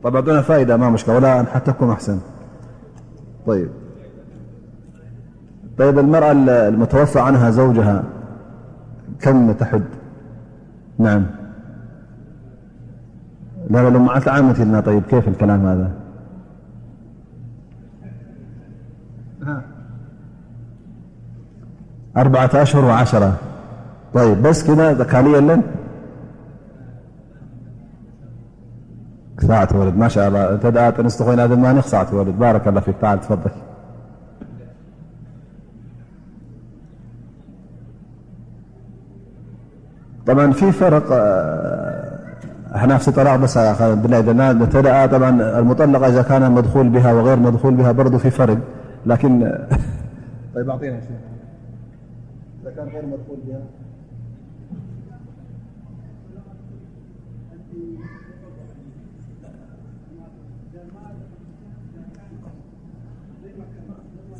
طب أعطونا فائدة ما مشكلة ولا نحتكم أحسن طيب طيب المرأة المتوفى عنها زوجها كم تحد؟ نعم لا لا لو معك عامة لنا طيب كيف الكلام هذا؟ أربعة أشهر وعشرة طيب بس كده كالية لن ክሳዕ ትወልድ ማሻ ኣላ እንተ ደኣ ጥንስቲ ኮይና ድማ ክሳዕ ትወልድ ባረከላ ፊክ ተዓል ትፈضል طبعا في فرق احنا في طلاق بس بناء لنا انت طبعا المطلقه اذا كان مدخول بها وغير مدخول بها برضه في فرق لكن طيب اعطينا شيء اذا كان غير مدخول بها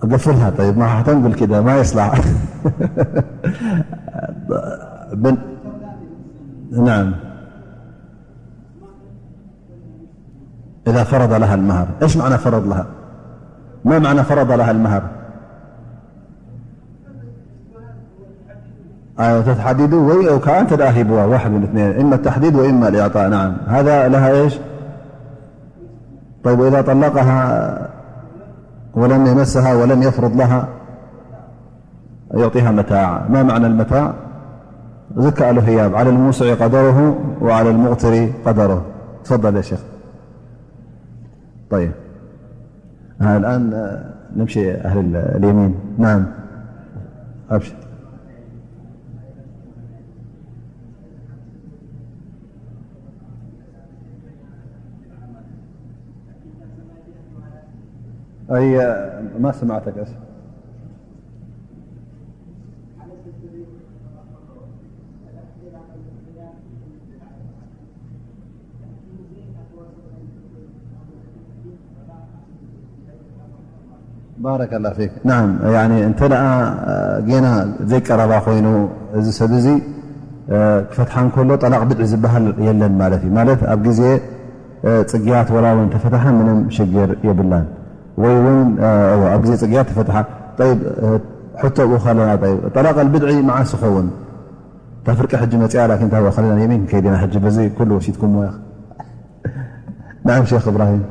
قفلها طيب ما حتنقل كده ما يصلح بن... نعم إذا فرض لها المهر إيش معنى فرض لها ما معنى فرض لها المهر تتحدد وي أو كأن تداهبها واحد من اثنين إما التحديد وإما الإعطاء نعم هذا لها إيش طيب وإذا طلقها ولم يمسها ولم يفرض لها يعطيها متاع ما معنى المتاع ذك له هياب على الموسع قدره وعلى المقتر قدره تفضل يا شيخ طيب الآن نمشي أهل اليمين نعم أبشر أي ما سمعتك أسف ባረከላ ፊክ ናም ያኒ እንተ ደኣ ጌና ዘይቀረባ ኮይኑ እዚ ሰብ እዚ ክፈትሓ እንከሎ ጠላቕ ብድዒ ዝበሃል የለን ማለት እዩ ማለት ኣብ ግዜ ፅግያት ወላ እውን ተፈትሓ ምንም ሽግር የብላን ወይ እውን ኣብ ግዜ ፅግያት ተፈትሓ ጠይብ ሕቶ ኣብኡ ከለና ጠይብ ጠላቕ ኣልብድዒ መዓስ ይኸውን እታ ፍርቂ ሕጂ መፅያ ላኪን ታባ ከለና የሚን ከይድና ሕጂ በዚ ኩሉ ወሲድኩሞ ኢኻ ናም ሼክ እብራሂም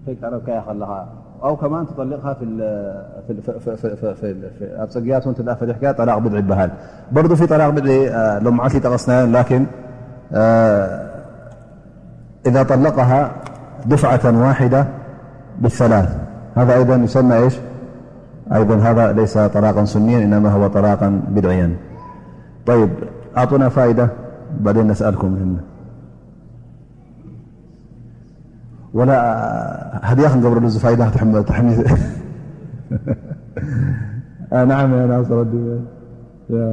ከይቀረብካያ ከለኻ ኣው ከማን ትጠሊቕካ ኣብ ፅግያት እውን ትዳ ፈቲሕካ ጠላቕ ብድዒ ይበሃል በርዱ ፊ ጠላቕ ብድዒ ሎም መዓልቲ ይጠቐስናዮ ላኪን إذا طلقها دفعة واحدة بالثلاث. هذا أيضا يسمى إيش؟ أيضا هذا ليس طلاقا سنيا، إنما هو طلاقا بدعيا. طيب، أعطونا فائدة، بعدين نسألكم هنا. ولا هدية خنقبر له فائدة تحمل، تحمل. آه، نعم يا ناصر الدين. يا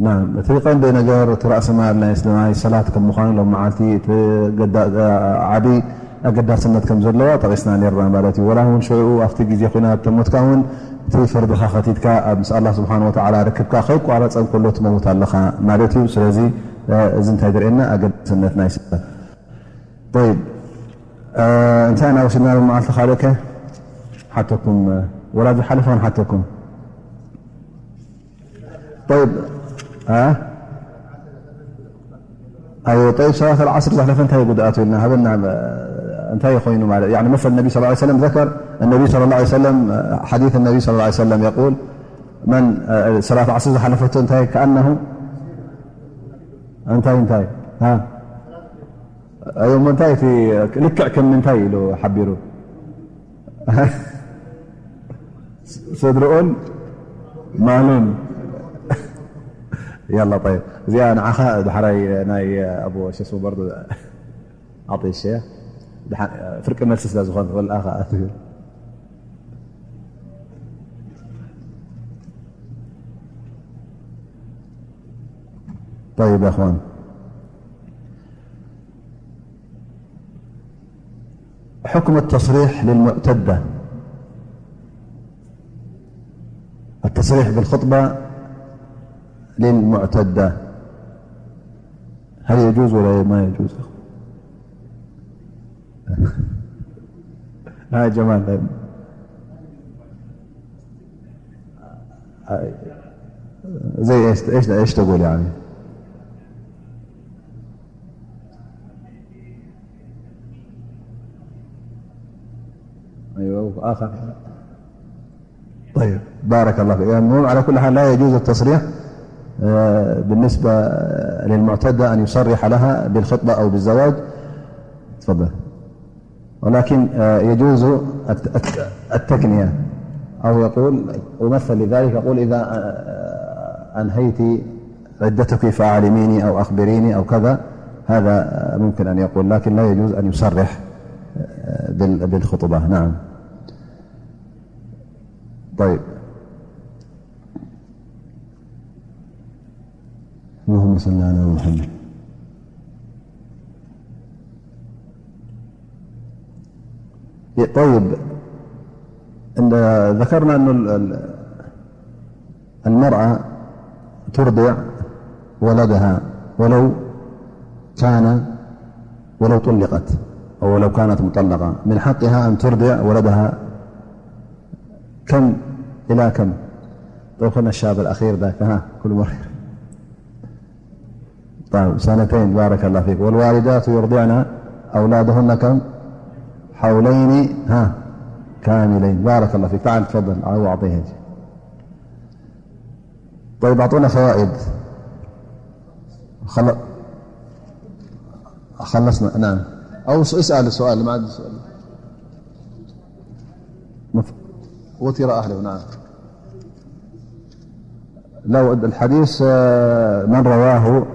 ናም፣ እቲ ቀንዲ ነገር፣ እቲ ራእሲ ማል ናይ እስልማይ ሰላት ከም ምዃኑ፣ ሎም መዓልቲ እቲ ገዳ-፣ ዓቢ ኣገዳስነት ከም ዘለዋ ጠቒስና ነርና ማለት እዩ። ወላ እውን ሽዑ ኣብቲ ግዜ ኹናት ተሞትካ እውን እቲ ፍርድኻ ከቲትካ ኣብ ምስ ኣላህ ስብሓን ወተዓላ ርክብካ ከይቋረጸ እንከሎ ትመውት ኣለኻ ማለት እዩ። ስለዚ፣ እዚ እንታይ ዝርእየና? ኣገዳስነት ናይ ሰላት። طيب፣ እ፣ እንታይ ኢና ወሲድና ሎም መዓልቲ ካልእከ? ሓተኩም፣ እ፣ ወላ ዝሓለፈ ክንሓተኩም። طيب، እ? أيوة، طيب، صلاة العصر ዝሓለፈ እንታይ ጉድኣቱ ኢልና ሃበና፣ እ፣ እንታይ ኮይኑ ማለት؟ يعني مثل النبي صلى الله عليه وسلم ذكر، النبي صلى الله عليه وسلم، እ፣ حديث النبي صلى الله عليه وسلم يقول، من، እ፣ صلاة العصر ዝሓለፈቶ እንታይ كأنه እንታይ እንታይ? ሃ? ኣዮ፣ እሞ እንታይ እቲ ልክዕ ከም ምንታይ ኢሉ ሓቢሩ? ስድርኡን ማሉን። ያላ፣ ጠይብ። እዚኣ ንዓኻ ድሓራይ ናይ ኣቦ ሸስሙ በርዶ ዓጢሸ። ድሓ-፣ ፍርቂ መልሲ ስለ ዝኾነ፣ ወላ ኸኣ ትብል። طيب يا أخوان، حكم التصريح للمعتدة، التصريح بالخطبة للمعتدة، هل يجوز ولا ما يجوز؟ ها جمال، زي ايش، ايش، ايش تقول يعني؟ ايوه، اخر. طيب، بارك الله فيك. يعني المهم، على كل حال، لا يجوز التصريح، آه، بالنسبة للمعتدة أن يصرح لها بالخطبة أو بالزواج. تفضل. ولكن، آه، يجوز الت-، الت-، التكنية، أو يقول، ومثل لذلك يقول: "إذا، آه، أنهيت عدتك فأعلميني أو أخبريني"، أو كذا. هذا، آه، ممكن أن يقول، لكن لا يجوز أن يصرح، آه، بال-، بالخطبة. نعم. طيب. اللهم صل على محمد. طيب، إن ذكرنا أن ال-، ال-، المرأة ترضع ولدها ولو كان، ولو طلقت، أو ولو كانت مطلقة، من حقها أن ترضع ولدها كم إلى كم؟ طيب، خلنا الشاب الأخير ذاك، ها، كل مرة. طيب، سنتين، بارك الله فيك. والوالدات يرضعن أولادهن كم؟ حولين، ها، كاملين. بارك الله فيك. تعال، تفضل، أو أعطيه. طيب، أعطونا فوائد. خل-، خلصنا، نعم. أو س-، اسأل السؤال، ما عندي سؤال. مف-، وتر أهله، نعم. لو الحديث، آه، من رواه